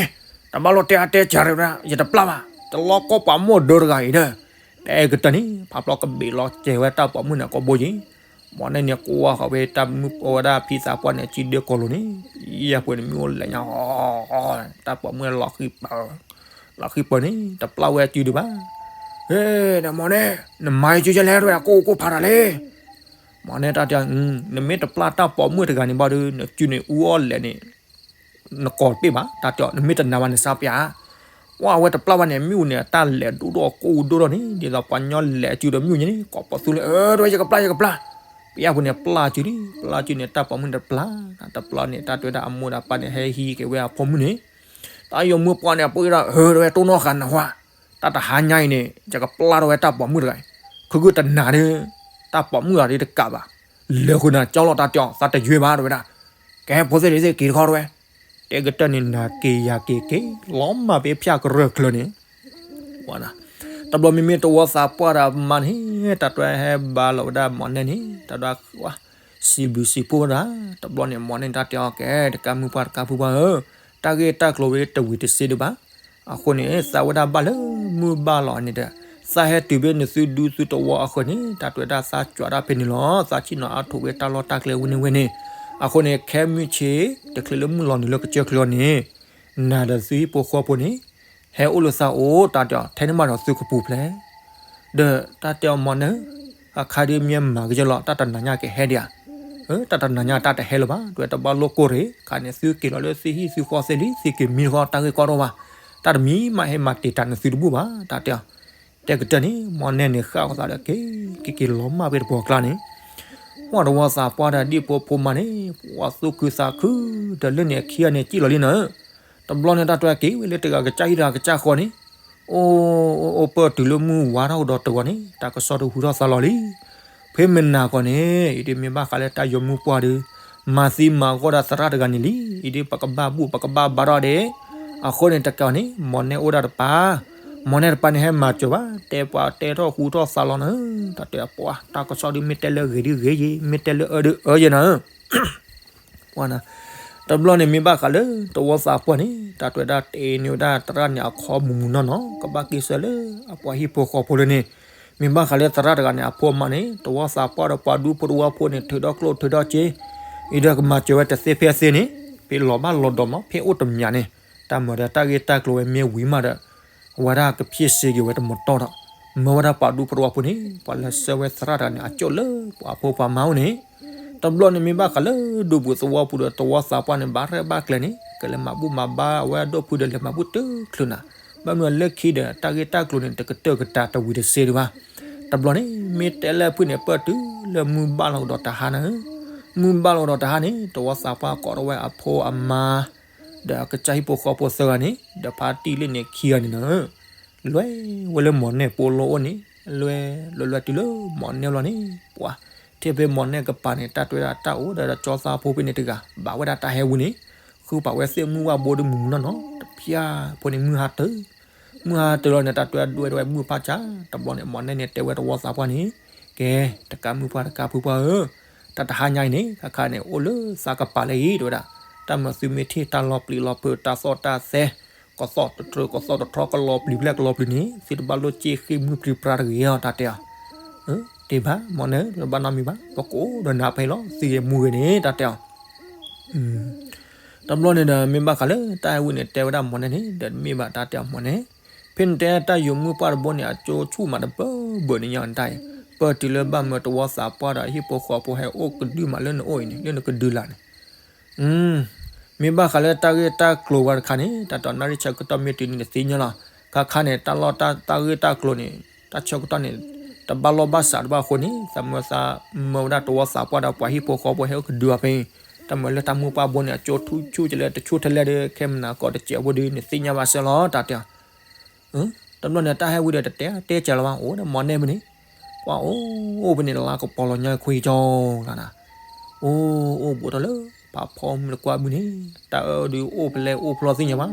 တဘၣ်လိာ်တဲအါတဲစှၤတဂၤ ယတပျၢ်ဘၣ်. တလီၤကီၢ်ပှၤမိၢ်ဒၢတဂၤအံၤဒီး တဲကတၢၢ်န့ၣ် ဖးဖျီကဘ့ၣ်လီၤစဲၤဝဲတၢ်ပိာ်မုၣ်န့ၣ် ကိးဘိယံၤ မ့ၢ်န့ၣ်န့ၣ် ကွၢ်ဃီၤဝဲတၢ်မုၣ်အဝဲဒၣ်ဖံသးပှၢ်န့ၣ် စုဒ့ကိာ်လိၤန့ၣ်, ယဲၢ်ပှဲၤန့ၣ်မ့ၢ်အိၣ်လဲၣ်ညါ, တၢ်ပိာ်မုၣ်လီၤဃံပၢၤ, လီၤဃံပၢၤန့ၣ် တပျၢ်ဝဲစုဒုးဘၣ်. ဟဲ, နမ့ၢ်န့ၣ် နမၤစုကလဲၣ် တဝဲကိၢ်ကိၢ်ဖးတၢ်လဲၣ်. မ့ၢ်န့ၣ်တၢ်တဲ, နမ့ၢ်တပျၢ်တၢ်ပိာ်မုၣ်တဂၤန့ၣ်ဘၣ်ဒီး နစုန့ၣ်အူအီၣ်လဲၣ်န့ၣ် နကိးတပ့ၢ်ဘၣ် တၢ်တဲအီၤ. နမ့ၢ်တနာ်ဘၣ် နဆါပျၢ်, ဝဲအဝဲတပျၢ်ဘၣ်န့ၣ် မ့ၣ်အူန့ၣ် အတၢ်လဲၤဒိၣ်ဒိၣ်ကိၢ်ဒိၣ်ဒိၣ်န့ၣ် ဒ်သိးပှၤကညီလဲၤစုဒီးမ့ၣ်အူညါန့ၣ် ကိးပသူလၢ အၢ တဝဲယကပျၢ် ယကပျၢ်. ပယီၤပူၤန့ၣ် ပျၢ်စုဒံး ပျၢ်စုန့ၣ် တၢ်ပိာ်မုၣ်န့ၣ်တပျၢ်, တပျၢ်န့ၣ် တၢ်တဲဝဲဒၣ်အမိၢ်ဒီးပၢ်န့ၣ် ဟဲဟံးက့ၤဝဲအဖိမုၣ်န့ၣ် တၢ်ယိၤမုၣ်ပှၢ်န့ၣ် အပှ့ၤဒီး အၢ တဝဲတိၢ်နီၣ်ဃာ်နဟါ, တၢ်တဟါညါအံၤန့ၣ် ယကပျၢ်ထီၣ်ဝဲတၢ်ပိာ်မုၣ်တဂၤအံၤ, ခုကုတနာ်ဒီး တၢ်ပိာ်မုၣ်တဂၤဒီးတကးဘၣ်, လဲၤဃုာ်နၤကၠီလီၤ တၢ်တဲအီၤ သးတယွဲဘၣ် တဝဲဒၣ်. ကဲ ဖိသ့ၣ်လံၤသ့ၣ်က့ၤတခီတဝဲ, တဲကတၢၢ်န့ၣ် နၤက့ၤယၤက့ၤက့ၤ လီၤမၢ်ဖဲဖၠၣ်ကရၢၢ်ချၢန့ၣ် တဘျီမ့မ့ၢ်တဝီသးပှၢ်ဒီးမါန့ၣ် တၢ်တွဲဟဲဘါလီၤဝဲဒၣ်မ့ၢ်န့ၣ်န့ၣ် တၢ်ဒွး စံးဘျုးစံးဖှိၣ်ဝဲဒၣ်, တဘျီန့ၣ်မ့ၢ်န့ၣ် တၢ်တဲအီၤ ကဲ တကးမုၣ်ပှၢ် တကးဖုပှၢ်ဧၢ, တၢ်ဂ့ၢ်တၢ်ကျိၤဝဲတဝံၤတစ့ဒံးဘၣ်. အဃိန့ၣ် သးဝဲဒၣ်ဘၣ်လၢမုၢ်ဘၣ်လီၤန့ၣ်ဒီး သးဟဲတုၤဖဲနသုဒူသုတဝီအဃၢၤန့ၣ် တၢ်တဲဝဲဒၣ်သးကွၢ်ဒၣ်ဖဲန့ၣ်လီၤ. သးဆ့ၣ်နီၤအါထီၣ်ဝဲတၢ်လီၢ်တၢ်ကျဲဝဲန့ၣ်ဝဲန့ၣ်, အဃိန့ၣ် ခဲမုၢ်ဆ့ၣ် တချုးလၢမုၢ်လီၤနုာ်လၢကစၢၢ်ချၢအီၤန့ၣ် နၤဒီးသုဟံၣ်ဖိဃီဖိန့ၣ် ဟဲအိၣ်လၢသးအိၣ် တၢ်တဲအီၤ ထဲန့ၣ်မးဒီးသုကပူၤဖျဲး ဒီးတၢ်တဲအီၤမ့ၢ်န့ၣ်, အခါဒ်မ့ၢ်မၤကယၢလီၤ တၢ်တနၤညါကဟဲဒံးဧါ, တၢ်တနၤညါတၢ်တဟဲလၢၤဘၣ် တဝဲတဘၣ်လိၣ်ကိၢ်ရ့ၣ်, ခါန့ၣ်သုက့ၤလီၤလၢသုဟံၣ်သုဃီသ့လံ သုက့ၤမံဃီတၢ်ဂ့ၢ်ကီတအိၣ်ဘၣ်, တၢ်တမံၤမးဟဲမၤတံာ်တာ်နသုတဘူၣ်ဘၣ် တၢ်တဲအီၤ. တဲကတၢၢ်န့ၣ် မ့ၢ်န့ၣ်န့ၣ် ဃၣ်အသးဒီးက့ၤ က့ၤက့ၤလီၤမၢ်ဖဲတပှီၢ်ကျါန့ၣ် ပှၤတဝီသးပှၢ်ဒီးဒံၣ်ဖိဖိမါန့ၣ် ပှၤသူၣ်ခုသးခု ဒီးလၢန့ၣ်အခံဂၤန့ၣ် စံၣ်လီၤလံနၤဧၢ, တဘျီန့ၣ်တၢ်တွဲက့ၤဝဲလၢတဂၤကစၢ်ဟံၣ်တဂၤကစၢ်ဃီန့ၣ်, အိၣ်အိၣ်အိၣ်ပၢၢ်တုၤလၢမုၢ်ဝါထီၣ်ကဒီးတဂီၤန့ၣ် တၢ်ကစီၣ်ဒုးဟူထီၣ်သါလီၤလံ. ဖဲမနၤကီၢ်န့ၣ် အံၤဒ်မ့ၢ်ဘၣ်ဃးလၢတၢ်ယိၤမုၢ်ပှၢ်ဒီး မၤသံမၤဂီၢ်ဒၣ်သရၣ်တဂၤန့ၣ်လံ. အံၤဒ်ပကဘၣ်ဘူၣ်ပကဘၣ်ဘါထီၣ်ဒဲး, အဃိန့ၣ်တကးန့ၣ် မိၢ်နဲၣ်အိၣ်ဒၣ်တပၤ, မိၢ်နဲၣ်တပၤန့ၣ်ဟဲမၤစၢၤဘၣ်, တဲပှၤတဲထီၣ်ဟူထီၣ်သါလီၤနၤ, တၢ်တဲပှၤ တၢ်ကစီၣ်ဒုးမ့ၢ်တဲလၢဂ့ၤဒုးဂ့ၤယ့ၤ, မ့ၢ်တဲလၢအၢဒုးအၢယ့ၤနၤ ပှၤနၤ, တဘျီန့ၣ်မ့ၢ်ဘၣ်ဃးလၢတဝီသးပှၢ်န့ၣ် တၢ်တွဲဒၣ်တဲန့ၢ်ဝဲဒၣ်သရၣ်န့ၣ်အခီမုၢ်မုၢ်နီၢ်နီၢ် ကဘၣ်က့ၤဆၢလၢအပှၤဟံၣ်ဖိဃီဖိလၢန့ၣ်, မ့ၢ်ဘၣ်ဃးလၢသရၣ်တဂၤန့ၣ် အဖိအမါန့ၣ် တဝီသးပှၢ်ဒီးပှၤဒူဖိတဝီဖိန့ၣ် ထုးထီၣ်ကျိၣ်ထုးထီၣ်စ့, အံၤဒီးကမၤစၢၤဝဲတသ့ဖဲသ့န့ၣ်, ဖဲလီၤဘၣ်လီၤဒီးမး ဖဲအိၣ်တမံၤန့ၣ်, တၢ်မၤဒီးတၢ်ဂ့ၢ်တၢ်ကျိၤဝဲမ့ၢ်ဝံၤမးဒီး အဝဲဒၣ်ကဖျ့စ့က့ၤဝဲတမတီၢ်ဒီး, မၢဝဲဒၣ်ပှၤဒူဖိတဝီဖိန့ၣ် ပှၤလဲၤဆှၢဝဲသရၣ်တဂၤန့ၣ် အကၠိၣ်လၢပှၤဖိပှၤမါအိၣ်န့ၣ်, တဘျီန့ၣ်မ့ၢ်ဘၣ်ဃးလၢဒူပူၤသဝီပူၤဒီးတဝီသးပှၢ်န့ၣ် ဘၣ်ရဲၣ်ဘၣ်ကျဲၤန့ၣ် ကလဲၤမၤဘူၣ်မၤဘါအဝဲအဒိၣ်ဖုဒီးလဲၤမၤဘူၣ်တုၤချုးနၤ, ဘၣ်မနုၤလၢခံဒီး တၢ်ဂ့ၢ်တၢ်ကျိၤန့ၣ် တကတၢၢ်ကတၢၢ်တဝံၤတစဲးဒံးဘၣ်. တဘျီန့ၣ် မ့ၢ်တဲလၢဖုၣ်န့ၣ် ပၢၢ်တုၤလၢမုၢ်ဘၣ်လီၤကဒီးတဟါနၤ, မုၢ်ဘၣ်လီၤကဒီးတဟါန့ၣ် တဝီသးပှၢ်ကိးထီၣ်ဝဲအဖိအမါ ဒီးအကစၢ်ဟံၣ်ဖိဃီဖိသၢဂၤန့ၣ် ဒီးဖါတံၢ်လၢန့ၣ်ခံဂၤန့ၣ်နၤ, လဲၤဝဲလၢမိၢ်နဲၣ်ပိာ်လိအအိၣ်န့ၣ်, လဲၤလဲၤလဲၤတုၤလၢမိၢ်နဲၣ်လီၤန့ၣ်, ပှၤ ထဲဖဲမိၢ်နဲၣ်ကပၤန့ၣ် တၢ်တွဲဒၣ်တၢ်အိၣ်ဒီးကၠီသးဖိဖဲန့ၣ်တဂၤ ဘၣ်ဝဲဒၣ်တၢ်ဟဲဝံၤန့ၣ်, ဃုပာ်ဝဲသ့ၣ်မုၢ်ဝၣ်ဘိဒုးမုၢ်မုၢ်နီၢ်နီၢ် တဖၠၣ်ဖိန့ၣ်မုၢ်ဟါတၢၢ်, မုၢ်ဟါတၢၢ်လီၤန့ၣ် တၢ်တွဲဒွဲဒွဲမုၢ်ဖးဆါ, တဘျီန့ၣ် မိၢ်နဲၣ်န့ၣ်တဲဝဲတဝီသးပှၢ်န့ၣ်, ကဲ တကးမုၢ်ပှၢ်တကးဖုပှၢ်ဧၢ, တၢ်တဟါညါအံၤန့ၣ် ခါခါန့ၣ် အိၣ်လၢသးကပၤလၢအံၤ တဲဝဲဒၣ်, တၢ်မၤသုမ့ၢ်ထံၣ်တၢ်လီၤပျံၤလီၤဖုးတၢ်သီၣ်တၢ်သဲ, ကသီၣ်တထြၢကသီၣ်တထြီကလီၤပျံၤဖျဲၣ်ကလီၤပျံၤန့ၣ် သုတဘၣ်လိၣ်စ့ၢ်ဃ့ၢ်မုၢ်ပြံပြါတဂ့ၤအီၤ တၢ်တဲအီၤ, တ့ၢ်ဘၣ်မိၢ်နဲၣ် တဘၣ်နီတမံၤဘၣ် ပကအိၣ်ဒီးနၤဖဲအံၤလီၤ သံဂ့ၤမူဂ့ၤန့ၣ် တၢ်တဲအီၤ တဘျီန့ၣ်ဒီး မ့ၢ်ဘၣ်ဃးလၢတၢ်ဟဲဝံၤန့ၣ် တဲဝဲဒၣ်မိၢ်နဲၣ်န့ၣ် ဒီးတမ့ၢ်ဘၣ်တၢ်တဲအီၤမိၢ်နဲၣ်, ဖဲန့ၣ်တဲတၢ်ယိၤမုၢ်ပှၢ်တဘိန့ၣ် အကၠိဆူၣ်မးတဘၢဘၢန့ၣ်ညါတၢ်အံၤ, ပၢၢ်တုၤလၢဘၣ်မၢတဝီသးပှၢ်ဒီးဟံၣ်ဖိဃီဖိဟဲအိၣ်ကဒုမးလၢနအိၣ်အံၤန့ၣ် လၢနကဒုလၢ်န့ၣ် မ့ၢ်ဘၣ်ဃးလၢတၢ်ဂ့ၢ်တၢ်ကျိၤဝဲတခါန့ၣ် တၢ်တီနၣ်ရံၣ်ဆၢကတီၢ်မ့ၢ်တုၤန့ၣ်နသ့ၣ်ညါလီၤ. ခါခါန့ၣ် တၢ်လီၢ်တၢ်ဂ့ၢ်တၢ်ကျိၤန့ၣ် တၢ်ဆၢကတီၢ်န့ၣ် တဘၣ်လီၢ်ဘၣ်စးတဘၣ်အဃိန့ၣ် သးမၢသးမၢဝဲဒၣ်တဝီသးပှၢ်ဒီးပှၤဟံၣ်ဖိဃီဖိဟဲအိၣ်ကဒုအီၤဖဲအံၤ, တၢ်မၢလၢတၢ်မုၢ်ပှၢ်ဘိန့ၣ် အကၠိထူဆူၣ်ကလဲၣ်တဆူၣ်ထဲလဲၣ်ဒီး ခဲမုၢ်နၤကီၢ်တစဲးဖိဒီး နသ့ၣ်ညါဘၣ်စၢၤလီၤ တၢ်တဲအီၤ တဘျီန့ၣ် တၢ်ဟဲဝံၤဒီးတတဲတဲစၢၤလီၤဘၣ် အိၣ်ဒီးမိၢ်နဲၣ်ဖဲန့ၣ်, ကွၢ်အိၣ်အိၣ်ဖဲန့ၣ် လါကပီၤလီၤညါခွံကၠီလီၤနၤ, အိၣ်အိၣ်ဘူးထီၣ်လၢ ပာ်ဖီမုၢ်တကွၢ်ဘုန့ၣ်, တၢ်အၢဒုးအိၣ်ဖဲလဲၣ်အိၣ်ဖျီသ့ၣ်ညါဘၣ်,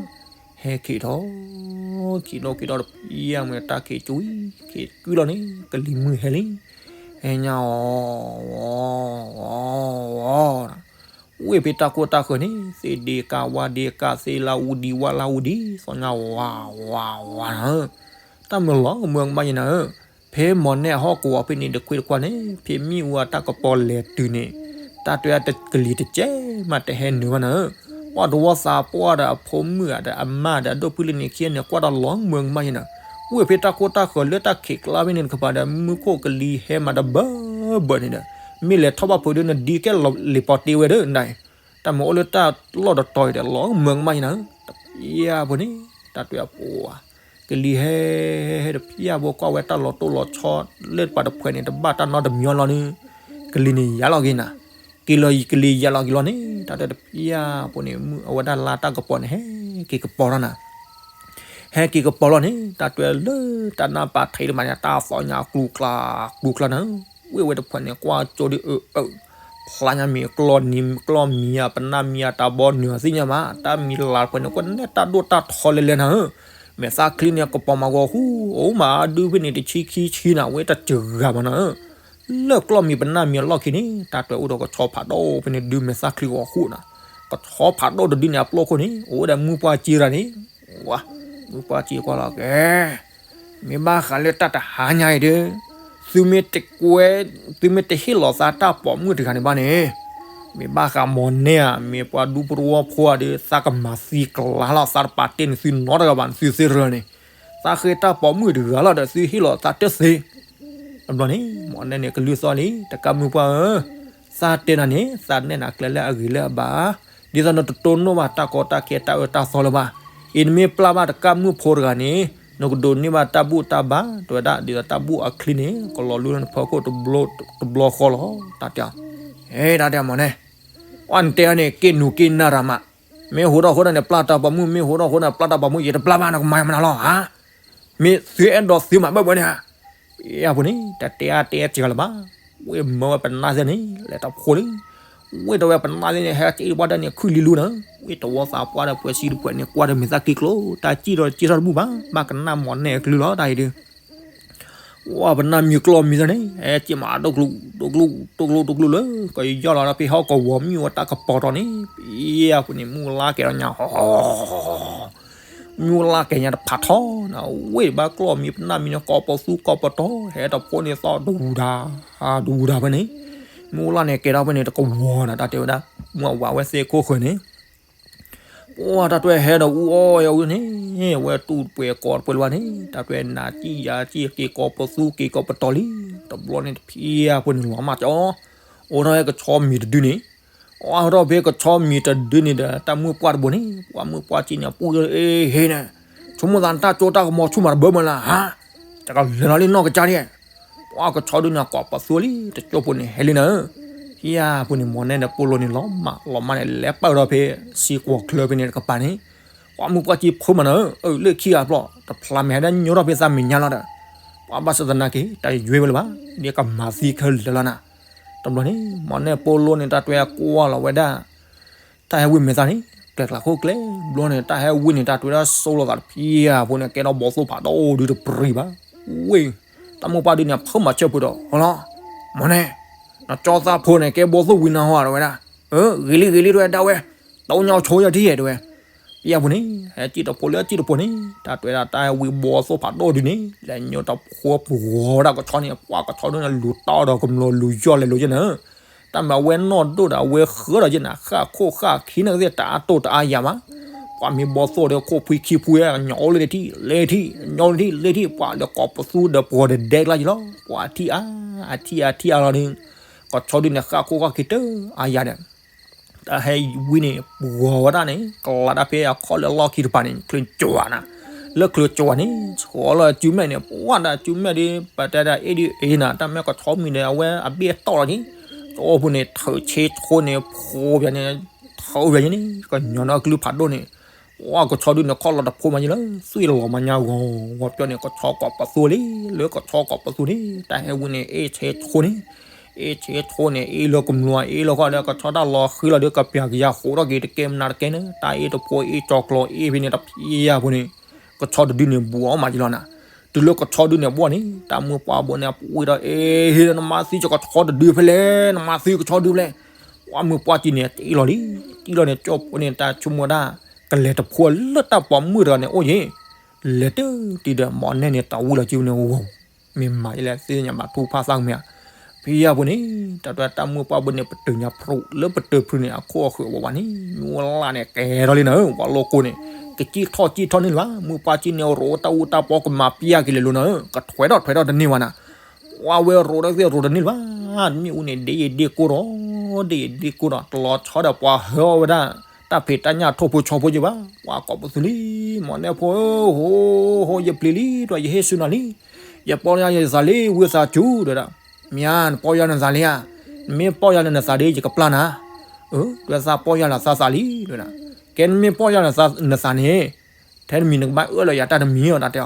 ဟဲက့ၤထီၣ်, က့ၤထီၣ်က့ၤထီၣ်တဖျၢၣ်မ့ၢ်တၢ်ခံးကွံာ်, ခံးကွံာ်လီၤန့ၣ် ကလံၤမုၢ်ဟဲလံ, ဟဲညါအီၤ အီၤ အီၤ ဝ့ၢ်ဖဲတၢ်ကိၢ်တၢ်ဃၢၤန့ၣ် သ့ၣ်ဒ့ကၢ်ဝါဒ့ကၢ် သ့ၣ်လါအူဒံဝါလါအူဒံ သီညါဝါဝါဝါနၤဧၢ, တၢ်မၢလီၤကမၢကမၣ်ယဲနၤဧၢ, ဖဲမိၢ်နဲၣ်အဟီၣ်ကဝီၤဖဲန့ၣ်တခွံတခွါန့ၣ် ဖဲမံၣ်အူအတၢ်ကပီၤလဲၤတုၤန့ၣ်, တၢ်တဲအကလံၤတကဲမးတဟဲနုာ်ဘၣ်နၤဧၢ, ပှၤတဝီသးပှၢ်ဒီးအဖိမုၣ်ဒီးအမါဒီးအဒိၣ်ဖုလၢန့ၣ်ခံဂၤန့ၣ် ကွၢ်တၢ်လီၤကမၢကမၣ်ယဲနၤ, ဝ့ၢ်ဖဲတၢ်ကိၢ်တၢ်ဃၢၤလၢတၢ်ခံးကျါဖဲန့ၣ်တကပၤဒီး မူခိၣ်ကလံၤဟဲမးတဘၢဘၢန့ၣ်ဒီး မ့ၢ်လဲၤထီၣ်ဘၣ်ဖုးဒီးနဒံကဲလီၤလံၤပီၤတ့ဝဲဒီးနၤ, တၢ်မၢအိၣ်လၢတၢ်လီၢ်တတီၤအံၤဒီး လီၤကမၢကမၣ်ယဲနၤဧၢ, တဖျၢၣ်ဖိန့ၣ် တၢ်တဲအပှၤ ကလံၤဟဲ ဟဲတဖျၢၣ်ဖိကွၢ်ဝဲတၢ်လီၤတိၢ်လီၤဆီ လၢပှၤတဖှဲးန့ၣ် တဘၣ်တၢ်နီတမံၤလီၤန့ၣ်, ကလံၤန့ၣ်ယၤလီၤက့ၤနၤ, က့ၤလီၤကလံၤယၤလီၤက့ၤလီၤန့ၣ် တၢ်တဲတဖျၢၣ်ဖိန့ၣ် မုၢ်အဝဲဒၣ်လါတၢ်ကပီၤန့ၣ် ဟဲက့ၤကပီၤထီၣ်နၤ ဟဲက့ၤကပီၤလီၤန့ၣ် တၢ်တဲလၢတၢ်နၢ်ပၢၢ်ထံးတမးန့ၣ် တၢ်သီညါကျူကျါ ကျူကျါနၤ, ဝ့ၢ်ဝဲတဖှဲးန့ၣ် ကွၢ်ကၠိဒ်အၢအၢ, ဖျါညါမ့ၢ်ကျီၢ်နံၤ ကျီၢ်မံၤဧါ ပနၢ်မံၤဧါ တၢ်ဘီနုာ်သ့ၣ်ညါမး တၢ်မံၤလၢ်တဖှဲးန့ၣ် ကွၢ်နဲၣ်တၢ်ဒိၣ်တၢ်ထီလဲၤလဲၤနၤဧၢ, မဲာ်သၣ်ချံန့ၣ် ကပီၤမးဂီၤဃူ အိၣ်မးဒုဖဲန့ၣ် တဆံခံဆံနၤ ဝဲတစှၤဂၤမးနၤဧၢ, လၢကျီၢ်မံၤပနၢ်မံၤအလီၢ်ခံန့ၣ် တၢ်တဲအိၣ်ဒီးကဆီဖးဒိၣ်ဖဲန့ၣ် ဒုမဲာ်သၣ်ချံဂီၤဃူနၤ, ကဆီဖးဒိၣ်တဒုန့ၣ် အပျိၢ်ခိၣ်န့ၣ် အိၣ်ဝဲဒၣ်မုၢ်ပှၢ်စ့ရၤန့ၣ်, ဝါ, မုၢ်ပှၢ်စ့ကွၢ်လီၤကဲ မ့ၢ်ဘၣ်ဃးလၢတၢ်တဟါညါအံၤဒီး သုမ့ၢ်တကွဲ, သုမ့ၢ်တဟ့ၣ်လီၤသးတၢ်ပိာ်မုၣ်တဂၤန့ၣ်ဘၣ်န့ၣ်, မ့ၢ်ဘၣ်ဃးမိၢ်နဲၣ်ဧါ မ့ၢ်ပှၤဒူဖိတဝီဖိဧါဒီး သးကမၤသံကျါလီၤ သးတပာ်တ့ၢ်န့ၢ်သုနီတဂၤဘၣ်န့ၣ် သုသ့ၣ်ရၢန့ၣ်, သးဃ့တၢ်ပိာ်မုၣ်တဂၤလီၤဒီး သုဟ့ၣ်လီၤသးတသ့ တဘျီန့ၣ် မိၢ်နဲၣ်န့ၣ် ကလုၢ်သီၣ်လံ တကးမုၢ်ပှၢ်ဧၢ, သးတဲနၤန့ၣ် သးနဲၣ်နၤကျဲလၢအဂ့ၤလၢအဘၣ်, ဒ်သိးနတတိၢ်နီၣ်ဘၣ်တၢ်ကီတၢ်ခဲတၢ်အၢတၢ်သီလၢၤဘၣ်. အံၤနမ့ၢ်ပျၢ်ဘၣ်တကးမုၢ်ဖိတဂၤန့ၣ် နကဒိးန့ၢ်ဘၣ်တၢ်ဘူၣ်တၢ်ဘါ တဲဝဲဒၣ် ဒ်သိးတၢ်ဘူၣ်အချံန့ၣ် ကလီၤလူလၢနဖီခိၣ်တဘျီဃီလီၤ တၢ်တဲအီၤ. ဟဲ တၢ်တဲအီၤမိၢ်နဲၣ်, အီၣ်နတဲအီၤန့ၣ် က့ၣ်နူၤက့ၣ်နၢ်ရၤမး မ့ၢ်ဟူးထီၣ်ဃိန့ၣ် ပျၢ်တၢ်ပိာ်မုၣ်, မ့ၢ်ဟူးထီၣ်ဃိန့ၣ် ပျၢ်တၢ်ပိာ်မုၣ်, ယတပျၢ်ဘၣ် နကမၤမနုၤလီၤဧါ. မ့ၢ်သုအဲၣ်ဒိးသုမၤဘၣ်ဘၣ်န့ၣ်ဧါ. အဖိန့ၣ် တတဲအါတဲစှၤလၢၤဘၣ်. ဝ့ၢ်မၢဝဲပနၢ်သ့ၣ်န့ၣ် လဲၤတၢ်ဖိလံ. ဝ့ၢ်တဝဲပနၢ်သ့ၣ်န့ၣ် ဟဲက့ၤဘၣ်တၢ်န့ၣ် ခုၣ်လံလူန့ၣ်, ဝ့ၢ်တဝီသးပှၢ်ဒီးပှဲၤစံတပှဲၤန့ၣ် ကွၢ်ဒီးမဲာ်သၣ်က့ၤကျိ, တၢ်စံၣ်ထီၣ်စံၣ်ထီၣ်တဘူၣ်ဘၣ်, ဘၣ်ကနၣ်မီၢ်နဲၣ်အကလုၢ်လီၤ တၢ်အံၤဒုး ဝဲပနၢ်မံၤကျီၢ်မံၤသ့ၣ်န့ၣ် ဟဲက့ၤမး တိၢ်ကျူၢ် တိၢ်ကျူၢ် တိၢ်ကျူၢ် တိၢ်ကျူၢ်လၢ ကယီၢ်လီၤဒီးဖဲဟီၣ်ကဝီၤမ့ၣ်အူတၢ်ကပီၤတီၤန့ၣ်, ဖဲအပူၤန့ၣ် မုၢ်လၢ်ကဲၤဒီးညါ, မုၢ်လၢ်ကဲၤညါတဖးထီန့ၣ်, ဝ့ၢ်ဘၣ်ကျီၢ်မံၤပနၢ်မံၤန့ၣ် ကိးပသူကိးပတီၤ ဟဲတဖိန့ၣ်သီၣ်တဝူၤဒၣ်, တဝူၤဒၣ်ဖဲန့ၣ်, မုၢ်လၢ်န့ၣ်ကဲၤထီၣ်ဖဲန့ၣ် တကဝီၤန့ၣ် တၢ်တဲဝဲဒၣ်, မုၢ်ဝးဝဲသ့ၣ်ခိၣ်ဃၢၤန့ၣ် ပှၢ်တၢ်တွဲဟဲဒီးအူအီၣ်အူန့ၣ်, အဝဲတူၢ်တပှဲၤကိးတပှဲၤလၢၤဘၣ်န့ၣ်, တၢ်တွဲနၤစံၣ်ယၤစံၣ်က့ၤကိးပသူက့ၤကိးပတီၤလံ, တဘျီန့ၣ်တဖံအဖိန့ၣ်လီၤမၢ်ကၠီ, အိးထီၣ်ဟဲကဆီမံၤတဒုန့ၣ်, အိးထီၣ်ဖဲကဆီမံၤတဒုန့ၣ်ဒီး တၢ်မုၢ်ပှၢ်တဘိန့ၣ်, ပှၢ်မုၢ်ပှၢ်စံၣ်န့ၣ် ပူၣ်အ့ဟ့န့ၣ်, ဆိကမိၣ်သးနတၢ်ကၠိတၢ်ကမီၤဆူၣ်မးတဘၢမးလၢၤဟါ, တကလဲၤလီၤလံနီၢ်ကစၢ်ဒၣ် ပှၢ်ကဆီဒုန့ၣ် ကိးပသူလံ, တကၠိဖိန့ၣ်ဟဲလံနၤဧၢ, ဖံအဖိန့ၣ် မီၢ်နဲၣ်ဒီးပိၢ်လိန့ၣ်လီၤမၢ်လီၤမၢ်န့ၣ် လဲၤပာ်ဒီးဖဲစံကွီၤချၢဖဲန့ၣ်တကပၤန့ၣ်, ပှၢ်မုၢ်ပှၢ်စံၣ်ဖိမးနၤဧၢ, အၢ လၢခံဂၤပျီၢ် တဖျါမဲာ်ဟဲဒၣ်ညိထီၣ်ဖဲသးမဲာ်ညါလီၤဒီး, ပှၢ်ဘၣ်ဆၣ်သနာ်က့ တၢ်ယွဲဝဲလၢၤဘၣ်, ဒ်ကမၤသံခဲလၢာ်လီၤနၤ, တဘျီန့ၣ် မီၢ်နဲၣ်ပိၢ်လိန့ၣ် တၢ်တွဲကွၢ်လီၤဝဲဒၣ် တၢ်ဟဲဝံၣ်မဲာ်သၣ်န့ၣ် ကျဲၤကျါခိၣ်ကျဲၤ, ဘျီန့ၣ် တၢ်ဟဲဝံၣ်န့ၣ် တၢ်တွဲဒၣ်စိလီၤသးတဖံအဖိန့ၣ် ကဲထီၣ်ဘီၣ်သိၣ်ဖးဒိၣ်ဒုတပြံၤဘၣ်, ဝ့ၢ်, တၢ်မိၢ်ပှၢ်ဒုန့ၣ် ဖုမၤဆၢဖုဒီး ဟီလီၤ, မီၢ်နဲၣ်, နကၠီသးဖိန့ၣ် ကဲဘီၣ်သိၣ်ဝံၤနၤဟီတဲဝဲဒၣ်, ဂ့ၤလံဂ့ၤလံတဲဝဲဒၣ်ဝဲ, တအိၣ်ညါဆိယၤထံၣ်တဲဝဲ, ဖံအဖိန့ၣ် ဟဲစံၣ်တဖိလၢစံၣ်တဖိန့ၣ် တၢ်တွဲဒၣ်တၢ်ဟဲဝံၣ်ဘီၣ်သိၣ်ဖးဒိၣ်ဒုန့ၣ် လဲၤညိတဖိပဂီၤဝဲဒၣ်ကဆီန့ၣ် ပှၢ်ကဆီဒုန့ၣ် လူၤတီဒီးကမျီၤလူၤယီၢ်လဲၤလိၤယဲၢ်နၤ တၢ်မၤဝဲနီၢ်ဒိၣ်ဒီးအဝဲဃၢဒီးယဲၢ်နၤ ဃၣ်ခိၣ်ဃၣ်ခံန့ၣ်ကသ့ၣ်တအါတိၢ်တအါယၤမး, ပှၢ်မ့ၢ်ဘီၣ်သိၣ်ဒီးခိၣ်ဖှံခံဖှံ ညီလၢထံၣ်လဲထံၣ် ညီလၢထံၣ်လဲထံၣ် ပှၢ်ဒီးကိးပသူဒီးပှီၤဒီးဒဲကျါယလီၤ ပှၢ်ထံၣ်အါ အထံၣ်အါထံၣ်အါလီၤဒီး ကဆီဒုန့ၣ် ဃၣ်ခိၣ်ဃၣ်ခံတအါယၤဒီး တၢ်ဟဲဝံၣ်န့ၣ် ပှီၤဝဲဒၣ်န့ၣ် ကလၤတၢ်ဖဲအခီၣ်လၢလီၢ်ခံတဖၣ်န့ၣ် ချုးကၠီၤနၤ, လၢချုးကၠီၤန့ၣ် ဆှီလီၤစုမဲာ်န့ၣ် ပှၢ်ဒၣ်စုမဲာ်ဒီး ပတဲဒၣ်အ့ၣ်ဒုအ့ၣ်နၤ တၢ်မ့ၢ်ကဆီမံၤဒီး အဝဲအဘ့ၣ်တီၢ်လီၤက့ၤ, ကၠီဖိန့ၣ် ထုးဆ့ဆိန့ၣ် ဖိပၠးန့ၣ် ထုးပၠးယဲန့ၣ် ကညီနီၢ်ကလုၢ်ဖးဒိၣ်န့ၣ် ပှၢ်ကဆီဒုန့ၣ် ခီၣ်လီၤတဖိမးယလၢ သွံၣ်လီၤမးညါဂီၤဂီၤပၠီန့ၣ် ကဆီကိးပသူလံ လၢကဆီကိးပသူန့ၣ် တၢ်ဟဲဝံၣ်န့ၣ် အ့ၣ်ဆ့ဆိန့ၣ် အ့ၣ်ဆ့ဆိန့ၣ် အ့ၣ်လၢကမျီၤ အ့ၣ်လၢဃီဒီး ကဆီတၢ်လီၤဃံလီၤဒီး ကပျၢ်ကယၤဃိးထီၣ်က့ၤ တကဲမနုၤတကဲန့ၣ် တၢ်အ့ၣ်တဖိအ့ၣ်ကၠီကျီအ့ၣ်ဖဲန့ၣ် တဖံးယၤဖိန့ၣ် ကဆီတဒုန့ၣ်ဘူးအီၣ်မးယလီၤနၤ, တုၤလၢကဆီဒုန့ၣ်ဘီၣ်န့ၣ် တၢ်မုၢ်ပှၢ်ဘိန့ၣ် အပူၤဝံၤဒီး အ့ၣ် နမၤသံကဆီတဒုဖဲလဲၣ် နမၤသံကဆီဒုဖဲလဲၣ်, ပှၢ်မုၢ်ပှၢ်ကံန့ၣ် တ့လီၤလံ, တ့လီၤန့ၣ် ကၠီဖိန့ၣ် တၢ်ဆိကမိၣ်ဒၣ် ကလဲၤတဖိလၢတၢ်ပိာ်မုၣ်တဂၤန့ၣ်အိၣ်ယ့ၣ် လဲၤတတုၤဒီး မီၢ်နဲၣ်န့ၣ် တၢ်ဝံၣ်လီၤစုန့ၣ်ဂီၤ, မ့ၢ်မၤယလဲၣ် သ့ၣ်ညါဘၣ်ထူၣ်ဖးသးကမ့ၢ်ဧါ, ဖံးယၤဖိန့ၣ် တၢ်တွဲတၢ်မုၢ်ပှၢ်ဘိန့ၣ် ပတုာ်ညါဖရူး လၢပတုာ်ဖရူးန့ၣ် အခိၣ်အဃၢၤဝဲဝဲန့ၣ် မုၢ်လၢ်န့ၣ် ကဲထီၣ်လံနၤဧၢ ပှၤလိၣ်ကိန့ၣ် ကစံၣ်ထီၣ်စံၣ်ထီၣ်န့ၣ်လၢၤဘၣ် မုၢ်ပှၢ်ကံန့ၣ် ရိးတၢ်အူတၢ်ပီ ကမၤပျၢ်က့ၤလဲၤလိၤနၤဧၢ ကထွဲထီၣ်ထွဲထီၣ်တန့ၢ်ဘၣ်နၤ ပှၢ်ဝဲရိးတၢ်သ့ၣ်ရိးတန့ၢ်လၢၤဘၣ်, မ့ၣ်အူန့ၣ် ဒ့ယဒ့ကိၢ်ဒီး ဒ့ယဒ့ကိၢ်ဒီး တလီၤဆီဒီးပှၤဟၢအီၣ်ဝဲဒၣ် တၢ်ဖံးတၢ်ညၣ်ထိၣ်ဖိဆီဖိယဲၢ်ဘၣ်, ပှၤကိးပသူလံ, မီၢ်နဲၣ်ဖိဧၢ, ဟိဟိ ယပျံၤလံ ဒီးယဟ့ၣ်ဆူနၤလံ, ယပီၢ်ယၢ်ယသးလံ ဝံသးစူၤ တဲဒၣ်, မ့ၢ်ဧါ နပီၢ်ယၢ်နသးလံဧါ, နမ့ၢ်ပီၢ်ယၢ်လၢနသးဒီး ယကပျၢ်နၤ, အၢ ဒီးသးပီၢ်ယၢ်လၢသးသးလံ တဲဒၣ်, ကဲနမ့ၢ်ပီၢ်ယၢ်လၢနသးန့ၣ် ထဲတမံၤနကဘၣ်အၢၣ်လီၤယၤတၢ်တမံၤအီၤ တၢ်တဲအ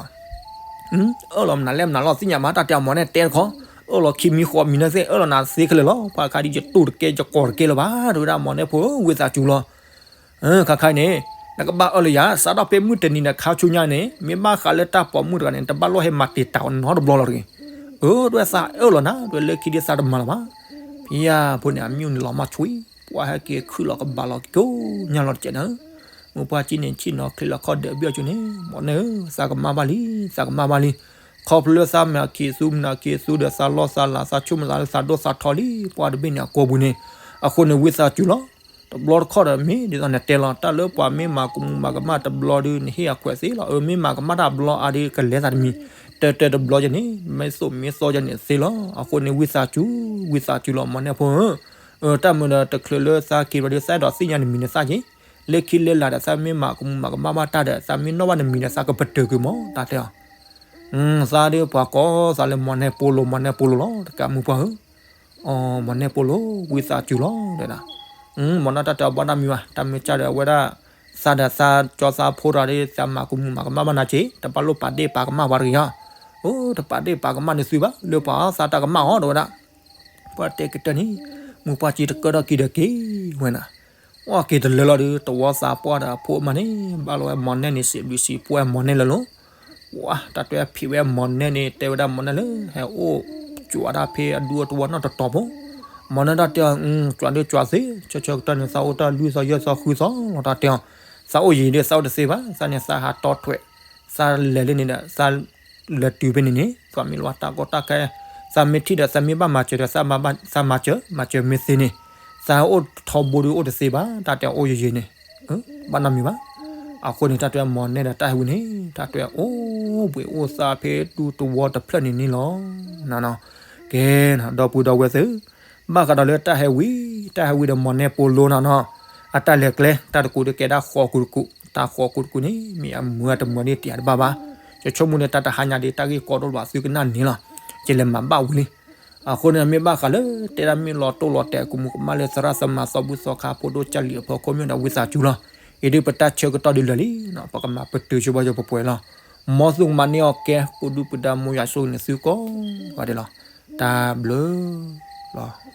ီၤ, အၢၣ်လီၤမနုၤလဲၣ်မနုၤလီၤ သ့ၣ်ညါမး တၢ်တဲအီၤ မီၢ်နဲၣ်တဲတခီ, အၢၣ်လီၤခံမံၤဃိးမံၤန့ၣ်သ့ၣ် အၢၣ်လီၤနၤသ့ခဲလၢာ်လီၤ, ပှၤခါဒ်ယတူၢ်တကဲယကိးတကဲလၢၤဘၣ် တဲဝဲဒၣ် မီၢ်နဲၣ်ဖိဧၢ ဝံသးစူၤလီၤ ခါခါအံၤန့ၣ် နကဘၣ်အၢၣ်လီၤယၤ စးထီၣ်ဖဲမုၢ်တနံၤန့ၣ် ခါဆူညါန့ၣ် မ့ၢ်ဘၣ်ဃးလၢတၢ်ပိာ်မုၣ်တဂၤန့ၣ် တဘၣ်လိၣ်ဟဲမၤတံာ်တာ်အီၤနီတဘျီလီၤတဂ့ၤ. အၢ ဒွဲၣ်သးအၢၣ်လီၤနၤ ဒွဲၣ်လၢခံဒ်သးတမၤလၢၤဘၣ်. ဖံယၤဖိန့ၣ် အမ့ၣ်အူန့ၣ်လီၤမၢ်ဆွံ ပှၤဟဲက့ၤခုၣ်လီၤကဘၣ်လီၤကကိးညါလီၤတကဲးနၤ. မုၢ်ပှၢ်ကံန့ၣ် ဆ့ၣ်နီၤချ့လီၤခီၣ်ဒဲးဘ့ၣ်အီၤကၠိန့ၣ် မီၢ်နဲၣ်ဧၢ သးကမၣ်ဘၣ်လံ သးကမၣ်ဘၣ်လံ. ခီဖျိလၢသးမၤခံးသူမၤခံးသူဒီးသးလီၢ်သးလၤ သးဆိကမိၣ်သးလၢသးဒိၣ်သးထီလံ ပှၤတဘ့ၣ်န့ၣ်အကိာ်ပူၤန့ၣ်. အဃိန့ၣ်ဝံသးစူၤလီၤ. တဘျီတခီၣ်ဒီးမ့ၢ်ဒ်သိးနတဲလီၤ တၢ်လၢပှၤမ့ၢ်မၤကမူၤမၤကမၣ်တဘျီဒီး နဟ့ၣ်အခွဲးသ့လီၤ. အၢ မ့ၢ်မၤကမၣ်တၢ်ဘျီအါဒီးကလဲၤသးတမံၤ တၢ်တၢ်တဘျီယဲန့ၣ် မ့ၢ်သိၣ်မ့ၢ်သီယဲန့ၣ်သ့လီၤ. အဃိန့ၣ်ဝံသးစူၤ ဝံသးစူၤလီၤ မီၢ်နဲၣ်ဖိဧၢ. တၢ်မုာ်ဒီးတချုးလၢသးက့ၤဘျီဒီး သးအဲၣ်ဒိးသ့ၣ်ညါနမံၤဒီးသးက့ၤ လၢခံလၢလာ်ဒီး သးမ့ၢ်မၤကမူၤမၤကမၣ်ဘၣ်တၢ်ဒီး သးမ့ၢ်နီၣ်ဘၣ်နမံၤဒီး သးကပတုာ်ကွံာ်မီၢ် တၢ်တဲအီၤ. သးဒီးပှၤကိးသးလၢမီၢ်နဲၣ်ပိလိာ် မီၢ်နဲၣ်ပိလိာ်လီၤ တကးမုၢ်ပှၢ်ဧၢ. အီ မီၢ်နဲၣ်ပိလိာ် ဝံသးစူၤလီၤ တဲဒၣ်. မီၢ်နီၢ်တၢ်တဲအီၤဘၣ်တၢ်မံၤဘၣ် တၢ်မ့ၢ်ကၢ်ဒီးအဝဲဒၣ် သးဒီးသးကၠီသးဖိတဂၤဒီး သးမၤကမူၣ်မၤကမၣ်ဘၣ်နၤက့ၤ, တဘၣ်လိၣ်ပာ်ဒ့ၣ်ပာ်ကမၣ်ပှၤတဂ့ၤဧါ. အိ တပာ်ဒ့ၣ်ပာ်ကမၣ်န့ၣ်သုဘၣ်, လၢပှၤအီၤသးတၢ်ကမၣ်အီၤ တဲဝဲဒၣ်. ပှၤတဲကတၢၢ်န့ၣ်, မုၢ်ပှၢ်က့ၤတကၢၢ်ဒီးက့ၤဒီးက့ၤဝဲနၤ. အီၣ်က့ၤတလၢာ်လီၤဒီး တဝီသးပှၢ်ဒီးအဖိအမါန့ၣ် ဘၣ်လီၤဝဲမီၢ်နဲၣ်န့ၣ် စံးဘျုးစံးဖှိၣ်ဝဲမီၢ်နဲၣ်လၢလီၤ. ဝဲတၢ်တဲဖံးဝဲမီၢ်နဲၣ်န့ၣ် တဲဝဲဒၣ်မီၢ်နဲၣ်လၢ ဟဲအိၣ်ကၠွးဒၣ်ဖဲအဒူအတဝီနီၢ်တတီၤဖိ. မီၢ်နဲၣ်တၢ်တဲအီၤ, ကၠွးဒုးကၠွးသ့, ဆၢဆၢကတီၢ်န့ၣ် သးအိၣ်တၢ်လွံၢ်သီယဲၢ်သီဃုသီလီၤ တၢ်တဲအီၤ. သးအိၣ်ယံာ်ဒီး သးအိၣ်တသ့ဘၣ်, သးန့ၣ်သးဟးတီထွဲး, သးလဲၤလၢန့ၣ်ဒီး သးလဲၤတုၤဖဲန့ၣ်န့ၣ် သးမ့ၢ်လီၤတၢ်ကီတၢ်ခဲ, သးမ့ၢ်ထံၣ်ဒီး သးမ့ၢ်ဘၣ်မၤစၢၤဒီး သးမၤစၢၤ, မၤစၢၤမ့ၢ်သ့န့ၣ် သးအိၣ်ထီဘိဒုးအိၣ်တသ့ဘၣ်, တၢ်တဲအီၤအိၣ်ယံာ်ယံာ်န့ၣ် ဘၣ်နီတမံၤဘၣ်. အဃိန့ၣ် တၢ်တဲမီၢ်နဲၣ်ဒီးတၢ်ဟဲဝံၤန့ၣ် တၢ်တဲအိၣ်သးဖဲဒူတဝီတဖျၢၣ်န့ၣ်န့ၣ်လီၤ. ကဲ, ဒီပုၢ်ဒီဝဲၢ်သ့ၣ်, ဘၣ်ဃးဒီးလၢတၢ်ဟဲဝံၤ, တၢ်ဟဲဝံၤဒီးမီၢ်နဲၣ်ပိာ်လိနီၤနီၤ, အတၢ်လဲၤကျဲ တၢ်တကူးဒီးကဲဒၣ်ဃီကူးတကူး, တၢ်ဃီကူးတကူးန့ၣ် မ့ၢ်အမုာ်အတမုာ်ဒ်တံၤတဘၣ်ဘၣ်. ယဆိကမိၣ်န့ၣ် တၢ်တဟါညါဒီး တၢ်ဂ့ၢ်ကီဒိၣ်ဘၣ်သုကနၣ်န့ၣ်လီၤ. ကလဲၤမၤဘၣ်ဝံၤလံ. အဃိန့ၣ် မ့ၢ်ဘၣ်ဃးလၢတဲဒၣ်မ့ၢ်လီၤတိၢ်လီၤတဲာ် ကမူးကမၣ်လၢသရၣ်သမါသီဘူၣ်သီခါ ဖိဒိၣ်ကၢ်လံၤအဖီခိၣ် မ့ၢ်ဒီးဝံသးစူၤလီၤ. အံၤဒုးပတၢ်ဆၢကတီၢ်ဒုးလၢာ်လံ, ပကမၤပတုာ်ဆိပှၤယပှဲၤလီၤ. မ်သုကမၤန့ၢ်အီၤကဲ ပဒုၣ်ပဒါမိၢ်ယွၤဆိၣ်ဂ့ၤန့ၢ်သုကိးဂၤဒဲးလီၤ. တၢ်ဘျုးလီၤ.